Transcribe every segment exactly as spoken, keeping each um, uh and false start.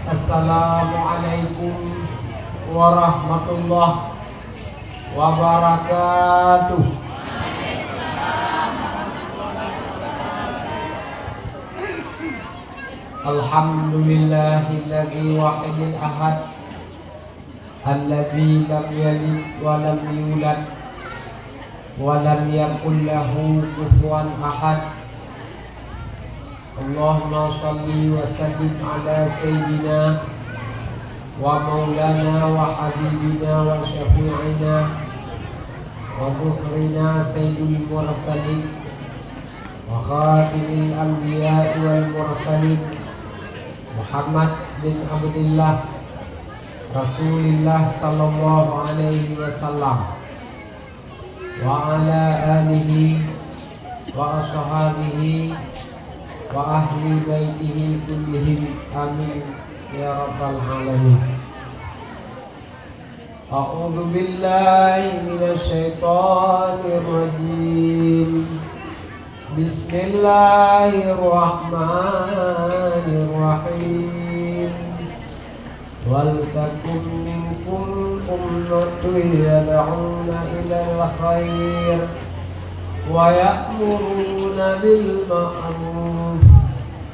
Assalamualaikum warahmatullahi wabarakatuh. Alhamdulillahilladzi wahidil ahad, alladzi lam yalid wa lam yulad, wa lam yakul lahu kufuwan ahad. Allahumma shalli wa sallim ala sayyidina wa maulana wa habibina wa syafi'ina wa dhukhrina sayyidil mursalin wa khatimil anbiya'i wal mursalin, Muhammad bin Abdillah, Rasulillah sallallahu alaihi wasallam, wa ala alihi wa ashabihi wa ahli baitihi kullihim. Amin ya rabbal alamin. A'udzu billahi minasy syaithanir rajim. Bismillahirrahmanirrahim. Wal takum minkum ummatun yad'una ilal khair wa ya'muruna bil ma'ruf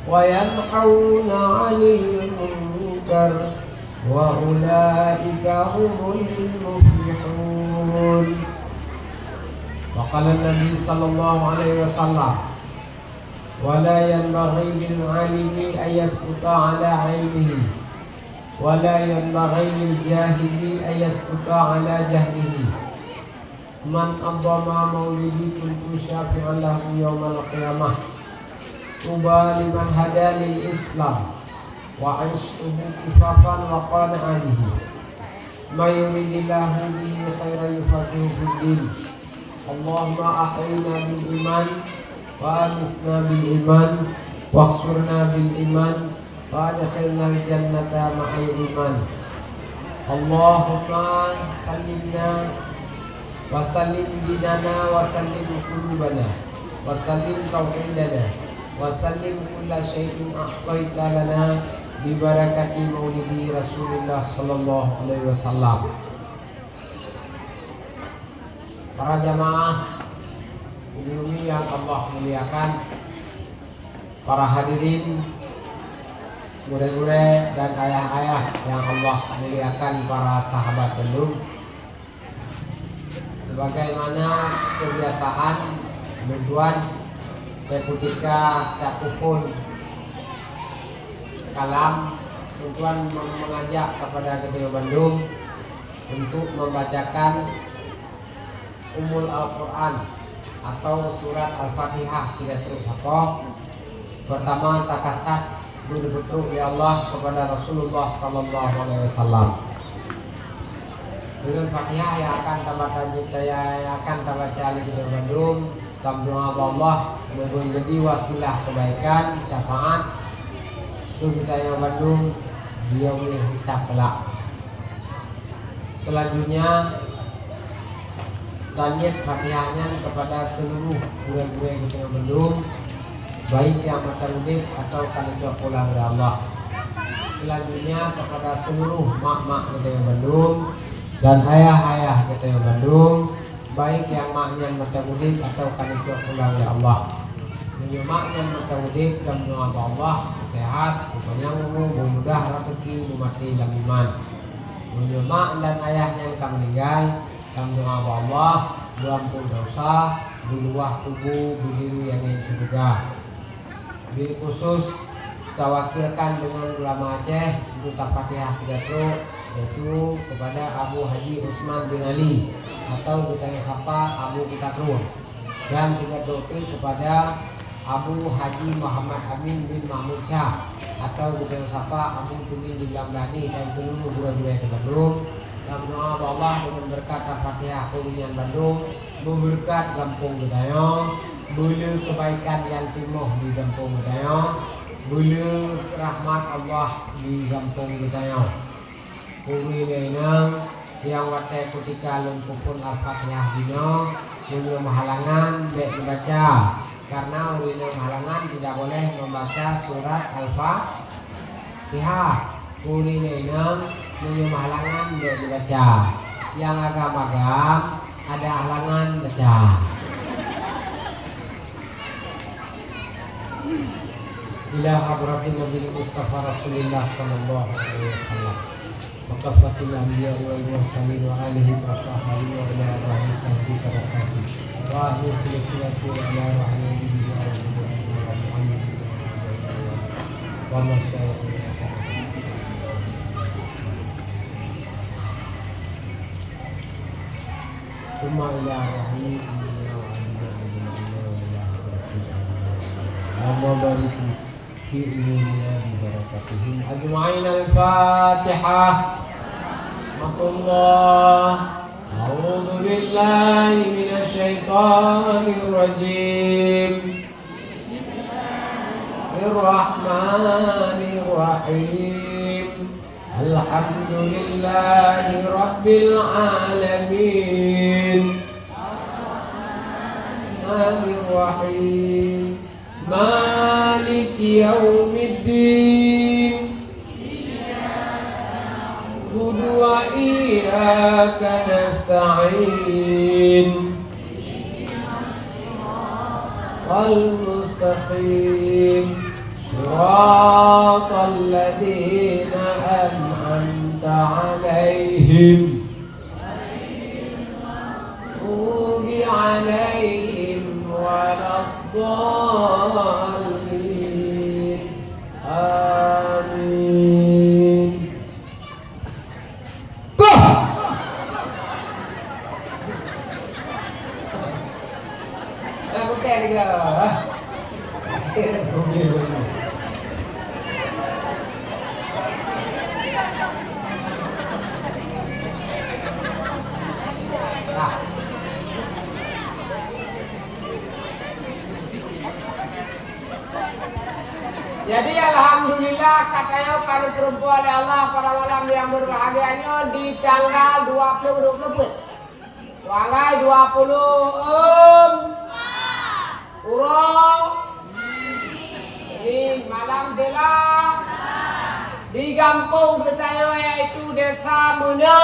wa yanhauna 'anil munkar wa ulaika humul muflihun. Wa qala Nabi sallallahu alaihi wasallam, wa la yanbaghi lil alimi an yaskuta ala ilmihi, wa la yanbaghi lil jahili an yaskuta ala jahlihi. Man 'azzama maulidi kuntu syafi'an lahu yaumal qiyamah. Tuba liman hada lil Islam wa 'aishuhu kifafan wa qana'a bihi. May yuridillahu bihi khairan yufaqqihhu fid din. Allahumma ahyina bil iman wa amitna bil iman wa ahsyurna bil iman wa adkhilnal jannata ma'al iman. Allahumma sallimna wa sallim dinana wa sallim qulubana wa sallim tauhidana wa sallim kulla syai'in a'taita lana bi barakati maulidi Rasulillah sallallahu alaihi wasallam. Para jamaah ummi yang Allah muliakan, para hadirin, gurée-gurée dan ayah-ayah yang Allah muliakan, para sahabat bandum. Sebagaimana kebiasaan, lôn tuan, ketika takuphon kalam, lôn tuan mengajak kepada geutanyoe bandum untuk membacakan Ummul Al-Quran atau surat Al-Fatihah sigatroe sapoh. Pertama, takasat beudeuh beutrok lé Allah kepada Rasulullah sallallahu alaihi wasallam. Dengan Fatihah yang akan tabaca, yang akan tabaca lé geutanyoe bandum, tameudoa bak Allah, mudah-mudahan jadi wasilah kebaikan, syafaat, keu geutanyoe bandum di yaumil hisab kelak. Selanjutnya, taniet Fatihah nyan kepada seluruh gurée-gurée geutanyoe bandum, baik nyang mantong udeb atawa ka neucok pulang lé Allah. Selanjutnya, kepada seluruh mak-mak geutanyoe bandum dan ayah-ayah geutanyoe bandum, baik nyang mak nyan mantong udeb atawa ka neucok pulang lé Allah. Meunyoe mak nyan mantong udeb, tameudoa bak Allah, seuhat, peupanyang umu, beumudah raseuki, beumaté lam iman. Meunyoe mak dan ayah nyan ka meuninggai, tameudoa bak Allah, beuamphon desya, beuluwah kubu, beudiru aneuk syeuruga. Bil khusus tawakilkan deungon ulama Aceh untuk Al-Fatihah sigatroe, yaitu kepada Abu Haji Usman bin Ali atau geutanyoe sapa Abu Kuta Krueng, dan sigatroe pih kepada Abu Haji Muhammad Amin bin Mahmud Syah atau geutanyoe sapa Abu Tumin di Blang Blahdeh dan seluruh gurée-gurée teuh bandum. Tameudoa bak Allah deungon beureukat Al-Fatihah keu gobnyan bandum, beubeureukat gampông geutanyoe, beulé keubaikan nyang timoh di gampông geutanyoe, beulé rahmat Allah di gampông geutanyoe. Peue lé inong nyang watée kutika lôn peuphon Al-Fatihah jinoe, meunyoe meuhalangan bék neubaca, karna ureuëng nyang meuhalangan tidak boleh membaca surat Al-Fatihah. Ureueng inong meunyoe halangan bèk jibaca. Nyang agam-agam ada halangan baca. Ila hadratin Nabi Mustafa Rasulillah sallallahu alaihi wasallam. Wa kafatil anbiya wal mursalin wa alihim wa sahbihi wa ala alihi wa sahbihi wa barakatuh. Wa ahli silsilati wa ala rahmatihi wa ala Muhammadin wa ala alihi wa sahbihi wa ثم إلى روحه إني وعلينا أجمعين وإلى حضرته أجمعين. اللهم بارك في أمورنا ببركتهم أجمعين. الفاتحة. رحمكم الله. أعوذ بالله من الشيطان الرجيم. الرحمن الرحيم. الحمد لله رب العالمين. الرحمن الرحيم. مالك يوم الدين. نعبد وإياك نستعين. المستقيم. صراط الذين أنعمت عليهم. المغضوب عليهم ولا الضالين. آمين. Koh! Eh, bukan juga. Jadi, alhamdulillah, ka tanyoe ka neupeurumpok lé Allah pada malam nyang berbahagia nyoe di tanggal dua puluh, dua puluh peuet. Tanggal dua puluh, em, uroe, di malam Sela, di gampông geutanyoe, yaitu Desa Meuna,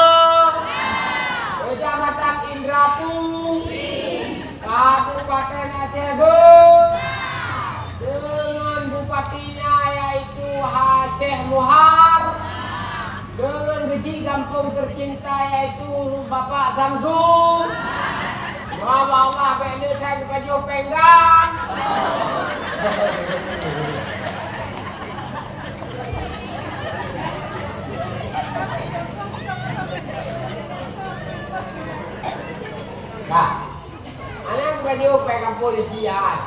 Kecamatan Indrapu, Kabupaten Aceh Beu, deungon bupatinya yaitu Ha Syekh Muhar, deungon keuchik gampông teucinta yaitu Bapak Samsu. Meuhaba Allah bèk le that geupajoh penggan. Nah. Hana geupajoh pèng gampông di Cia.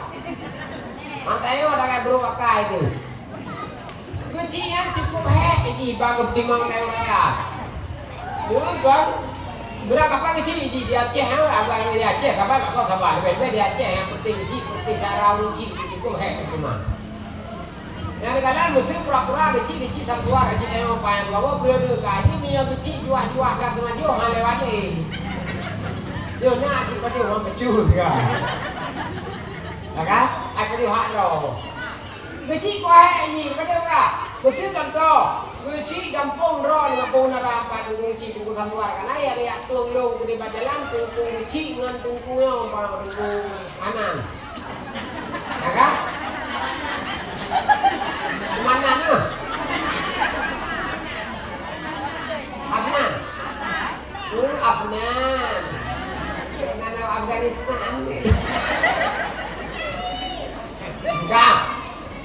Mantaiyoe danggai brôk akai teuh. Keuchik nyan cukup hék jih bak geupeutimang kayèe raya. Bukan? Beurangkapat keuchik jih di Aceh, ha? Abang di Aceh, saban, aku saban. Leubeh-leubeh di Aceh, nyang penting keuchik, penting sara keuchik, cukup hék geutimang. Nyang geukalon meuseu pura-pura geuchik-geuchik sapeue geuchik ayong payan dua boh periode ka. Nyoe meunyoe geuchik juah-juah ka teumajoh hana lewat lé. Nyoe na cit pajoh hana peucue siga. Ya kan? Ai pajoh hak droe. Geuchik kuah hai nyi, pajoh siga. Meuseu contoh, geuchik gampông droe ngon gampông dara pat geuchik Teungku Santuar kan. Ai ada yak tueng lôn keudeh bak jalan, teungku geuchik ngon teungku nyoe, teungku Anan. Ya kan? Mana na? Afnan. Oh, Afnan. Mana Afghanistan? Enggak.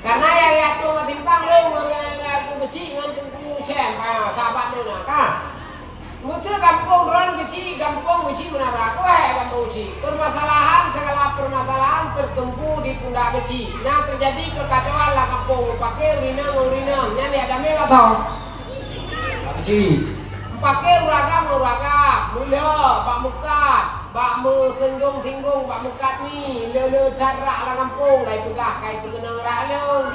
Karena ya, ya, tu masih pang lé, ya, ya, tu kecil dengan tu, tu, sen, ah, sahabat tu nak, kan? Meuseu gampông droe geuchik, gampông geuchik meunara. Keuhai gampông geuchik. Permasalahan, segala permasalahan tertumpu di pundak geuchik. Na teujadi keukacauan lam gampông, meupaké ureueng inong ngon ureueng inong. Nyan jak damé bak soe? Bak geuchik. Meupaké ureueng agam ngon ureueng agam. Meulhö bak meukat, bak meusinggong-singgong, bak meukat mi. Le-le that rak lam gampông, kai peugah, kai peukeunong rak lôn.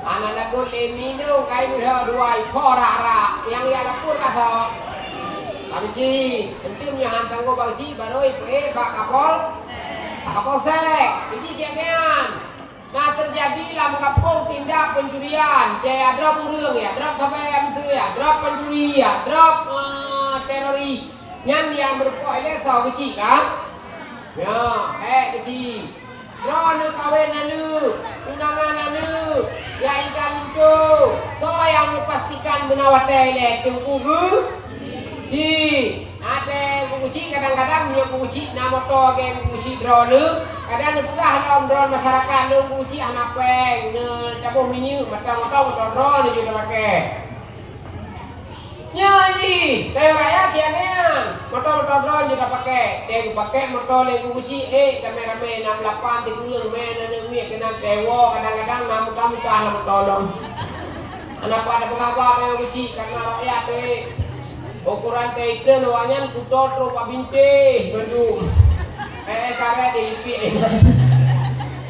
Hana lagot lé mi lôn, kai meulhö dua ipo rak-rak, nyang jak lapor bak soe? Bak geuchik. Enteuk nyoe han tanggong bak geuchik, barô ipeuék bak Kapol-, bak Kapolsek. Geuchik siat nyan. Na teujadi lam gampông tindak pencurian, ya, ya, drob ureuëng, ya, drob sabai meuseu, ya, drob pencuri, ya, drob, eh, teroris. Nyan nyang meureumpok ilée soe keuchik, kan? Ya, hék keuchik. Droeneuh kawen aneuk, tunangan aneuk, ya, ingka linto. Soe nyang meupastikan beuna watée ilée teungku geu? Ji, na teuh geuguci kadang-kadang meunyoe geuguci na moto geng geuguci droeneuh, kadang neupeugah lom droe masyarakat lôn geuguci hana péng, neutabôh minyeuk, mantong-mantong moto droeneuh jeuet tapakée. Nyoe jih, tanyoe rakyat siat nyan, moto-moto droeneuh jeuet tapakée, teuh geupakée moto lé geuguci, eh, ramé-ramé nam lapan sikureueng mé neuneuk miet keunan teuh woe kadang-kadang na muta-muta na moto lom. Hana pat tapeugah ba tanyoe geuguci karena rakyat teuh. Ukoran teuh ikheun awaknyan kuto trok bak bintéh bandum. Eh, eh, karet deh ipiek.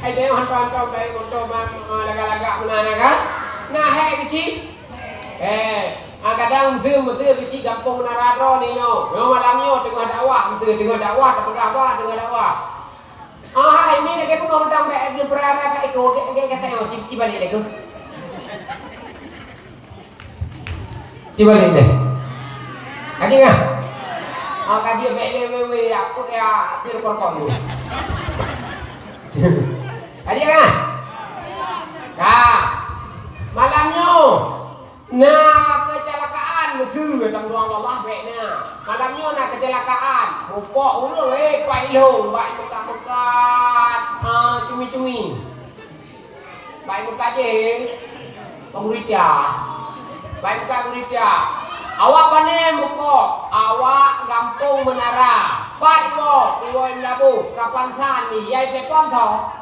Hai, teuh hantom-hantom teuh moto ma-, ma-, lagak-lagak meunan kan? Na hék keuchik? Eh, ah, kadang meuseu-meuseu keuchik gampông Menara droe nyoe. Nyoe malam nyoe teungoh dakwah, meuseu teungoh dakwah, tapeugah ba teungoh dakwah. Ah, hai, mi lagée bunoe mantong bék neupeurara ka iko, gét, gét, gét, ci, ci balik lé keuh. Ci balik deh. Ka jeuet kah? Ah, ka jeuet bék lé wé-wé, aku ya, pir korkon dulu. Ka jeuet kah? Ka. Malam nyoe. Na keucelakaan, meuseu lam ruang Allah bék na. Malam nyoe na keucelakaan, mupok ureuëng, eh, pai lhong, bak meukat-meukat, ah, cumi-cumi. Bak meukat jih, peugurita. Bak meukat gurita. Awak pané mupok, awak gampông Menara. Pat iwoe, iwoe Meulaboh, kapan san ni, yai telepon soe?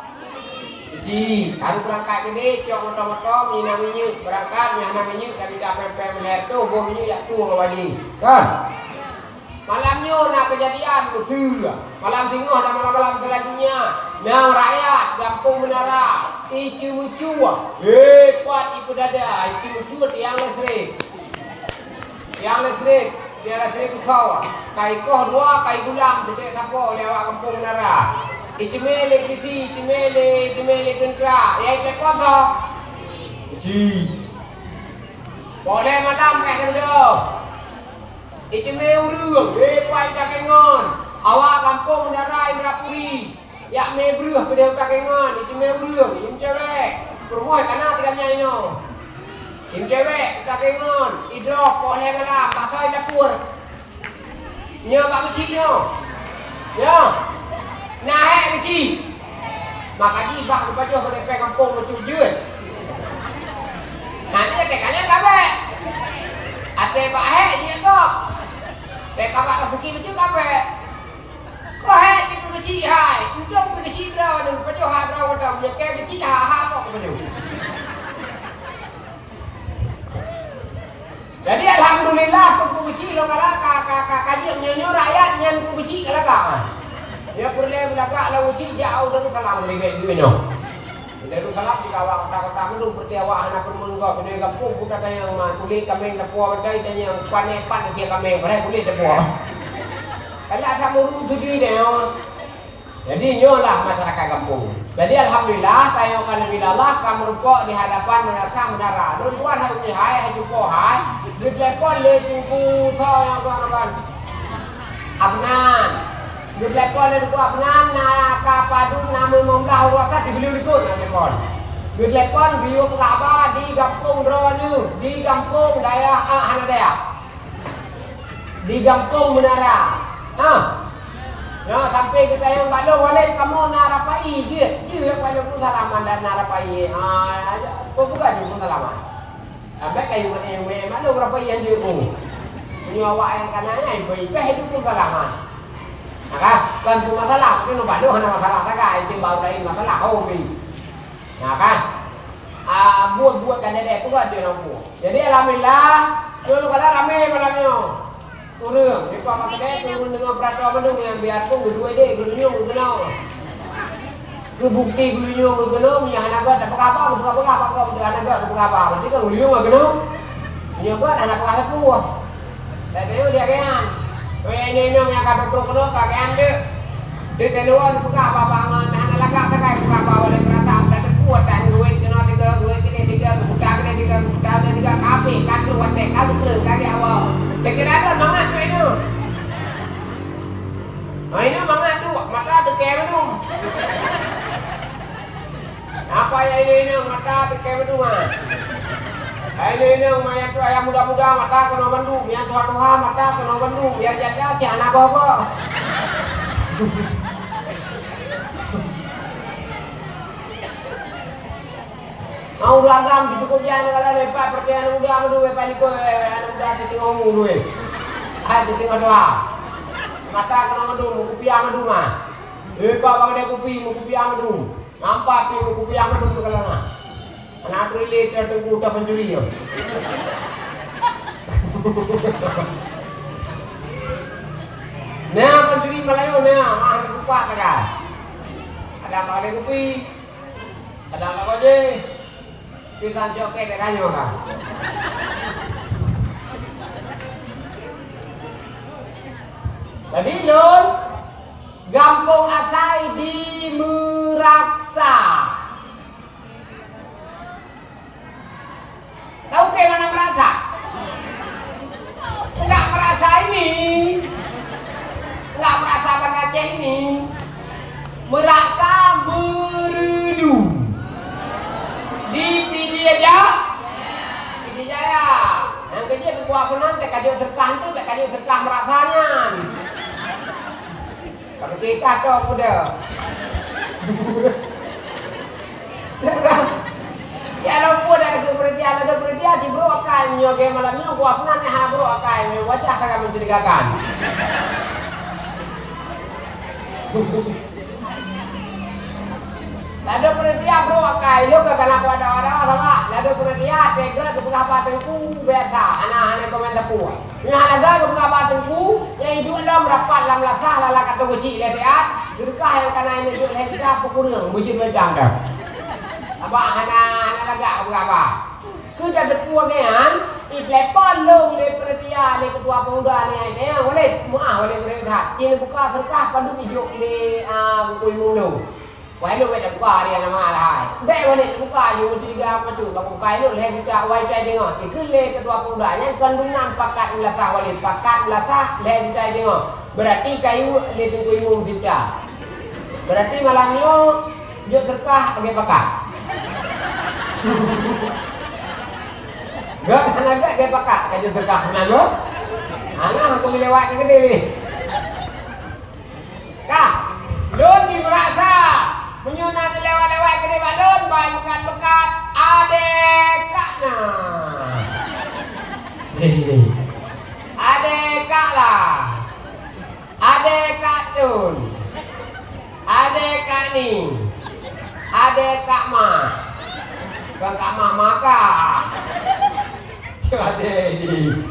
Ji, harôh beurangkat keudeh, cok moto-moto, meunyoe na minyeuk, beurangkat, meunyoe hana minyeuk, ka mita péng-péng meulhèe reutôh boh minyeuk jak tueng bak wali. Kan? Malam nyoe na keujadian meuseu. Malam singoh dan malam-malam seulanjutnya, na rakyat gampông Menara, iceumeucue. Hei, pat ipeudada, iceumeucue tiang listrik. Tiang listrik, tiang listrik beusoe, ka ikoh dua, ka igulam, teucok sapo lé awak gampông Menara. Iteumé lé polisi, iteumé lé, iteumé lé teuntra, ya iteupon soe? Ji. Poh lhèe malam ka iteumé. Iteumé ureueng, hei, pat itakée ngon. Awak gampông Menara Indrapuri. Jak mé breueh keudeh u takengon, ijeumé ureueng, imeucewek. Peurumoh ka na tinggai nyan inoe. Imeucewek u takengon, idrob poh lhèe malam, bak soe i dapur. Nyoe bak keuchik nyoe. Nyoe. Na hék keuchik. Maka jih bah geupajoh keu depée gampông bacut jeuet. Nanti até kalon ka bék. Até bak hék jeuet gob. Bék ka bak raseuki bacut ka bék. Keuhai jih keu keuchik hai, untung keu keuchik droe, neupajoh hak droe watée meunyoe keu keuchik hak-hak kok keupajoh. Jadi alhamdulillah keu keuchik lôn galak ka, ka, ka, ka jeuet meunyoe nyoe rakyat nyan keu keuchik ka lagak. Ya peureulée beulagak lam keuchik jak u Darussalam ribet jeuet nyoe. Di Darussalam di awak kota-kota mandum, berarti awak hana peurumoh leugoe, keudeh gampông buta tanyong ma, kulét kaméng tapuwoe, batai tanyong, pane pat sia kaméng, padahai kulét tapuwoe. Kalau ada muru tu di tanyong. Jadi nyoe lah masyarakat gampông. Jadi alhamdulillah, tanyong ka neubi Allah, ka meurumpok di hadapan meunasah meunara. Lôn tuan hai umi hai, hai cupo hai, geutelepon lé Teungku soe nyang tuan-tuan. Afnan. Geuteulepon lé Teungku Afnan, na ka padub na limong blaih uroe sa sibuleuen likot na telepon. Geuteulepon geuyue peugah haba di gampông droeneuh, di gampông dayah, ah, hana dayah. Di gampông Meunara. Ah. Nyoe sampoe geutanyong bak lôn, "Walét, kamoe na rapai jeuet?" "Jeuet, Pak, jeuet peusalam dan na rapai." Ah, peue bukan jeuet peusalam? Sampai kayu meu'en-meu'en maklum rapai nyang jeuet. Meunyoe awak nyang kana nyan, ipe-ipe itu pun salah, ha. Maka, kan pun masalah, tapi nubak nyoe hana masalah sagai, itu baru lain masalah, ho, pi. Nah, kan? Ah, buet-buet kan jadi, peugah dia nampu. Jadi, alhamdulillah, dulu kala ramai malam nyoe. Ureueng, di Pak Makadé turun deungon peuratoe bandum nyang biar pun geuduek deh, geulunyueng geukeunoe. Keu bukti geulunyueng geukeunoe, meunyoe hana göt tapeugah haba, geupeugah-peugah bak gob, hana göt tapeugah haba. Berarti kan geulunyueng geukeunoe. Meunyoe göt hana peugah sapeue. Dan nyoe dia geuyan. Weh, nyoe-nyoe nyang ka trok-trok keunoe ka geuyan deuek. Deuek teuh luwa tapeugah haba-haba ngon hana lagak sagai peugah haba oleh peurasaan dan teupeu. Watèe geuwét keunoe tiga, geuwét keudéh tiga, geuputa keudéh tiga, geuputa keudéh tiga, ka abéh, ka trôk watèe, ka geukleueng, ka geuawai. Dikira lôn mangat duek nyoe. Hai nyoe mangat duek, mata teukée meudum. Apa ya ini, ini mata teukée meudum, ah? Hai ini, ini maya tu ayam muda-muda mata keunoe bandum, yang tuha-tuha mata keunoe bandum, yang janda cih hana boh-boh. Mau ureueng agam jicukôp jih aneuk galak leupah, peureuté aneuk muda meudum, leupah likot, eh, aneuk muda siteungoh umu dua. Hai, siteungoh dua. Mata keunoe meudum, meukupiah meudum, ah. Leupah bak keudè kupi, meukupiah meudum. Nampak pih meukupiah meudum keukalon, ah. Aneuk April lé teuh teungku teuh pancuri nyoe. Nah, pancuri Meulayu, nah, mah kupak sagai. Ada bak keudè kupi. Kadang lakoe jih, pisang coket ka nyoe ka. Jadi lôn gampông asai di Meuraksa. Tahu ke mana merasa? Enggak merasa ini. Enggak merasa Banda Aceh ini. Merasa Meureudu. Di Pidie Ja-, Pidie Jaya. Nyang keujeuet buku apa nan, bèk kajok seureukah tu, bèk kajok seureukah merasa nyan. Tapi kita tu muda. Ya, lom pun ada tu perhatian, ada perhatian, si bro akai nyoe ke malam nyoe, gua pernah nih ha bro akai, wajah sangat mencurigakan. Lado peureutian bro akai, lôn ka kana kuat dawa-dawa sama. Lado peureutian tega keupeugah bak teungku biasa, hana, hana komen teupeu. Nyoe hana ga keupeugah bak teungku, nyang iduek lom rapat lam lasah lala ka teugucik lé siat, seudeukah nyang kana ineuk jok lhèe juta peukureueng beujeuet mantong dah. Abak hana, hana lagak keupeugah bak. Keu tateupeue nyan, ipeulepon lôn lé peureutian lé keutua pemuda nyan, "Eh, Walid, meu'ah Walid, Walid that. Ci neubuka seudeukah padub ijok lé, a, Teungku Imum lôn." Wah, lôn bèk tabuka dia nama lahai. Bèk Walid tabuka, jeuet mencuriga apa tu. Bak buka ilôn lhèe juta, wai tai deungoe. Ikheun lé keutua pemuda nyan, kandungan pakat meulasah Walid. Pakat meulasah lhèe juta deungoe. Berarti kayue lé Teungku Imum sijuta. Berarti malam nyoe jok seudeukah lagèe pakat. Gèt hana gèt, lagèe pakat ka jok seudeukah. Hana gèt? Hana, aku lewat ke gede. Ka, lôn di Meurasa. Meunyoe na lewat-lewat keudeh bak lôn, ban meukat-meukat, adèe kak na. Adèe kak la. Adèe kak Tun. Adèe kak Ni. Adèe kak Ma. Kon kak Ma, ma kak. Adèe Ni.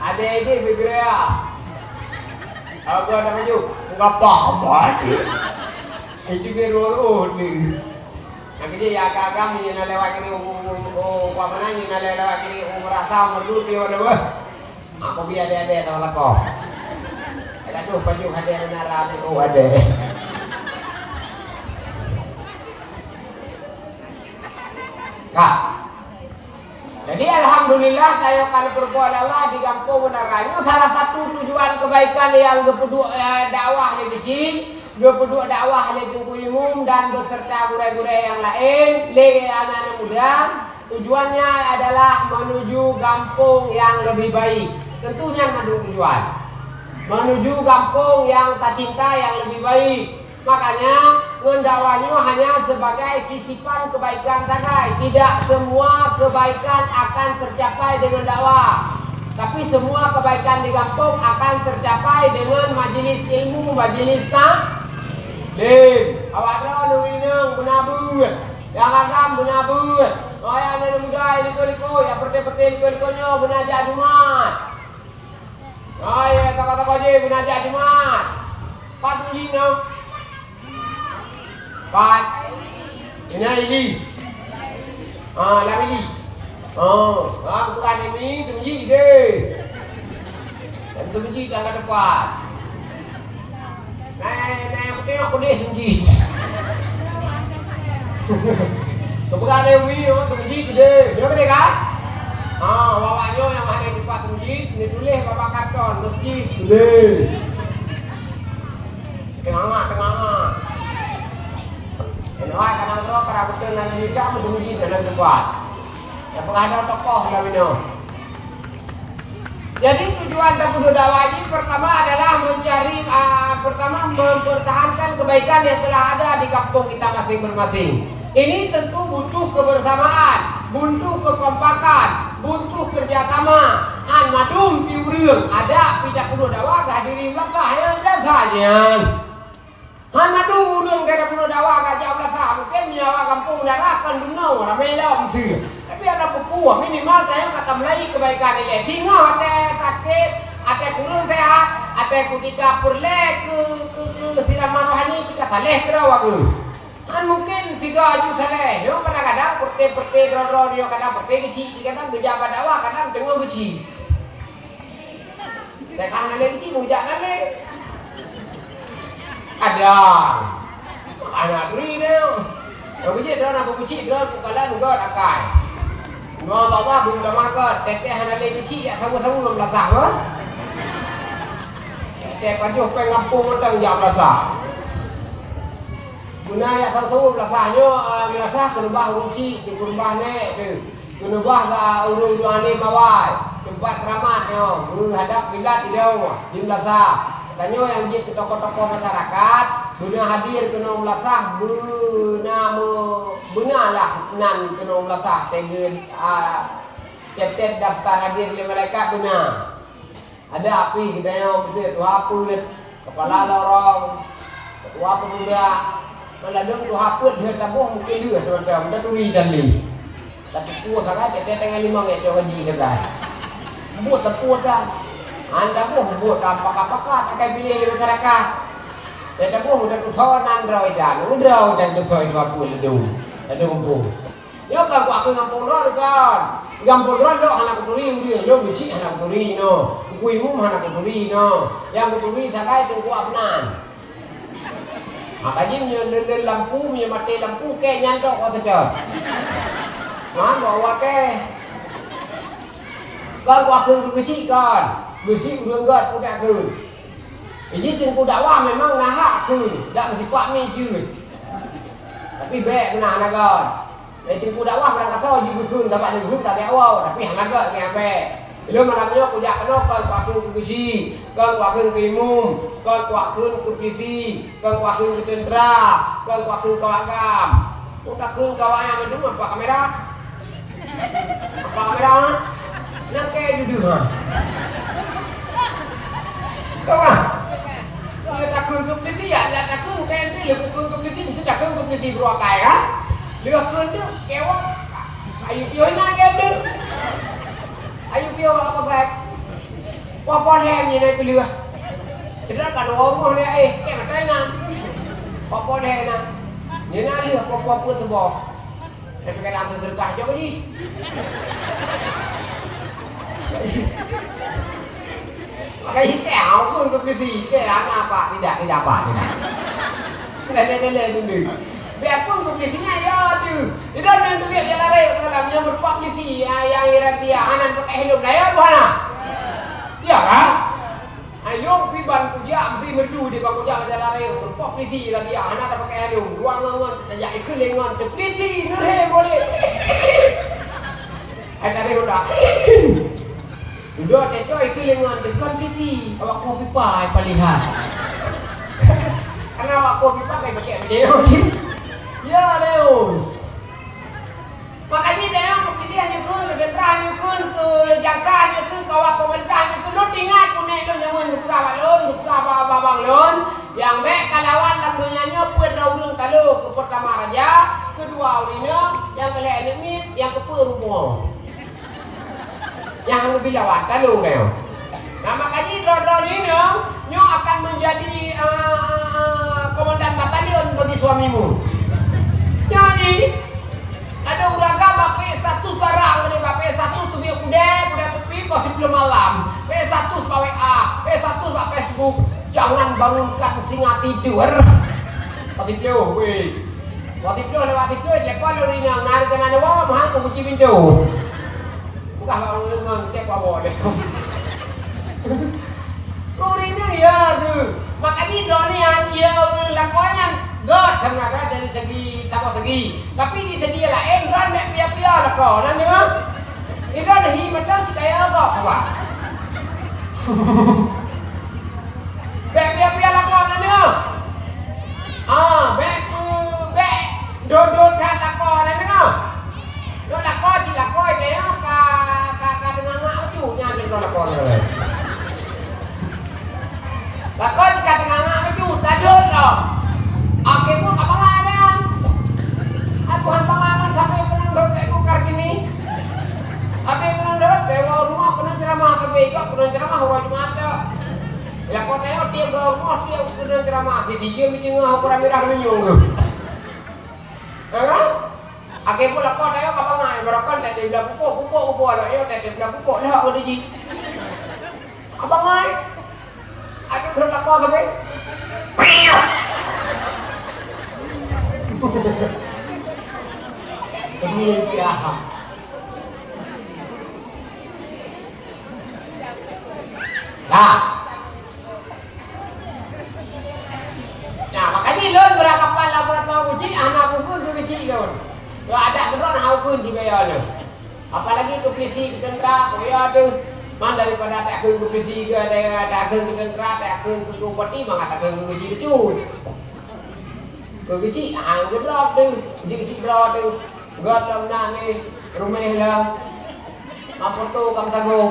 Adèe idéh beugeuraya. Aku ada baju. Ngapa amat? Itu ke roro ni. Nak kerja ya agam-agam ni na lewat kini, oh, oh, oh, apa mana ni na lewat kini, oh, merasa merdu pi mana bah. Aku bi adèe-adèe sama lakoe. Ada tu baju adèe na rami, oh, adèe. Kak. Jadi, alhamdulillah, tanyoe ka neupeurumpok lé Allah di gampông Meunara nyoe salah satu tujuan kebaikan nyang geupeuduek, eh, dakwah lé geuchik, geupeuduek dakwah lé Teungku Imum dan beserta gurèe-gurèe nyang laén, lé aneuk-aneuk muda. Tujuannya adalah menuju gampông nyang leubeh baik. Tentu nyan mandum tujuan. Menuju gampông nyang tacinta nyang leubeh baik. Makanya, ngon dakwah nyoe hanya sebagai sisipan kebaikan sagai. Tidak semua kebaikan akan tercapai dengan dakwah. Tapi semua kebaikan di gampông akan tercapai dengan majlis ilmu, majlis taklim. Awak droe neurinong beuna beuet. Nyang agam beuna beuet. Hai aneuk muda, liko-liko, nyang peureté-peureté liko-liko nyoe beuna jak Jumat. Oh, ya, tokoh-tokoh jih beuna jak Jumat. Pat tu jih nyoe? Pat. Ini Ili. Ah, lam Ili. Oh, ah, bukan ini, tu jih deh. Dan tu jih dah ka depan. Nah, nah, yang penting aku deh sendiri. Keupeugah lé Umi, oh, teumeuji keudeh. Nyoe keudeh kan? Ha, awak nyoe nyang hana dipat teumeuji, neutuléh bak karton, meuseujid keudeh. Teungangat, teungangat. Nyoe hai kanang droe, para beutôi nan Indonesia meuteumeuji dalam teumpat. Nyang peugah droe tokoh lam inoe. Jadi tujuan tapeuduek dakwah jih pertama adalah mencari, ah, pertama mempertahankan kebaikan yang telah ada di kampung kita masing-masing. Ini tentu butuh kebersamaan, butuh kekompakan, butuh kerjasama. An madum pi ureueng, ada pi tapeuduek dakwah geuhadiri masalah biasa nyan. Hana dum ureueng ka tapeuduek dakwah ka jak beulasah. Mungken meunyoe awak gampông dara kon bunoe ramé lom sie. Tapi hana peue-peue, minimal tanyoe ka tameulai keubaikan ilée. Singoh watée sakét, watée kureueng seuhat, watée kutika peureulée keu, keu, keu siraman rohani, tika saleh keudroe geuh. Han mungken sigoe aju saleh. Nyoe kadang-kadang peureuté-peureuté droe-droe nyoe kadang peureuté geuchik, kadang geujak bak dakwah, kadang teungoh geuchik. Teuka hana lé cit meujak nan lé. Ada. Aneuk turi nyoe. Nyang beujeuet droe na beubucik droe peukalan gét akai. Nyoe Allah beutamah gét, teuntée hana lé cit jak saweue-saweue meulasah, hah? Teuntée pajoh péng gampông mantong jak meulasah. Beuna jak saweue-saweue meulasah nyoe, ah, meulasah keuneubah ureueng chik, keuneubah nék teuh. Keuneubah sa ureueng tuan lé mawai, teumpat keuramat nyoe, meuhadab kiblat idong di meulasah. Tanyoe nyang jeuet keu tokoh-tokoh masyarakat, beuna hadir keunoe meulasah, beuna me-, beuna lah nan keunoe meulasah, teugen, a, catet daftar hadir lé malaikat beuna. Ada api geutanyoe, miseue tuha peuet, kepala lorong, ketua pemuda. Maladong tuha peuet lheueh taboh mungken lheueh teuma-teuma, meutaturi dan lé. Tapi peue sagai teuntée tangai limong ék cok gaji sagai. Buet teupue tan. Hana boh buet ka paka-paka takai piléh lé masyarakat. Teuntée taboh udah tutoe nan droe idan, udah udah tutoe tuha peuet ladong. Ladong mumpung. Nyoe ka kuakheun gampông droe kon. Gampông droe lôn hana kuturi, ureueng lôn geuchik hana kuturi inoe. Teungku Imum hana kuturi inoe. Nyang kuturi sagai Teungku Afnan. Maka jih meunyoe lôn-lôn lampu, meunyoe maté lampu, kée nyan tok watée cot. Man, bawa kée. Kon kuakheun keu geuchik kon. Geuchik ureueng gét pudak kheun. Jih teungku dakwah memang na hak kheun, dak meusipat mi jeuet. Tapi bék keunan hana gét. Lé teungku dakwah barangkasoe jih geukheun, sabab neukheun tabek woe, tapi hana gét ngieng bék. Lôn malam nyoe kujak keunoe kon kuakheun keu geuchik, kon kuakheun keu imum, kon kuakheun keu pulisi, kon kuakheun keu teuntra, kon kuakheun keu awak GAM. Kukheun keu awak nyan meudeuh bak kamera. Apa kamera? Nak kée dudoe, ha? Tahu, ha? Kalau takheun keu polisi, ya, ya takheun keu entri, leuh kukheun keu polisi, mesti takheun keu polisi beurangkai, ha? Leuh kheun tu, kewang. Ayu piôh na keu tu. Ayu piôh apa, Bang? Poh-poh lhée nyan na peuleueh. Cedera ka dua rumoh lé, eh, kée matai na. Poh-poh lhée na. Nyan na lheueh poh-poh peuet seuboh. Tapi kadang seudeukah jok jih. Maka ité, ah, pun keu polisi, ité, hana apa, tidak, tidak apa, tidak. Lé, lé, lé, lé, dulu. Biarpun keu polisi nyan, ya, tu. Tidak ada duit jalan raya malam, nyang berupa polisi, ya, yang iran dia, hana pakai helm, dah, ya, bukan, ah? Ya, kan? Hai lôn pih ban kujak meusti meudu di ban kujak bak jalan raya, teupok polisi lagi, hana tapakai helm, dua ngon-ngon, tajak ikeu lé ngon, teuh polisi, nurhe boleh. Hai tadi udah. Udah tecok ikeu lé ngon, teuh kon polisi, awak kuah pipa, hai palihan. Karena awak kuah pipa, kai pakai macam ni. Ya, Leo. Maka jih tanyoe keu pideh nyoe kheun, keu teuntra nyoe kheun, keu jangka nyoe kheun, keu awak peumeurintah nyoe kheun, lôn ingat keuneuk lôn jameun geupeugah bak lôn, geupeugah bak abang-abang lôn, nyang bék kalawan lam donya nyoe peuet droe ureueng talo, keu peurtama raja, keu dua ureueng inong, nyang keulhèe aneuk miet, nyang keupeuet rumoh. Nyang hana geubi lawan, talo tanyoe. Nah, maka jih droe-droe nyoe, nyoe akan menjadi, eh, komandan batalion bagi suamimu. Nyoe jih, ada ureueng agam bak P S satu barang, bak P S satu teubiet kudée, kudée teupi, pas siplôh malam. P S satu bak W A, P S satu bak Facebook. Jangan bangunkan singa tidur. Pas siplôh, weh. Wah siploh lewat siploh, telepon lôn rinong, na keunan dua, meuhan keu kunci pintoe. Peugah bak ureueng ngon, telepon bak lé. Ureueng nyoe ya tu. Makajih droeneuh nyang ya ureueng lakoe nyan göt sangat dari segi, saboh segi. Tapi di segi laén droen bèk piôh-piôh lakoe, na deungö? Droen hi mantong sikaya gob, haba. Bèk piôh-piôh lakoe, na deungö? Ah, bèk peu-, bèk dot-dot that lakoe, na deungö? Nyoe lakoe cit lakoe, nyoe ka, ka, ka teunga mak bacut nyan, nyoe lakoe nyoe. Lakoe cit ka teunga mak bacut, tadot lom. Akhé pun ka bangai nyan. Aku han bangai ngon sabe keunong dot, aku Kartini. Sabe keunong dot, dewa rumoh keunong ceuramah sabe, ikot keunong ceuramah uroe Jumat dak. Lakoe nyoe tiep geuh rumoh, tiep keunong ceuramah, si sijeuem di teungoh ukuran mirah meulunyueng geuh. Ya kan? Akhé pun lakoe tanyoe ka bangai, barokon teuntèe blah pupuk, pupuk, pupuk, aneuk nyoe teuntèe blah pupuk, lheueh ngon jih. Ka bangai. Aduh, dot lakoe sabe. Ini piah. Nah. Nah, makajih lôn beurangkapan laporan bak geuchik, hana kukheun keu geuchik lôn. Keu adat keudroe hana kukheun jibayeue lôn. Apalagi keu pulisi, keu teuntra, keu ya teuh. Man daripada takheun keu pulisi, keu ada takheun keu teuntra, takheun keu bupati, mangat takheun keu geuchik bacut. Keu geuchik, ah, geudrob teuh, geuchik-geuchik droe teuh. Göt lom na ni, ruméh lom. Mapoto kam sagoe.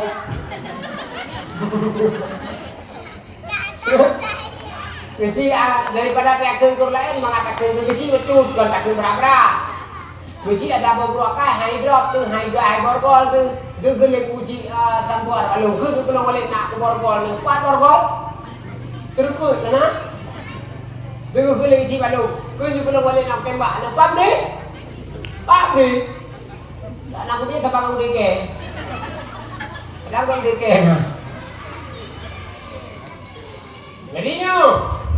Geuchik, ah, daripada takheun keu laén, mangat takheun keu geuchik bacut, kon takheun brat-brat. Geuchik ada boh brok kai, hai drop teuh, hai geu-, hai borgol teuh. Geugeuleng uji, ah, tambuar balong. Geu-, geugeuleng walét na keu borgol ni. Pat borgol? Teureukeut keunan. Geugeuleng uji balong. Geugeuleng walét na tembak. Na pam deh? Pam deh? Tak nak uji, tak bangun deh ke? Kadang deh ke. Jadi nyoe,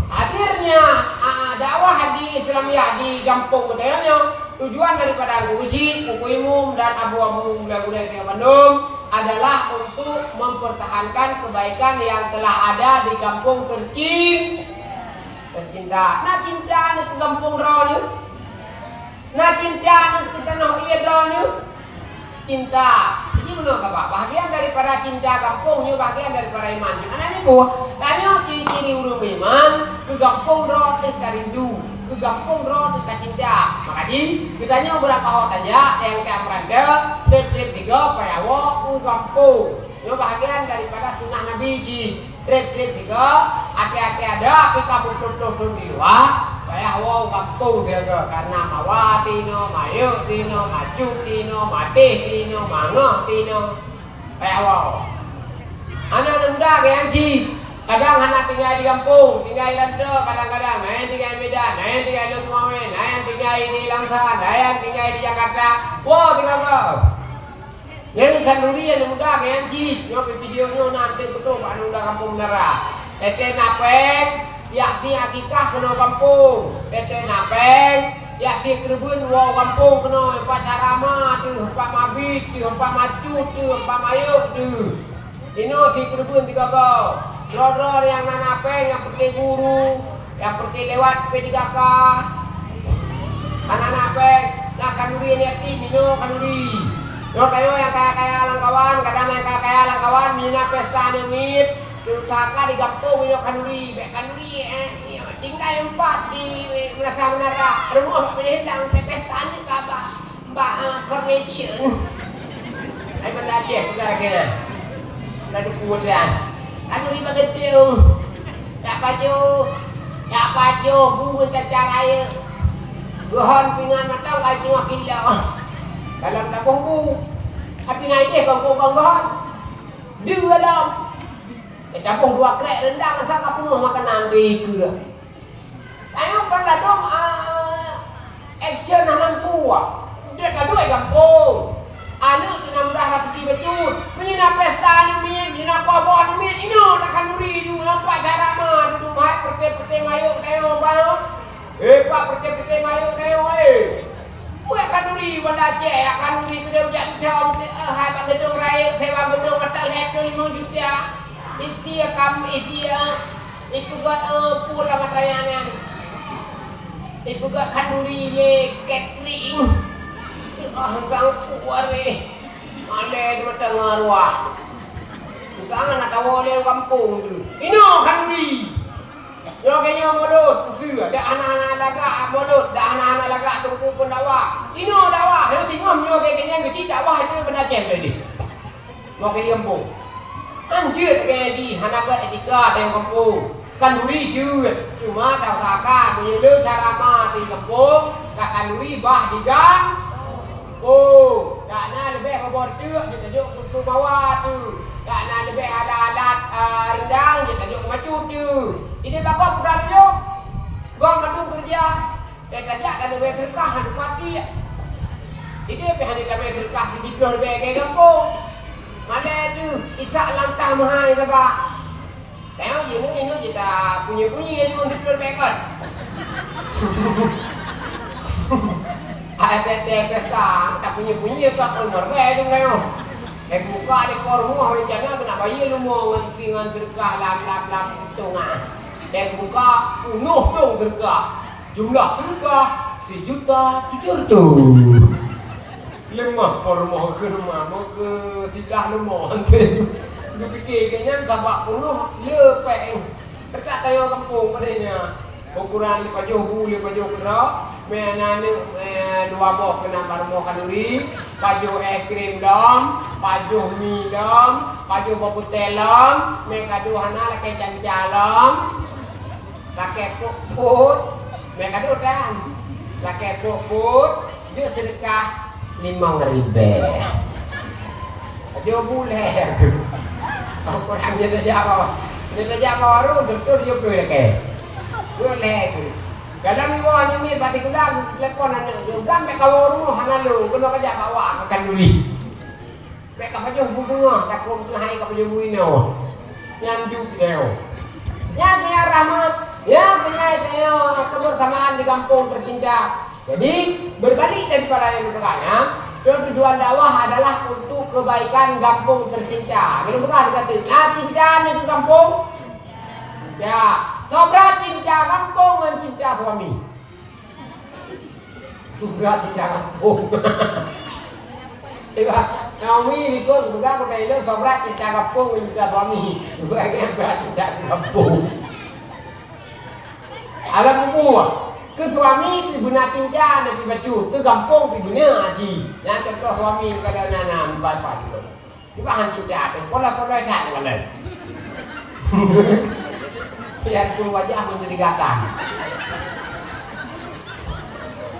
hadirnya, a, dakwah di Islamiyah di gampông geutanyoe nyoe, tujuan daripada Teungku Geuchik, Teungku Imum, dan abu-abu gurèe-gurèe geutanyoe bandum adalah untuk mempertahankan kebaikan yang telah ada di gampông tercin-, tercinta. Na cinta neuh keu gampông droeneuh? Na cinta neuh keu tanoh ié droeneuh? Cinta. Jadi, meunoe kaba, bahagian daripada cinta gampông nyoe bahagian daripada iman. Nyoe hana nyoe boh. Tanyoe ciri-ciri ureueng iman, keu gampông droe teuh ka rindu, keu gampông droe teuh ka cinta. Maka jih, geutanyoe beurangkaho tajak, nyang ka meurandek, trép-trép sigoe payah woe u gampông. Nyoe bahagian daripada sunnah Nabi jih. Trép-trép sigoe, até-até ada pih ka peuet plôh thôn di luwa, payah woe u gampông sigoe, kareuna mawa tinoe, mayeuek tinoe, macut tinoe, matéh tinoe, mangoh tinoe, payah woe. Hana aneuk muda geuh nyan cit, kadang hana tinggai di gampông, tinggai i Lantoe kadang-kadang, na nyang tinggai Medan, na nyang tinggai Lhokseumawe, na nyang tinggai di Langsa, na nyang tinggai di Jakarta, woe sigoe-goe. Nyan khanduri aneuk muda geuh nyan cit. Nyoe pih video nyoe na teupeutôh bak aneuk muda gampông Menara. Teuntèe na pèng, jak sie akikah keunoe gampông. Teuntèe na pèng, jak sie keureubeuen woe gampông keunoe, pat cara ma teuh, pat mabiet teuh, pat macut teuh, pat mayeuek teuh. Inoe sie keureubeuen sigoe-goe. Droe-droe nyang na, na pèng, nyang peureulèe guru, nyang peureulèe lewat P tiga K. Hana na pèng, na khanduri aneuk yatim, inoe khanduri. Nyoe tanyoe nyang kaya-kaya lam kawan, kadang nyang kaya-kaya lam kawan, meunyo na pesta aneuk miet, teuka ka di gampông inoe khanduri, bèk khanduri, eh, tinggai empat di, eh, Meunasah Menara, rumoh bak Pidie Hindang, pesta aneuk ka bak. Bak, ah, correction. Hai banda Aceh, peugah lagèe nyan. Banda Duku Muda. Anu di Bagedung. Tak pajoh. Tak pajoh, bu meucaca rayeuk. Geuhon pingan mantong ka jinoe kilo. Dalam taboh bu. Tapi ngai deh kongkong geuhon. Dua lom. Eh, taboh dua krek rendang, asai ka peunoh makanan dikeue. Tanyoe kon ladôm, ah, action hana meupuah. Deuek taduek gampông. Aneuk teuh na mudah raseuki bacut. Meunyoe na pesta aneuk miet, meunyoe na poh-poh aneuk miet, inoe takhanduri ju, nampak cara ma, dudoe hai peureté-peureté mayok tanyoe ba. Eh, Pak peureté-peureté mayuek nyoe, eh. Buet khanduri Banda Aceh, khanduri keudeh jak com, eh, hai bak geudong rayeuk, sewa geudong mata lhèe ploh limong juta. Isi kam, isi, eh, ipeugöt, eh, pue lam mata nyan. Ipeugöt khanduri lé catering. Ah, sang pue aré. Malèe di mata ngon ruah. Tukang aneuk tawoe lé gampông tu. Inoe khanduri. Nyoe keuh nyoe mulod, peue dak hana-hana lagak mulod, dak hana-hana lagak teungku peudakwah. Inoe dakwah, nyoe singoh nyoe keuh nyan geucit dakwah itu keuneuk cem tadi. Nyoe keuh gampông. Anjeuet keuh di hana gét etika teuh gampông. Khanduri jeuet, cuma tausahakan meunyoe le cara ma di gampông, ka khanduri bah di gang. Oh, dak na leubeh babah teuk, jeuet tajok keu, keu bawa tu. Dak na leubeh alat-alat, ah, reundang, jeuet tajok keu macut tu. Ini bagoe peugah tajok. Gob mandum keureuja. Eh, tajak dan leubeh seudeukah, hana mati. Ini pih hana tamè seudeukah tujoh ploh leubeh keu gampông. Malèe tu, Ishak lam tah meuhai sabab. Tengok je, nyoe, nyoe je dah bunyi-bunyi je ngon siplôh bèk kan. Ada teh pesta, tak bunyi-bunyi je tak pun merwe dong tengok. Eh, buka di kor rumah rencana keuneuk bayeue leumo ngon isi ngon seudeukah lam, lam, lam tong ah. Eh, buka peunoh dong seudeukah. Jumlah seudeukah sijuta tujoh reutôh. Leumah po rumoh keu rumoh, mo keu siblah rumoh. Geupike keu nyan sabab peunoh le péng. Teuka tanyoe gampông padahai nyan. Ukuran lhèe pajoh bu, lhèe pajoh keudroe, mé na aneuk, eh, dua boh keunan bak rumoh khanduri, pajoh es krim lom, pajoh mi lom, pajoh boh putèe lom, mé kado hana lakèe canca lom. Lakèe pôt-pôt, mé kado tan. Lakèe pôt-pôt, jeuet seudeukah limong ribèe. Jeuet bulèe. Kurang jeuet tajak bak, jeuet tajak bak warông, beutôi jeuet peureulèe lakèe. Peureulèe tu. Dalam iwoe aneuk miet bak sikula, geutelepon aneuk geuh, "Gam bèk kawoe rumoh hana lôn, keunoe kajak bak wak keu khanduri." Bèk ka pajoh bu beungoh, takot keuhai ka pajoh bu inoe. Nyan duek nyoe. Nyan keuh nyan rahmat, nyan keuh nyan tanyoe kebersamaan di gampông tercinta. Jadi, berbalik daripada yang dipeugah nyan, tujuan dakwah adalah untuk kebaikan gampông tercinta. Kalau bukan kata, na cinta ni ke gampông? Ya, sobrat cinta gampông ngon cinta suami. Sobrat cinta gampông. Teuka, Naomi likot geupeugah keupada ilôn sobrat cinta gampông ngon cinta suami. Geupeugah sobrat cinta gampông. Alam bubuh. Keu suami pih beuna cinta, na pih bacut. Keu gampông pih beuna aci. Nyan contoh suami kalau na, na, mubai pat. Cuba han cinta teuh, polos-polos that ngon lôn. Biar pun wajah mencurigakan.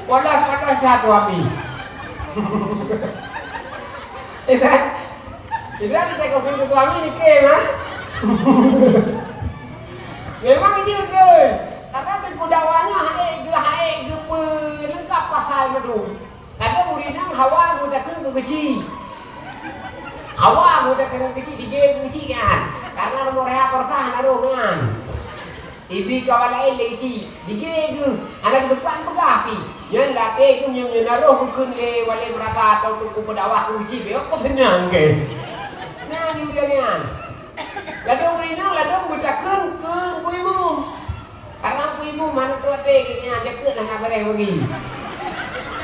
Polos-polos that suami. Ya kan? Jadi ada cakap pintu suami ni ke, ha? Memang ini betul. Karena pintu dakwahnya hai geuhai geupeu lengkap pasal madu. Kadang ureueng inong hawa geutakheun keu keuchik. Hawa geutakheun keu keuchik, dige keu keuchik nyan. Karena rumoh rehat peurasaan na roh nyan. Ibi kawan laén lé keuchik, dige geuh, hana geudepan peugah pih. Nyan lakèe geuh nyoe, nyoe na roh geukheun lé wali meurata atau teungku peudakwah keu keuchik, bèk kok seunang keu. Nah, di ureueng nyan. Ladôm ureueng inong, ladôm geutakheun keu Teungku Imum. Karena Teungku Imum hana teuaté keu nyan, jakeuet hana bareh bagi.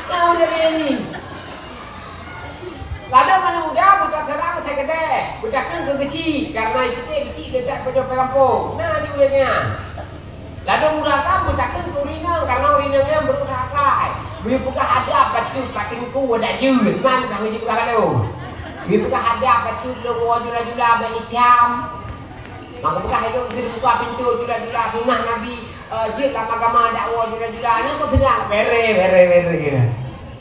Nah, udah kayak ni. Ladôm aneuk muda beutaseurang sakeudée, beutakheun keu keuchik, karena ipiké keuchik le that pajoh peugampông. Nah, di ureueng nyan. Ladôm ureueng agam beutakheun keu ureueng inong, karena ureueng inong nyan barô that akai. Geupeugah adab bacut, bak teungku adak jeuet, man bah geupeugah ladôm. Geupeugah adab bacut lôn woe jula-jula bak itam. Maka peugah ilôn keu buka pintoe jula-jula sunah Nabi, eh, jeuet lam agama dak woe jula-jula. Nyan kok seudang, bere, bere, bere.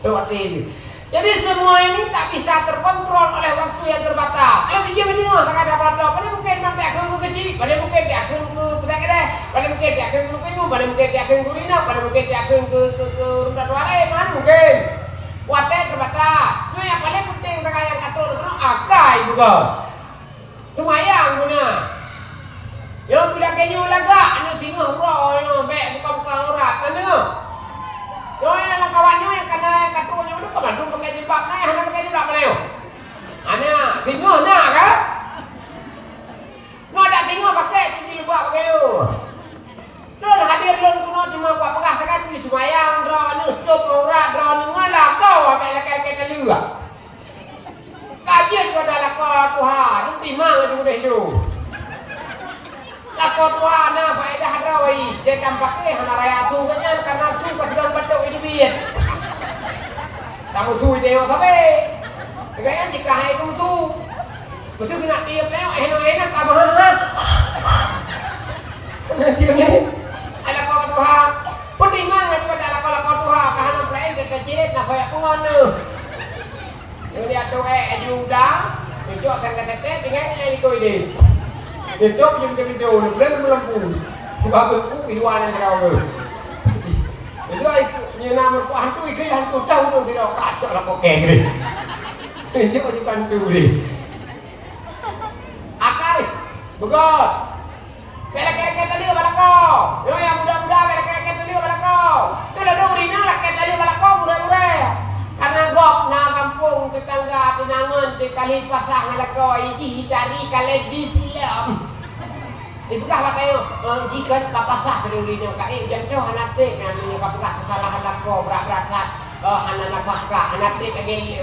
Teuaté jeuet. Jadi, semua ini tak bisa terkontrol oleh waktu yang terbatas. Ayo, sijeuem meunyoe, takada pada, pada mungkin memang piak keu keuchik, pada mungkin piak keu, keu pedak kedai, pada mungkin piak keu keu pingu, pada mungkin piak keu keu rinok, pada mungkin piak keu, keu, keu, keu rumah tua lain, mana mungkin. Watèe terbatas. Nyoe nyang paling penting, takada nyang atur keunoe akai juga. Seumayang guna. Nyoe pih lagèe nyoe lagak, nyoe singoh uroe nyoe bèk buka-buka aurat, na deungö? Nyoe lam kawan nyoe nyang kana ka trok nyoe, nyoe ka mandum pakai jilbab, na hana pakai jilbab meunyoe. Hana, singoh na kan? Nyoe dak singoh pakai jilbab pakai nyoe. Lôn hadir lôn keunoe cuma kupeugah sagai, seumayang droeneuh, tôb aurat droeneuh, ngon lakoe, abéh lakée-lakée taleue. Ka jeuet keu lakoe tuha, neutimang laju udeh lôn. Lakoe tuha na faedah droe, jeuet tampaké hana raya su geuh nyan, karena su ka seudang batuk di teubiet. Tameusu idéh nyoe sabe. Lagée nyan cit ka hai keu meusu. Meusu keuneuk tiep lé, eh, nyoe, eh, nyoe, ka meuhah. Tiep lé. Hai lakoe tuha. Peutimang laju bak lakoe-lakoe tuha, ka hana peulaén teuka ciret na soyak peungon neuh. Nyoe dia tu, eh, aju uda, cucok kan kata teh, tinggai, eh, ikoi deh. Tutup jeuem pintoe, belum meulumpu. Sebab beuku di luwa nyang keudroe. Itu ai, nyoe na meureumpok hantu, ikoi hantu tahu tu sidroe, kacok lah pokok deh. Cucok aju kantu deh. Akai, beugöt. Bèk lakèe-lakèe taleue bak lakoe. Nyoe nyang muda-muda bèk lakèe-lakèe taleue bak lakoe. Nyoe ladôm ureueng inong lakèe taleue bak lakoe gurèe-gurèe. Karena gob na gampông, teutangga, teunangan, teukali pasah ngon lakoe, jih jitari kalèe di silom. Jipeugah bak tanyoe, eh, jih kan ka pasah keu ureueng inong, ka ék jantoe hana trép nyan, nyoe ka peugah keusalahan lakoe brat-brat that. Oh, hana nafakah, hana trép lagèe lé.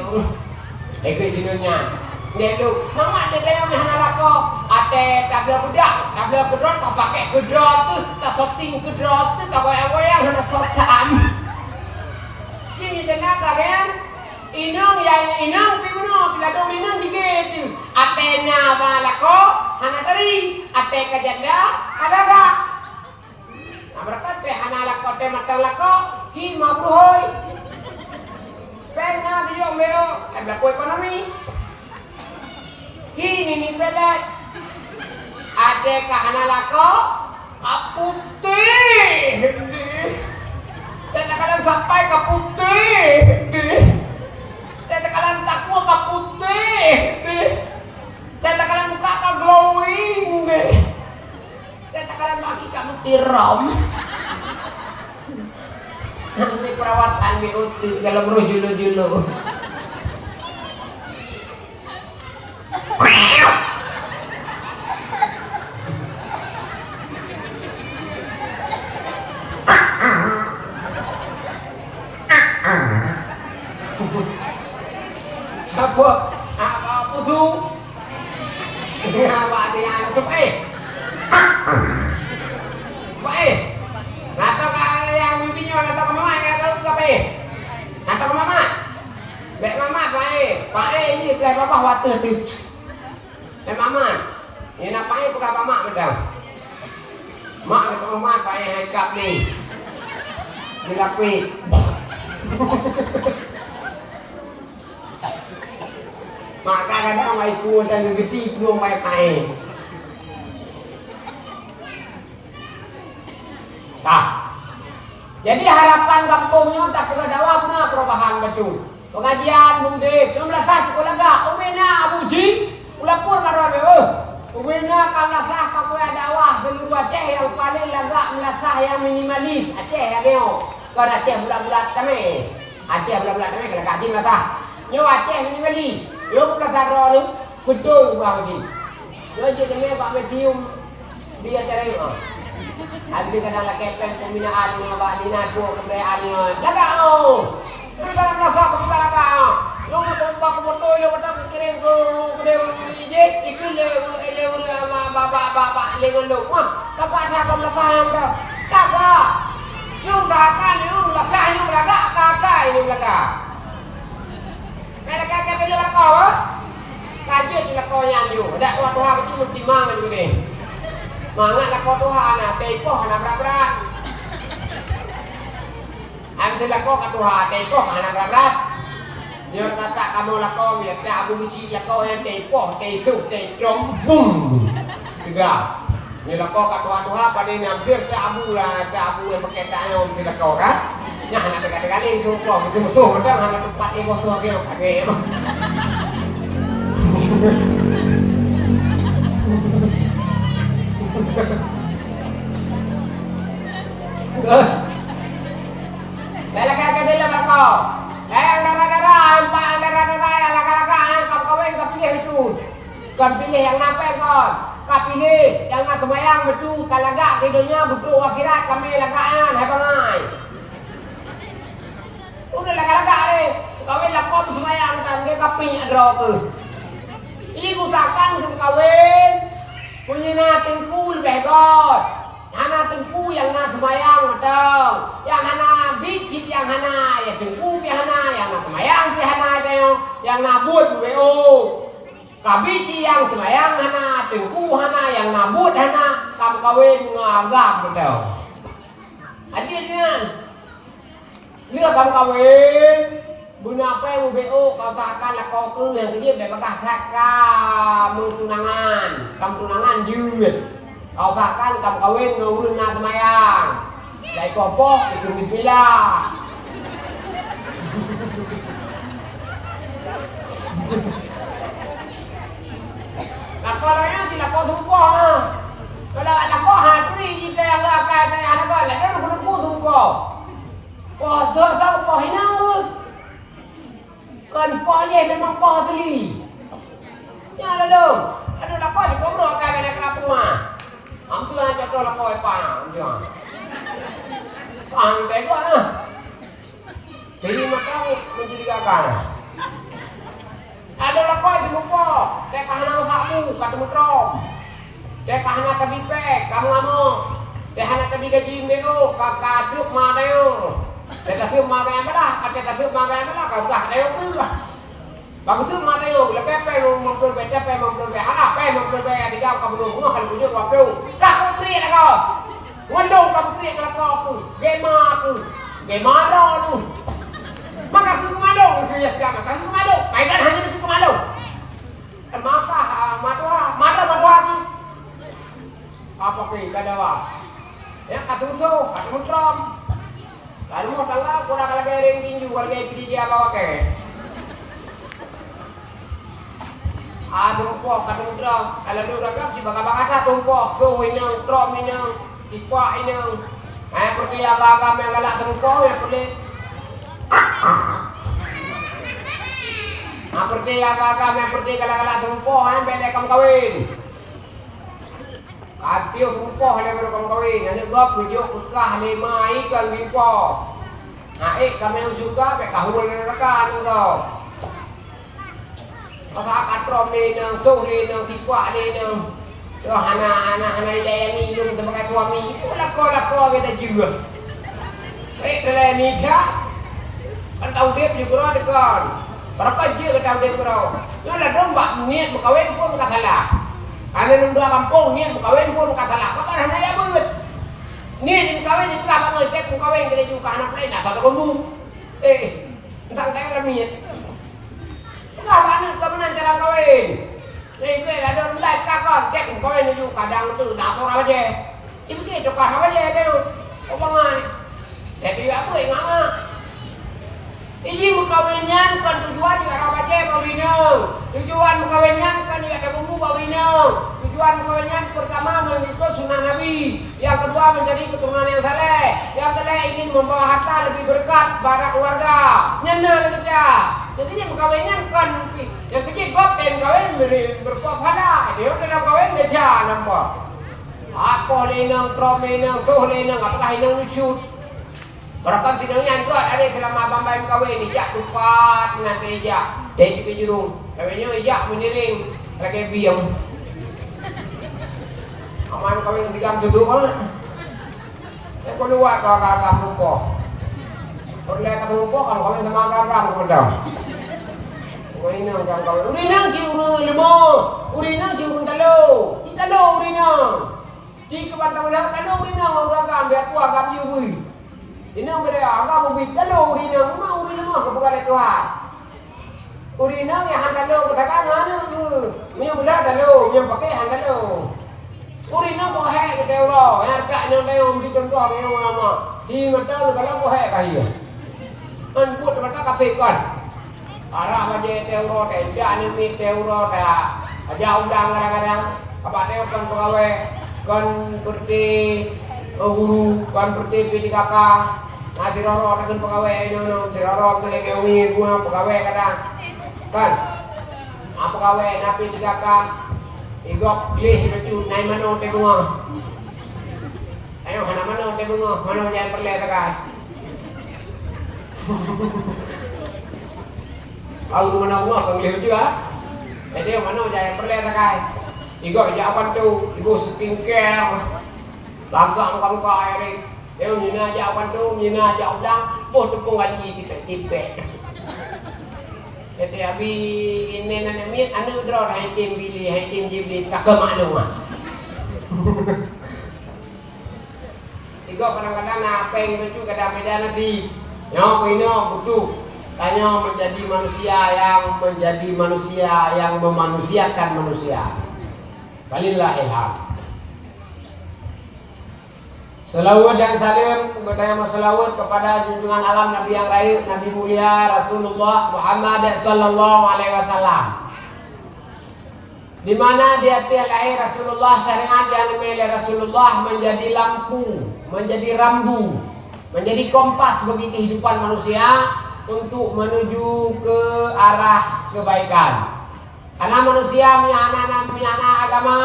Lagèe jinoe nyan. Nyan lôn, mamat teuka nyoe hana lakoe, até tabloe beudak, tabloe keudroe, tapakék keudroe teuh, tasoting keudroe teuh, tagoyang-goyang hana soe tam. Jih nyan ka kan? Inong nyang inong pih bunoe, pih ladôm inong digé teuh. Até na ba lakoe, hana tari, até ka janda, ka gagak. Nah, beureukat teuh hana lakoe teuh mantong lakoe, hi ma beuhôi. Péng na geuyue meuyo, eh, beuko ekonomi. Hi nini pelet. Até ka hana lakoe, ka putéh deh. Teuka kalon sapai ka putéh deh. Teuka kalon takue ka putéh deh. Teuka kalon muka ka glowing deh. Teuka kalon maki ka meutiröm. Hase perawatan di uteuk dalam roh julu-julu. Apa? Apa, apa tu? Awak ada yang macam, eh. Apa, eh? Natoe ka yang mimpi nyoe, natoe ka mamat, natoe ka apa, eh? Natoe ka mamat. Bèk mamat, Pak, eh. Pak, eh, ini belah babah wateue tu. Eh, mamat. Ini nak Pak, eh, peugah mamat macam. Mak kata, "Oh, mak, payah hai kap ni." Dilapik. Maka kadang mai ku dan geugeuti plueng mai paéh. Tah. Jadi harapan gampông nyoe tapeugah dakwah beuna perubahan bacut. Pengajian, mundéh, nyoe meulasah cukôp lagak. Ubé na Abu Ji, ulapor maroh lé, eh. Ubé na ka meulasah pakoe dakwah seuluruh Aceh nyang paleng lagak meulasah nyang minimalis. Aceh nyang nyoe, kon Aceh bulat-bulat tamé. Aceh bulat-bulat tamé ka lagak jih meulasah. Nyoe Aceh minimalis. Nyoe meulasah droeneuh, beutôi ubah jih. Nyoe jeuet deungoe bak museum. Di acara nyoe. Habéh kadang lakèe pèng pembinaan nyoe bak dinas buet keubiasaan nyoe. Lagak, oh. Kadang rasa bak lagak, oh. Nyoe meutumpah keu moto, nyoe meutumpah keu kereng, keu, keu dem ijek, ikeu lé, lé ureueng ama bak, bak, bak, bak, lé ngon lôn. Wah, lagak that kon meulakèe nyan dah. Lagak. Nyoe lagak, nyoe meulakèe, nyoe lagak, lagak, nyoe lagak. Ka lagak, ka lagak lakoe, eh? Ka jeuet lakoe nyan yue. Dak tuha-tuha beutôi meutimang laju deh. Mangat lakoe tuha na, teuipoh hana brat-brat. Am si lakoe ka tuha, teuipoh hana brat-brat. Nyoe tatak kamoe lakoe, biasa Abu Muci lakoe nyan teuipoh, teuisoh, teuitrôm, bum. Teuga. Nyoe lakoe ka tuha-tuha, padé nyang sir teu abu lah, teu abu nyang pakai tanyoe meusti lakoe kan? Nyan hana teuka-teuka lé, musoh-musoh, musoh mantong hana teumpat lé musoh lagèe nyoe, padé. Dah lakèe-lakèe Kon piléh nyang na péng kon. Ka piléh nyang na seumayang, meuteuka lagak keu donya, beutôi akhirat, ka mé lagak nyan, hai bangai. Udah lagak-lagak deh. Kawin lapom seumayang kan, dia kaping droe keuh. Ih, usahakan keu kawin, meunyoe na teungku leubeh göt. Hana teungku nyang na seumayang mantong. Nyang hana bit cit nyang hana, ya teungku pih hana, nyang na seumayang pih hana, nyang na buet pih oh. Ka bit cit nyang seumayang hana, teungku hana, nyang na buet hana, ka meukawen ngon agam mantong. Aja nyan. Lheueh ka meukawen, beuna pèng ubé ôk, ka usahakan lakoe keuh nyang keujeuet bèk bagaih that ka meutunangan, ka meutunangan jeuet. Ka usahakan ka meukawen ngon ureueng na seumayang. Jai poh-poh, ikheun bismillah. Lakoe laén jilakoe seurupoh, ha. Kalau lakoe ha, turi jiteuka akai teuka lakoe, ladôm keuneuk seurupoh. Poh soe-soe poh inong geuh. Kon poh jih memang poh asli. Nyan ladôm. Aduh lakoe jikobrok akai bak na keurapua. Hampir contoh lakoe pang. Pang teuka lah. Jadi mata mencurigakan. Adoe lakoe jimupo, teuka hana meusapu, ka teumeutrom. Teuka hana tabi pèng, ka meuamok. Teuka hana tabi gaji M B O, ka, ka seup ma tayong. Teuka seup ma gaya malah, ka teuka seup ma gaya malah, ka peugah tayong peugah. Ka geuseup ma tayong, leupah pèng limong ploh ribèe, leupah pèng limong ploh ribèe, hana pèng limong ploh ribèe, tiga ka bunoe, bunoe ka lheueh kujeuet dua ploh. Ka keu peutriek lagoe. Ngon lôn ka meupriek keu lakoe keuh, gema keuh, gema droe keuh. Maka keuh keumalon keuh ya siat, maka keuh keumalon. Maidan hana keuh keumalon. Maka, ah, matoha, mata matoha keuh. Apa keuh ka dawa? Ya, ka susoh, ka teumeutrom. Ka rumoh tangga kurang lagèe ring tinju, lagèe P D J Abah Wakèe. Ah, tumpok, ka tumpok. Kalau duduk dagap, cuma ka bakata tumpok. Soh inong, trom inong, tipak inong. Eh, seperti agam-agam nyang galak tumpok, nyang peulét. Ah, seperti agam-agam nyang seperti galak-galak tumpok, eh, bèk lé ka meukawen. Ka piôh tumpok lé baroe ka meukawen, aneuk gob geujok keu kah lé ma i kon geuimpok. Aék ka meusuka, bèk ka hue lé neuraka aneuk gob. Masa ka trom lé inong, soh lé inong, tipak lé inong. Yoh hana, hana, hana ilayani lôn sibagai suami. Peue lakoe-lakoe gata jeuet? Ék teulayani that. Kan taudép jeuet keudroe teuh kon. Beurapa jeuet gata udép keudroe? Nyoe ladôm bak niet meukawen phon ka salah. Hana lôn dua gampông niet meukawen phon ka salah. Pakon hana jak beuet? Niet meukawen jipeugah bak ngon cèk meukawen keu laju ka hana peureulèe na saboh bumbu. Eh, entang tayong lam niet. Peugah bak aneuk keu meunan cara kawen. Nyan keuh ladôm lai ka kon, cèk meukawen laju kadang tu na soe raba jèe. Imeusé teuka raba jèe teuh. Oh bangai. Jadi apa ingat mak? Iji meukawen nyan kon tujuan jak raba jèe bak ureueng inong. Tujuan meukawen nyan kon jak tabunggu bak ureueng inong. Tujuan meukawen nyan peurtama meungikat sunnah Nabi. Nyang keudua, mencari keturunan nyang saleh. Nyang keulhèe, ingin membawa harta lebih berkat bak keluarga. Nyan na lagèe nyan. Jadi, nyang meukawen nyan kon nyang keujeuet gob dan kawin beri berpahala. Dia dalam kawin biasa nampak. Akoh lé inong, trom lé inong, soh lé inong, apakah inong lucu? Barangkapeue sidang nyan gèt, ada selama abang bai meukawen, ijak tupat meunan teuh ijak. Deh jipeujeurung. Tapi nyoe ijak meuniring lagèe bieng. Amai meukawen digam tudok, eh. Eh, kau luwat kau agam-agam rupa. Kau lé ka rupa, kau meukawen sama agam-agam kau peudong. Kau inong kau meukawen. Ureueng inong cit ureueng leumah. Ureueng inong cit ureueng talo. Cit talo ureueng inong. Di keuban tamulah talo ureueng inong, ureueng agam, biar kuah agam jih bui. Inong beda agam ubit talo ureueng inong, memang ureueng lemah keu peugah lé Tuhan. Ureueng inong nyang han talo keu sakai ngon aneuk geuh. Meunyoe beulah talo, meunyoe paké han talo. Ureueng inong boh hék keu teuroe, nyang ka inong tayong bri contoh meunyoe ulama. Di mata neukalon boh hék ka hieng. Ngon buet mata kaseh kon. Arah bajèe teuh uroe teuh, jak aneuk miet teuh uroe teuh. Aja ulang kadang-kadang, abak teuh kon peugawée, kon peureuté, eh, guru, kon peureuté P J K K. Na sidroe-droe takheun peugawée inoe-noe, sidroe-droe meuteulée keu umi dua peugawée kadang. Kan? Apa kawai napi tiga ka? Igop gleh bacut nai mano teuh beungoh. Ayo hana mano teuh beungoh, mano nyang peureulèe sagai. Au mano beungoh kan gleh bacut ah. Jadi mano nyang peureulèe sagai. Igop jak bantu, ibu skincare. Lagak muka-muka air ni. Dia mina jak bantu, mina jak udang, boh tepung gaji tipek-tipek. Jadi abi ini anak miet, anak droe hai tim bili, hai tim jibli, tak ke maklum ah. Tiga kadang-kadang na apa yang itu kadang beda nasi. Nyoe keunoe butuh. Tanyoe menjadi manusia yang menjadi manusia yang memanusiakan manusia. Walillahil hamd. Selawat dan salam, bertanya selawat kepada junjungan alam Nabi yang rakyat, Nabi mulia Rasulullah Muhammad sallallahu alaihi wasallam. Di mana di atas lahir Rasulullah, syariat yang dimiliki Rasulullah menjadi lampu, menjadi rambu, menjadi kompas bagi kehidupan manusia untuk menuju ke arah kebaikan. Karena manusia meunyo hana, meunyo hana agama,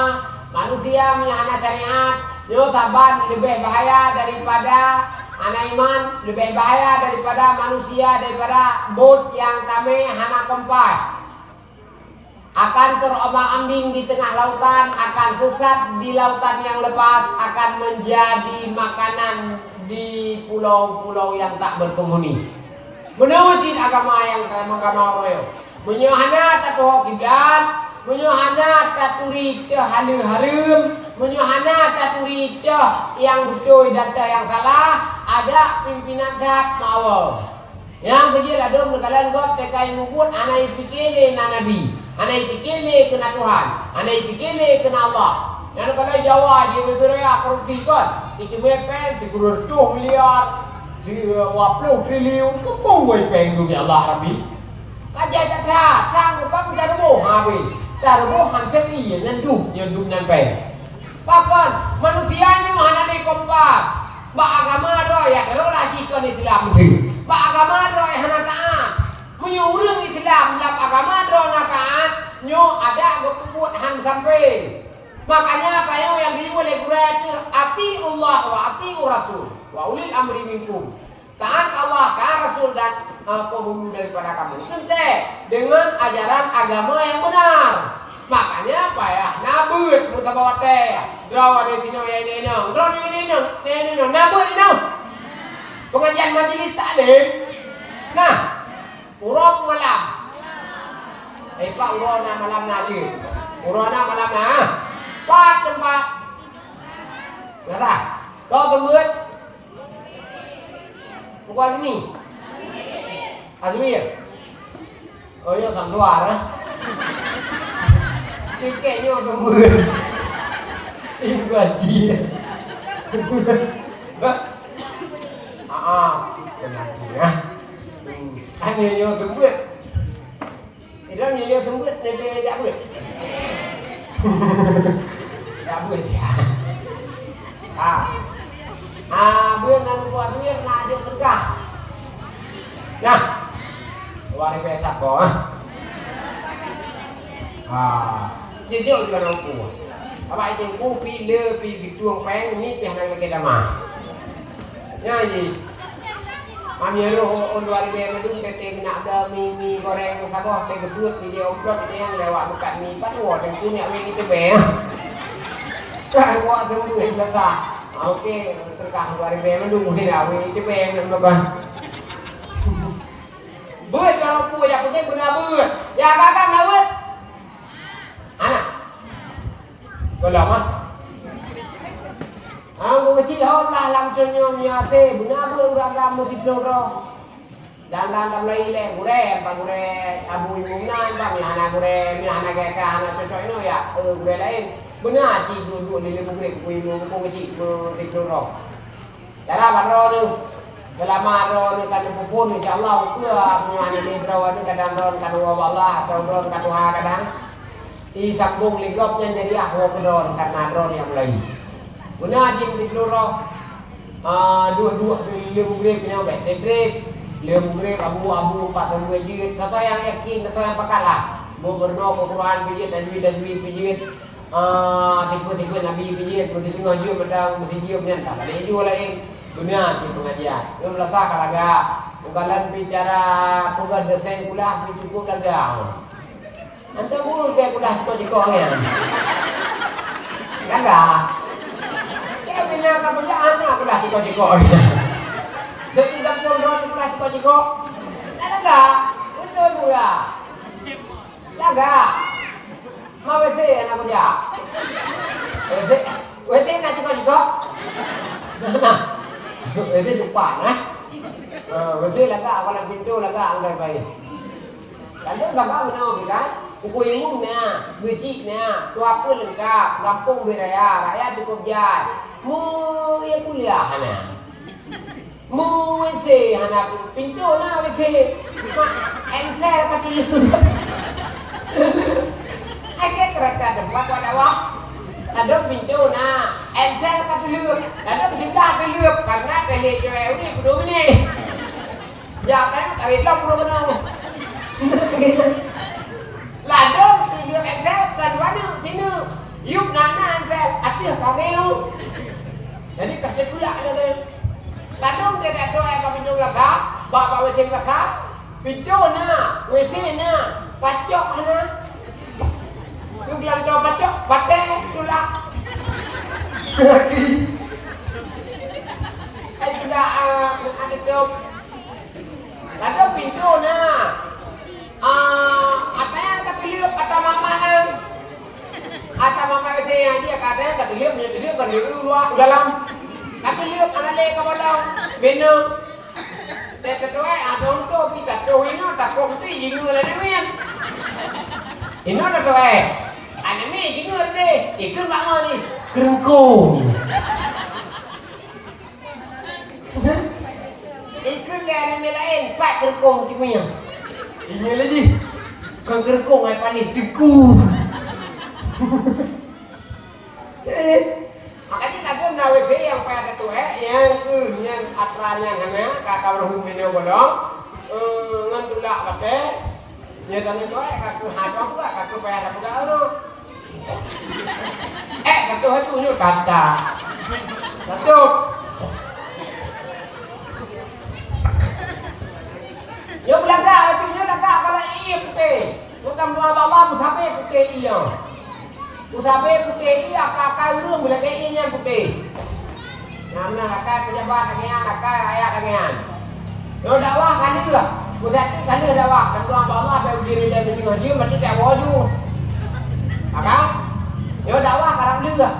manusia meunyo hana syariat, nyoe saban leubeh bahaya daripada hana iman, leubeh bahaya daripada manusia, daripada bot nyang tamé hana kompas. Akan terombang-ambing di tengah lautan, akan sesat di lautan yang lepas, akan menjadi makanan di pulau-pulau yang tak berpenghuni. Meunoe cit agama nyang agama roh. Meunyoe hana tatuho kiblat, meunyoe hana taturi teuh haleue hareuem, meunyoe hana taturi teuh nyang beutôi dan teuh nyang salah, adak pimpinan that mawö. Nyang beujeuet ladôm neukalon gob teuka imubuet hana ipike lé na nabi, hana ipike lé keu na Tuhan, hana ipike lé keu na Allah. Nyan kalau Jawa jih beubeuraya korupsi kon, iteumé péng sikureueng reutôh miliar, dua ploh triliun, keupeue wai péng dunia Allah Rabbi? Ka jai that-that, sang bukan taruboh habéh. Taruboh han sép ié nyan dup, nyan dup nyan péng. Pakon, manusia nyoe hana lé kompas. Bak agama droe ya tarolah jikon Islam tu. Bak agama droe hana taat. Meunyoe ureuëng Islam lam agama droe na taat, nyoe adak geupeubuet han sampé. Makanya payoe nyang geuyue lé gurée teuh, "Atiullah wa atiur rasul wa ulil amri minkum." Taat Allah, taat Rasul dan, eh, penghulu daripada kamu. Itu teuntèe dengan ajaran agama yang benar. Makanya payah na beuet meusaboh watèe. Droe ada sinoe ya ini inong, droe ini inong, ini inong. Na beuet inong. Pengajian majelis taklim. Nah, uroe malam. Eh, pak uroe na malam na je. Uroe na malam na. Pat tempat. Kata, kau tembus. Bukan Azmi. Azmi ya? Oh, ya, sang luar, eh. Tiket nyoe tembus. Ih, gaji. Ah, ah. Kenapa ya? Hmm. Kan nyoe, nyoe tembus. Ilôn nyoe seumbeuet, nyoe jak beuet. Jak beuet, ya. Ha. Ha, beuet ngon buah duit na jok teuka. Nah. Luar biasa ko, ha. Ha. Jijok juga nangku. Abang itu kupi le pi gituang peng ni pih nang lagi dama. Nyan jih. Mami roh ôn dua ribèe mandum, teuntèe geunak bla mi, mi goreng saboh, teuntèe geuseuet, teuntèe omplot, teuntèe nyang lewat bukan mi, pat woe teuntèe nyak wéng iteubieng. Kan woe teuntèe biasa. Ah, oke, teuka dua ribèe mandum, mungkin awéng iteubieng, nak makan. Beuet kalau pue, nyang penting beuna beuet. Nyang agam na beuet. Anak. Gohlom ah. Hang keuchik hom lah lam teungoh miase, beuna beuet ureueng agam meusiplôh droe. Dan lam tam lagi lé gurèe, apa gurèe Abu Imum nan, apa mi hana gurèe, mi hana gaya ka, hana cocok inoe ya, eh, gurèe laén. Beuna cit duek-duek di lé mugrib Abu Imum, keuchik meusiplôh droe. Cara bak droeneuh, seulama droeneuh ka neupeuphon, insya Allah, ukeue meunyoe hana lé droeneuh kadang droeneuh ka neuwoe bak Allah, atawa droeneuh ka tuha kadang, isambong lé gob nyan jadi ahwoe keu droeneuh karena droeneuh nyang mulai. Beuna jih meusiplôh droe, ah, duek-duek lé mugrib nyoe bèk trép-trép, lé mugrib abu-abu pat samboi jeuet, soe-soe nyang yakin, soe-soe nyang pakat lah. Meurunoe Quran pih jeuet, tajwid, tajwid pih jeuet, ah, tipe-tipe Nabi pih jeuet, meuteungoh jeuet mata meusijeuem nyan, tak ada jua laén. Guna cit pengajian. Nyoe meulasa ka lagak. Bukan dalam bicara peugah desain kulah pih cukup lagak. Antam ureuëng keu kulah cikoh-cikoh nyan. Lagak. Keu bina ka peugah aneuk kulah cikoh-cikoh nyan. Jadi gampông droe kulah cikoh-cikoh. Lagak. Beutôi peugah. Lagak. Ma WC aneuk kuliah. WC, WC na cikoh-cikoh? Na. WC depan, eh. Ah, WC lagak, kalau pintu lagak, udah baik. Lalu gambar mana, kan? Buku ilmu na, masjid na, tu apa lengkap, gampông bit raya, rakyat cukup jai. Mu, ya kuliah na. Mu WC hana pintu na WC. Mak, ensel ka teuleuek. Akhé keurata teumpat wak dakwah. Ladôm pintu na, ensel ka teuleuek. Ladôm siblah teuleuek, karena teuh lé cewek uroe peuduek minit. Jak kan, tarék lom peuduek keunoe. Ladôm teuleuek ensel, kan waneuk, sineuk. Yup na na ensel, ateueh ka ngeu. Jadi, ka teupeulak lé. Ladôm teuh ka toh bak pintu belakang, bak, bak WC belakang, pintu na, WC na, pacok hana. Yue geulantoe pacok, batée tulak. Hai tulak, ah, tutup. Ladôm pintu na. Ah, ata nyang ka teuleuek, ata mama na. Ata mama WC nyang jih, ata nyang ka teuleuek, meunyoe teuleuek, ka teuleuek u luwa, u dalam. Ka teuleuek, hana lé ka bolong. Bina. Teuh teutuai, ah, contoh kita tuh inoe, takong tu jingeue lagée nyan. Inoe teutuai. Aneuk miet jingeue deh. Ikheun bak ngon ni. Keureuengkong. Ikheun lé aneuk miet laén, pat keureuengkong cit nyan. Ingat lé jih. Kon keureuengkong ai paléh, teungku. Eh. Makajih ladôm na WC nyang payah tatuek, nyang keuh nyan atra nyan hana, ka, ka meuruhu meunyoe bolong, eh, ngon tulak batée, nyoe tanyoe tuek ka keuh hadong ka, ka keuh payah tapeugah uroe. Eh, ka toh aju nyoe tata. Ka toh. Nyoe beulagak, aju nyoe lagak kala ié putéh. Nyoe ka meudoá bak Allah, meusabe putéh ié. Meusabe putéh ié, akai-akai ureuëng beulagak ié nyan putéh. Nyang na akai pejabat lagée nyan, akai rakyat lagée nyan. Nyoe dakwah ka lheueh, meusabe ka lheueh dakwah, ka meudoá bak Allah, bèk uji rilée meunyoe jeuem, berarti tak woe ju. Maka, nyoe dakwah ka lheueh.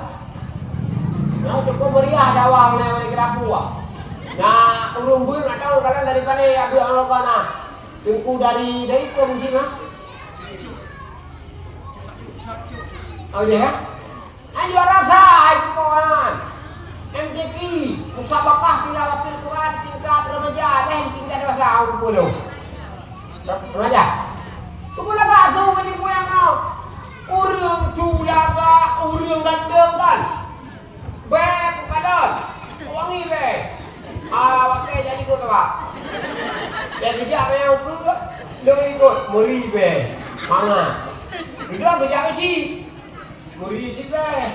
Nyoe cukup meriah dakwah ulée-ulée geurapue. Na ureuëng beuet atau kalon dari pane ya beuet Allah kana. Teungku dari, dari ke musim ah? Oh iya ya? Ayo rasa ai kawan. M D Q, musabaqah tilawatil Quran tingkat remaja, eh tingkat dewasa ureuëng beuet. Remaja. Tunggu lah bakso ke di moyang kau. Ureuëng culaga, ureuëng ganteng kan? Bèe peukalon, wangi bèe. Ah, watèe jadi geuh keuba. Bèe geujak manyang ukeue, lôn ikot, meuri bèe. Mangat. Dudoe geujak meucit. Meuri cit bèe.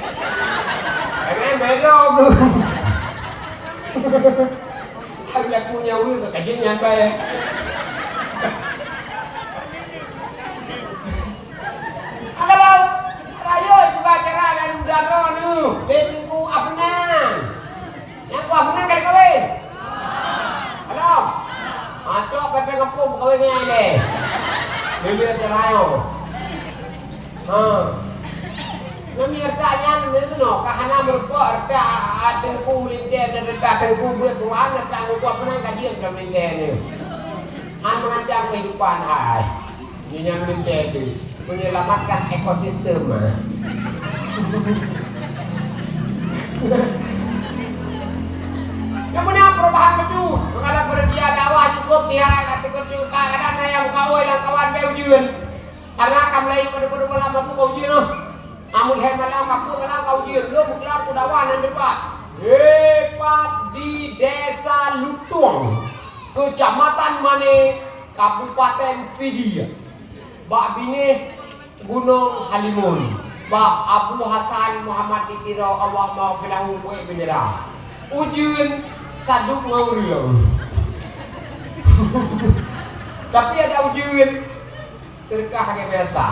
Pengen bèe droe geuh. Hai laku nyawa keu kajeut nyan bèe. Alah, rayeuk buka acara lalu daroe neuh lé Teungku Afnan. Nyang ku Afnan ka jikawén? Belum. Ha, cok pepeng kampung kawén nyan lé. Lé acara nyoe. Ha. Nami harta nyan nyoe ka hana meureumpok harta Teungku Meulintèe dan harta Teungku Beuet Tuhan, harta Teungku Afnan ka jeuet lam meulintèe nyoe. Han mengancam kehidupan hai. Nyoe nyang meulintèe tu menyelamatkan ekosistem. Nyoe meunan perubahan bacut. Kalau peuredia dakwah cukup tiara ka cukup cuka kadang na nyang meukaôi lam kawan bèe ujeuen. Karena ka mulai pada-pada malam aku ka ujeuen noh. Amun hai malam aku malam ka ujeuen. Lôn meukeulak ku dakwah nan depan. Tepat di Desa Lutueng, Kecamatan Mane, Kabupaten Pidie. Bak binéh Gunong Halimun, bak Abu Hasan Muhammad di Tiro, Allahummaghfir lahu, buet bendera. Ujeuen sadub ngon ureueng. Tapi ada ujeuen, seudeukah lagèe biasa.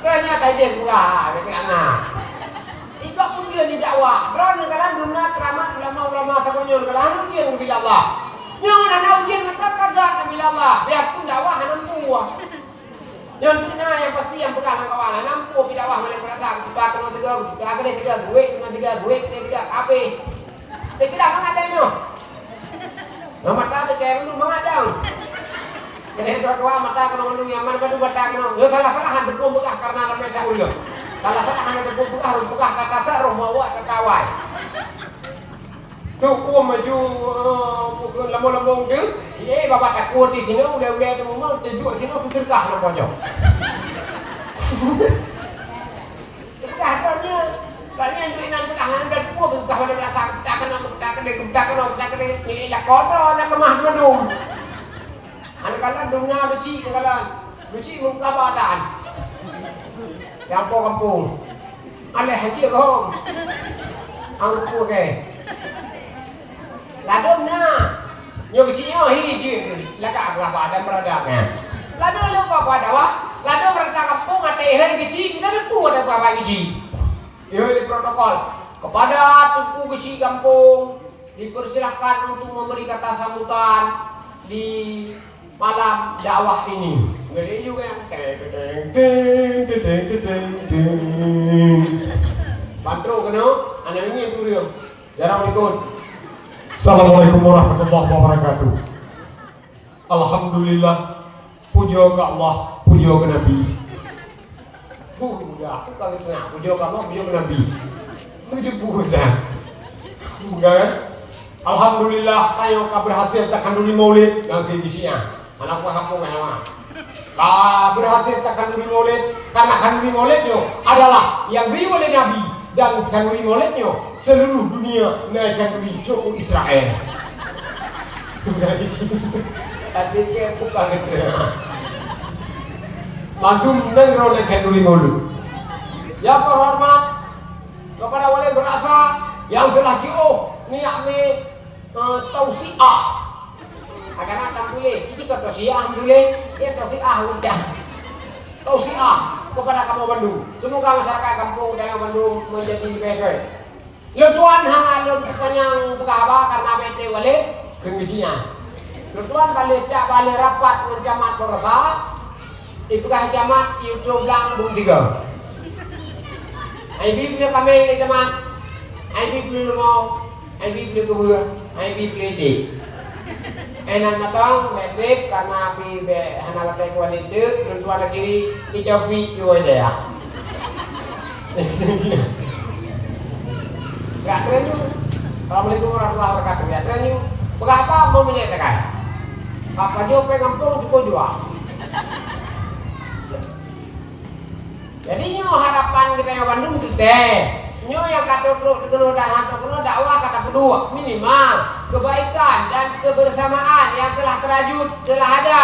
Keu nyoe tajak murah, tapi angat. Ikot pun dia di dakwah. Droeneuh kalon dum na keuramat ulama-ulama saboh nyoe kalon hana ujeuen bila Allah. Nyoe hana ujeuen mantap ka gata bila Allah. Biarpun dakwah hana mampu. Nyoe tu na nyang pasti nyang peugah lam kawan. Hana mampu bila Allah, mana perasaan. Kita kena tegur, kita kena tegur, duit kena tegur, duit kena tegur. Habis. Tapi kita mangat dah nyoe. Nyoe mata teuka mandum mangat dah. Keuneuk dua-dua mata keunoe mandum, nyang mana padum mata keunoe. Nyoe salah-salah han teupeue peugah karena ramé that ulèe. Salah-salah han teupeue peugah, ureueng peugah kata-kata roh mawat kata awai. Tu kuem maju, eh, bukan lambong-lambong tu. Eh, babah takut di sini, ulèe-ulèe tu memang teujok sini seuseukah nak pojok. Peugah droeneuh. Droeneuh duek inan peugah, hana teupeue peugah pada rasa, peugah keunoe, peugah keudeh, peugah keunoe, peugah keudeh. Ni lakoe droe na keumah mandum. Hana kalon dum na keuchik, hana kalon. Keuchik meukaba tan. Nyang po gampông. Aléh hana jeuet hom. Angku ke. Ladôm na. Nyoe keuchik nyoe hi jeuet lagak beurapa dan beurada nyan. Ladôm lôn ba dakwah, ladôm rata gampông até hai keuchik, na leupeue ada beurapa keuchik. Ihôi protokol. Kepada Teungku Keuchik Gampông, dipersilahkan untuk memberi kata sambutan di malam dakwah ini. Jadi juga yang teng, teng, teng. Bantu kena, anak ini tu dia. Assalamualaikum. Assalamualaikum warahmatullahi wabarakatuh. Alhamdulillah. Pujoe keu Allah, pujoe keu Nabi. Huh, ya, aku kalau tengah pujoe keu Allah, pujoe keu Nabi. Pujoe pujoe dah. Bukan? Alhamdulillah, ayo ka berhasil takhanduri maulid dan kegisian. Anak buah kampung yang lama. Ka berhasil takhanduri maulid, karena khanduri maulid nyoe adalah yang geuyue oleh Nabi. Dan khanduri maulid nyoe seluruh dunia na khanduri cok u Israel. Tapi ke bukan kena. Mandum nanggroe na khanduri maulid. Yang terhormat kepada Wali Beurasa yang telah jiôh niat ni, eh, tausiah. Agama tak boleh. Itu kan tausiah boleh. Dia tausiah udah. Tausiah kepada kamu bandum. Semoga masyarakat kampung dan bandum menjadi lebih baik. Lôn tuan hana lôn panyang peugah haba karena bèk teuwalét keuneuk geusinya. Lôn tuan bale cak bale rapat ngon camat Purwosa, ipeugah camat iutoe blang bung tiga. Ai bi peuleue kamé lé camat, ai bi peuleue leumo, ai bi peuleue keubeue, ai bi peuleue iték. Eh, nan mantong, bèk trép, karena pih bèk hana watèe kualitas, lôn tuan akhiri, di Taufik, di Hidayah. Gak terenyuh. Assalamualaikum warahmatullahi wabarakatuh. Gak terenyuh. Peugah apa, mau minyak tekai. Apa jauh pèng gampông, cukup jua. Jadi nyoe harapan geutanyoe bandum teuntèe. Nyoe nyang ka trok-trok teukeunong dan han trok keunoe dakwah ka tapeuduek minimal kebaikan dan kebersamaan yang telah terajut, telah ada,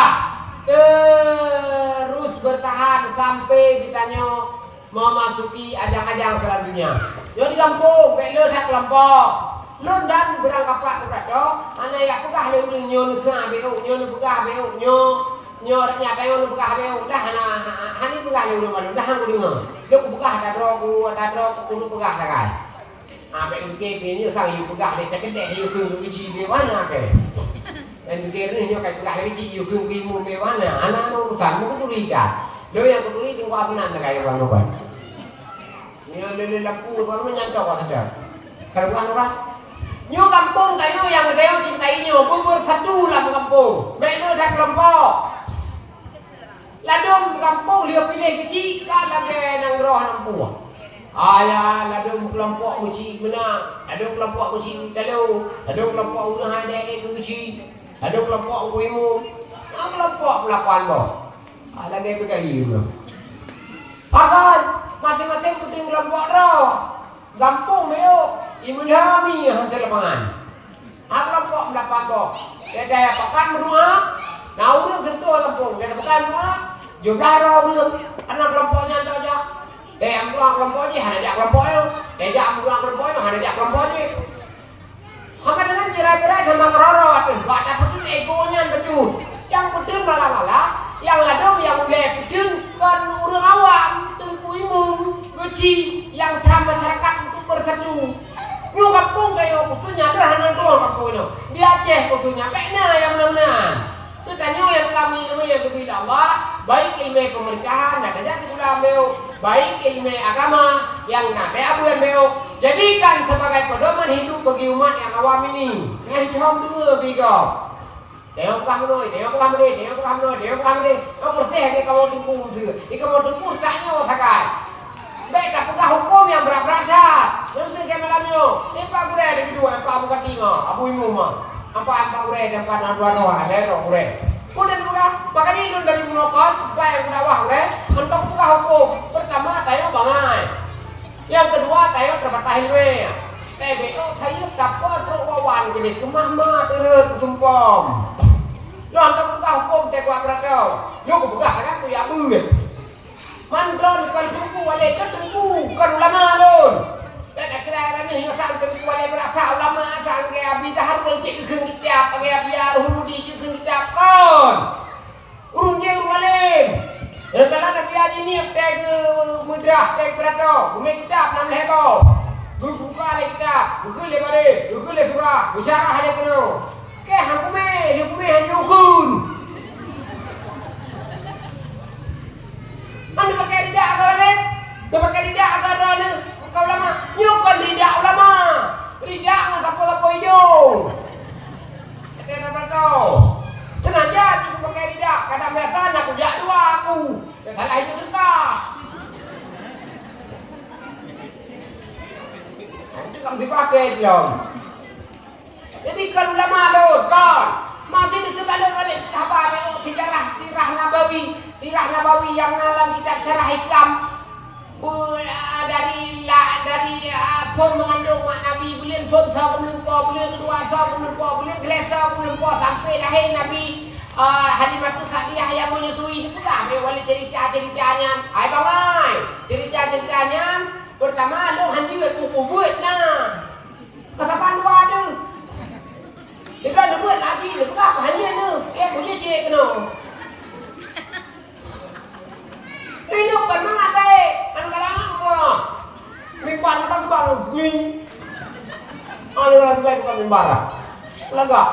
terus bertahan sampai geutanyoe memasuki ajang-ajang selanjutnya. Nyoe di gampông, bèk le that keulompok. Lôn dan beurangkapat teupeue, hana jak peugah lé ureueng nyoe neusa bèk, nyoe neupeugah bèk, nyoe Nyoe nyata nyoe neupeugah bèk, dah hana, ha-, ha-, hana peugah lé ulôn malu, dah hana kudeungoe. Lôn kupeugah ata droe ku, ata droe ku, ku peugah sagai. Ah, bèk pike pih nyoe sang yue peugah lé, cakeutek yue kheun keu keuchik bèk wana kèe. Dan pike nyoe ka peugah lé keuchik, yue kheun keu imum bèk wana. Hana, hana urusan, meukuturi ka. Lôn nyang kuturi teungku Afnan sagai ureueng nyoe. Nyoe lé-lé lampu, baru nyan cok ka sedap. Ka lurah, lurah. Nyoe gampông tanyoe nyang geutanyoe cintai nyoe, beubersatu lam gampông. Bèk le that keulompok. Ladôm gampông lheueh piléh keuchik ka lagèe nanggroe lampu. Aya, ladôm keulompok meuchik meunan, ladôm keulompok meuchik talo, ladôm keulompok meunan hai dèk keu keuchik, ladôm keulompok meuimum, ladôm keulompok peulapan boh. Ah, lagèe peukayi nyoe. Pakon, maséng-maséng peuting keulompok droe. Gampông miyueb, imeulhami han teuleupang. Ha, keulompok meulapan boh. Di dayah pakat meudoa, na ureuëng sintoh gampông. Di dayah pakat meudoa, jumlah droe ureuëng, karena keulompok nyan tajak. Di dayah meudoa keulompok jih, hana jak keulompok nyoe. Di dayah meudoa keulompok nyoe, hana jak keulompok jih. Maka dengan cerai-berai sama keurara ateueh, bak tapeuteun ego nyan bacut. Nyang peuteun bala-bala, nyang ladôm nyang ulée peuteun kon ureuëng awam, teungku imum, geuchik, nyang tham masyarakat untuk bersatu. Nyoe gampông tanyoe peuteun nyan deuh hana tueng gampông nyoe. Di Aceh peuteun nyan bèk na nyang meunan-meunan. Keu tanyoe nyang kami ileumèe nyang geubri lé Allah, baik ileumèe pemerintahan, na tajak sikula ambeu, baik ileumèe agama, nyang na tajak ambeu. Jadikan sebagai pedoman hidup bagi umat nyang awam ini. Nyan hom dua bigoe. Tanyoe peugah meunoi, tanyoe peugah meudeh, tanyoe peugah meunoi, tanyoe peugah meudeh. Nyoe peureséh lagèe kamoe teungku meuseu. Di kamoe teungku tanyoe sagai. Bèk tapeugah hukôm nyang brat-brat that. Nyang seukai malam nyoe, nyoe Pak Gurèe nyang keudua, Pak Bupati nyoe, Abu Imum nyoe. Ampat, ampat gurèe, ampat na dua droe, lhèe droe gurèe. Peue nyang peugah? Makajih lôn dari bunoe kon, supaya geudakwah gurèe, hantom peugah hukôm. Peurtama, tanyoe bangai. Nyang keudua, tanyoe teubatai ileumèe. Teubiet sayeue tapo trok wawan keudeh keumah ma teureuet tumpom. Lôn hantom peugah hukôm teuka beuratoe. Lôn kupeugah sagai kujak beuet. Man droeneuh kon teungku walée, kon teungku, kon ulama lôn. Dan akhé-akhé nyoe nyang sang teungku walée meurasa ulama, sang lagée Abi Zaharul cit geukheun kitab, lagée Abi Ruhuludi cit geukheun kitab, kon. Ureuëng jih ureuëng alim. Nyang kana Abi Haji Nif teuh geumeudrah, teuh geuratoe, geumé kitab nam lhée boh. Geubuka lé kitab, geukheun lé baréh, geukheun lé surah, geusyarah lé keunoe. Keh han kumé, lé kumé han yukun. Kan neupaké ridak agam alim, neupaké ridak agam droeneuh, agam ulama. Nyoe kon ridak ulama. Ridak ngon sapo-sapo idong. Kata Roberto, sengaja aku pakai ridak. Kadang biasa nak kujak dua aku. Yang salah itu teuka. Itu kamu dipakai, Tiong. Jadi, kon ulama lôn, kon. Masih dikeubah lôn oleh sahabat, oh, sejarah sirah Nabawi. Sirah Nabawi nyang na lam kitab Syarah Hikam. Bu-, ah, dari la-, dari, ah, phon meungandong mak Nabi, buleuen phon soe keumeulumpo, buleuen keudua soe keumeulumpo, buleuen keulhèe soe keumeulumpo, sampai lahé Nabi, ah, Halimatus Sa'diyah nyang meunyeutui. Dipeugah lé wali cerita-cerita nyan. Hai bangai, cerita-cerita nyan, peurtama, lôn han jeuet, peue-peue buet na. Kasaban dua tu. Dia bilang, "Dia buat lagi, dia peugah apa hanya tu? Eh, bunyi cik kena." Ini kan mana tai? Anu kalang apa? Mimbar, mimbar, mimbar. Anu kalang bukan mimbar. Lagak.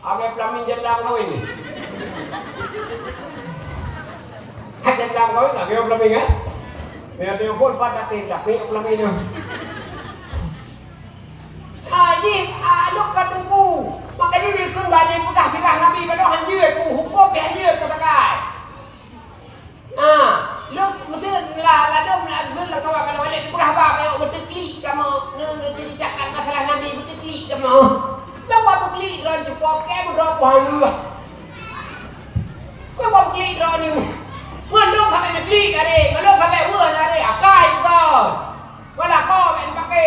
Agak pelamin jendang kau ini. Jendang kau ini, agak pelamin, kan? Dia, dia pun pada tindak, ni pelamin tu. Ah, jih, ah, lôn ka teungku. Makajih dikheun bak lôn peugah sirah Nabi, bak lôn han jeuet ku, hukôm pih han jeuet ku sagai. Ah, lôn meuteun la-, ladôm la-, geukheun lam kawan, bak lôn lé peugah ba, bak lôn beuteuklik kamoe, neu-, neuceuritakan masalah Nabi beuteuklik kamoe. Lôn ba beuklik droe cupo, kém droe ku han lheueh. Lôn ba beuklik droe nyoe. Ngon lôn sabe neuklik tadi, ngon lôn sabe weueh tadi, akai bukan. Ngon lakoe bèk neupaké.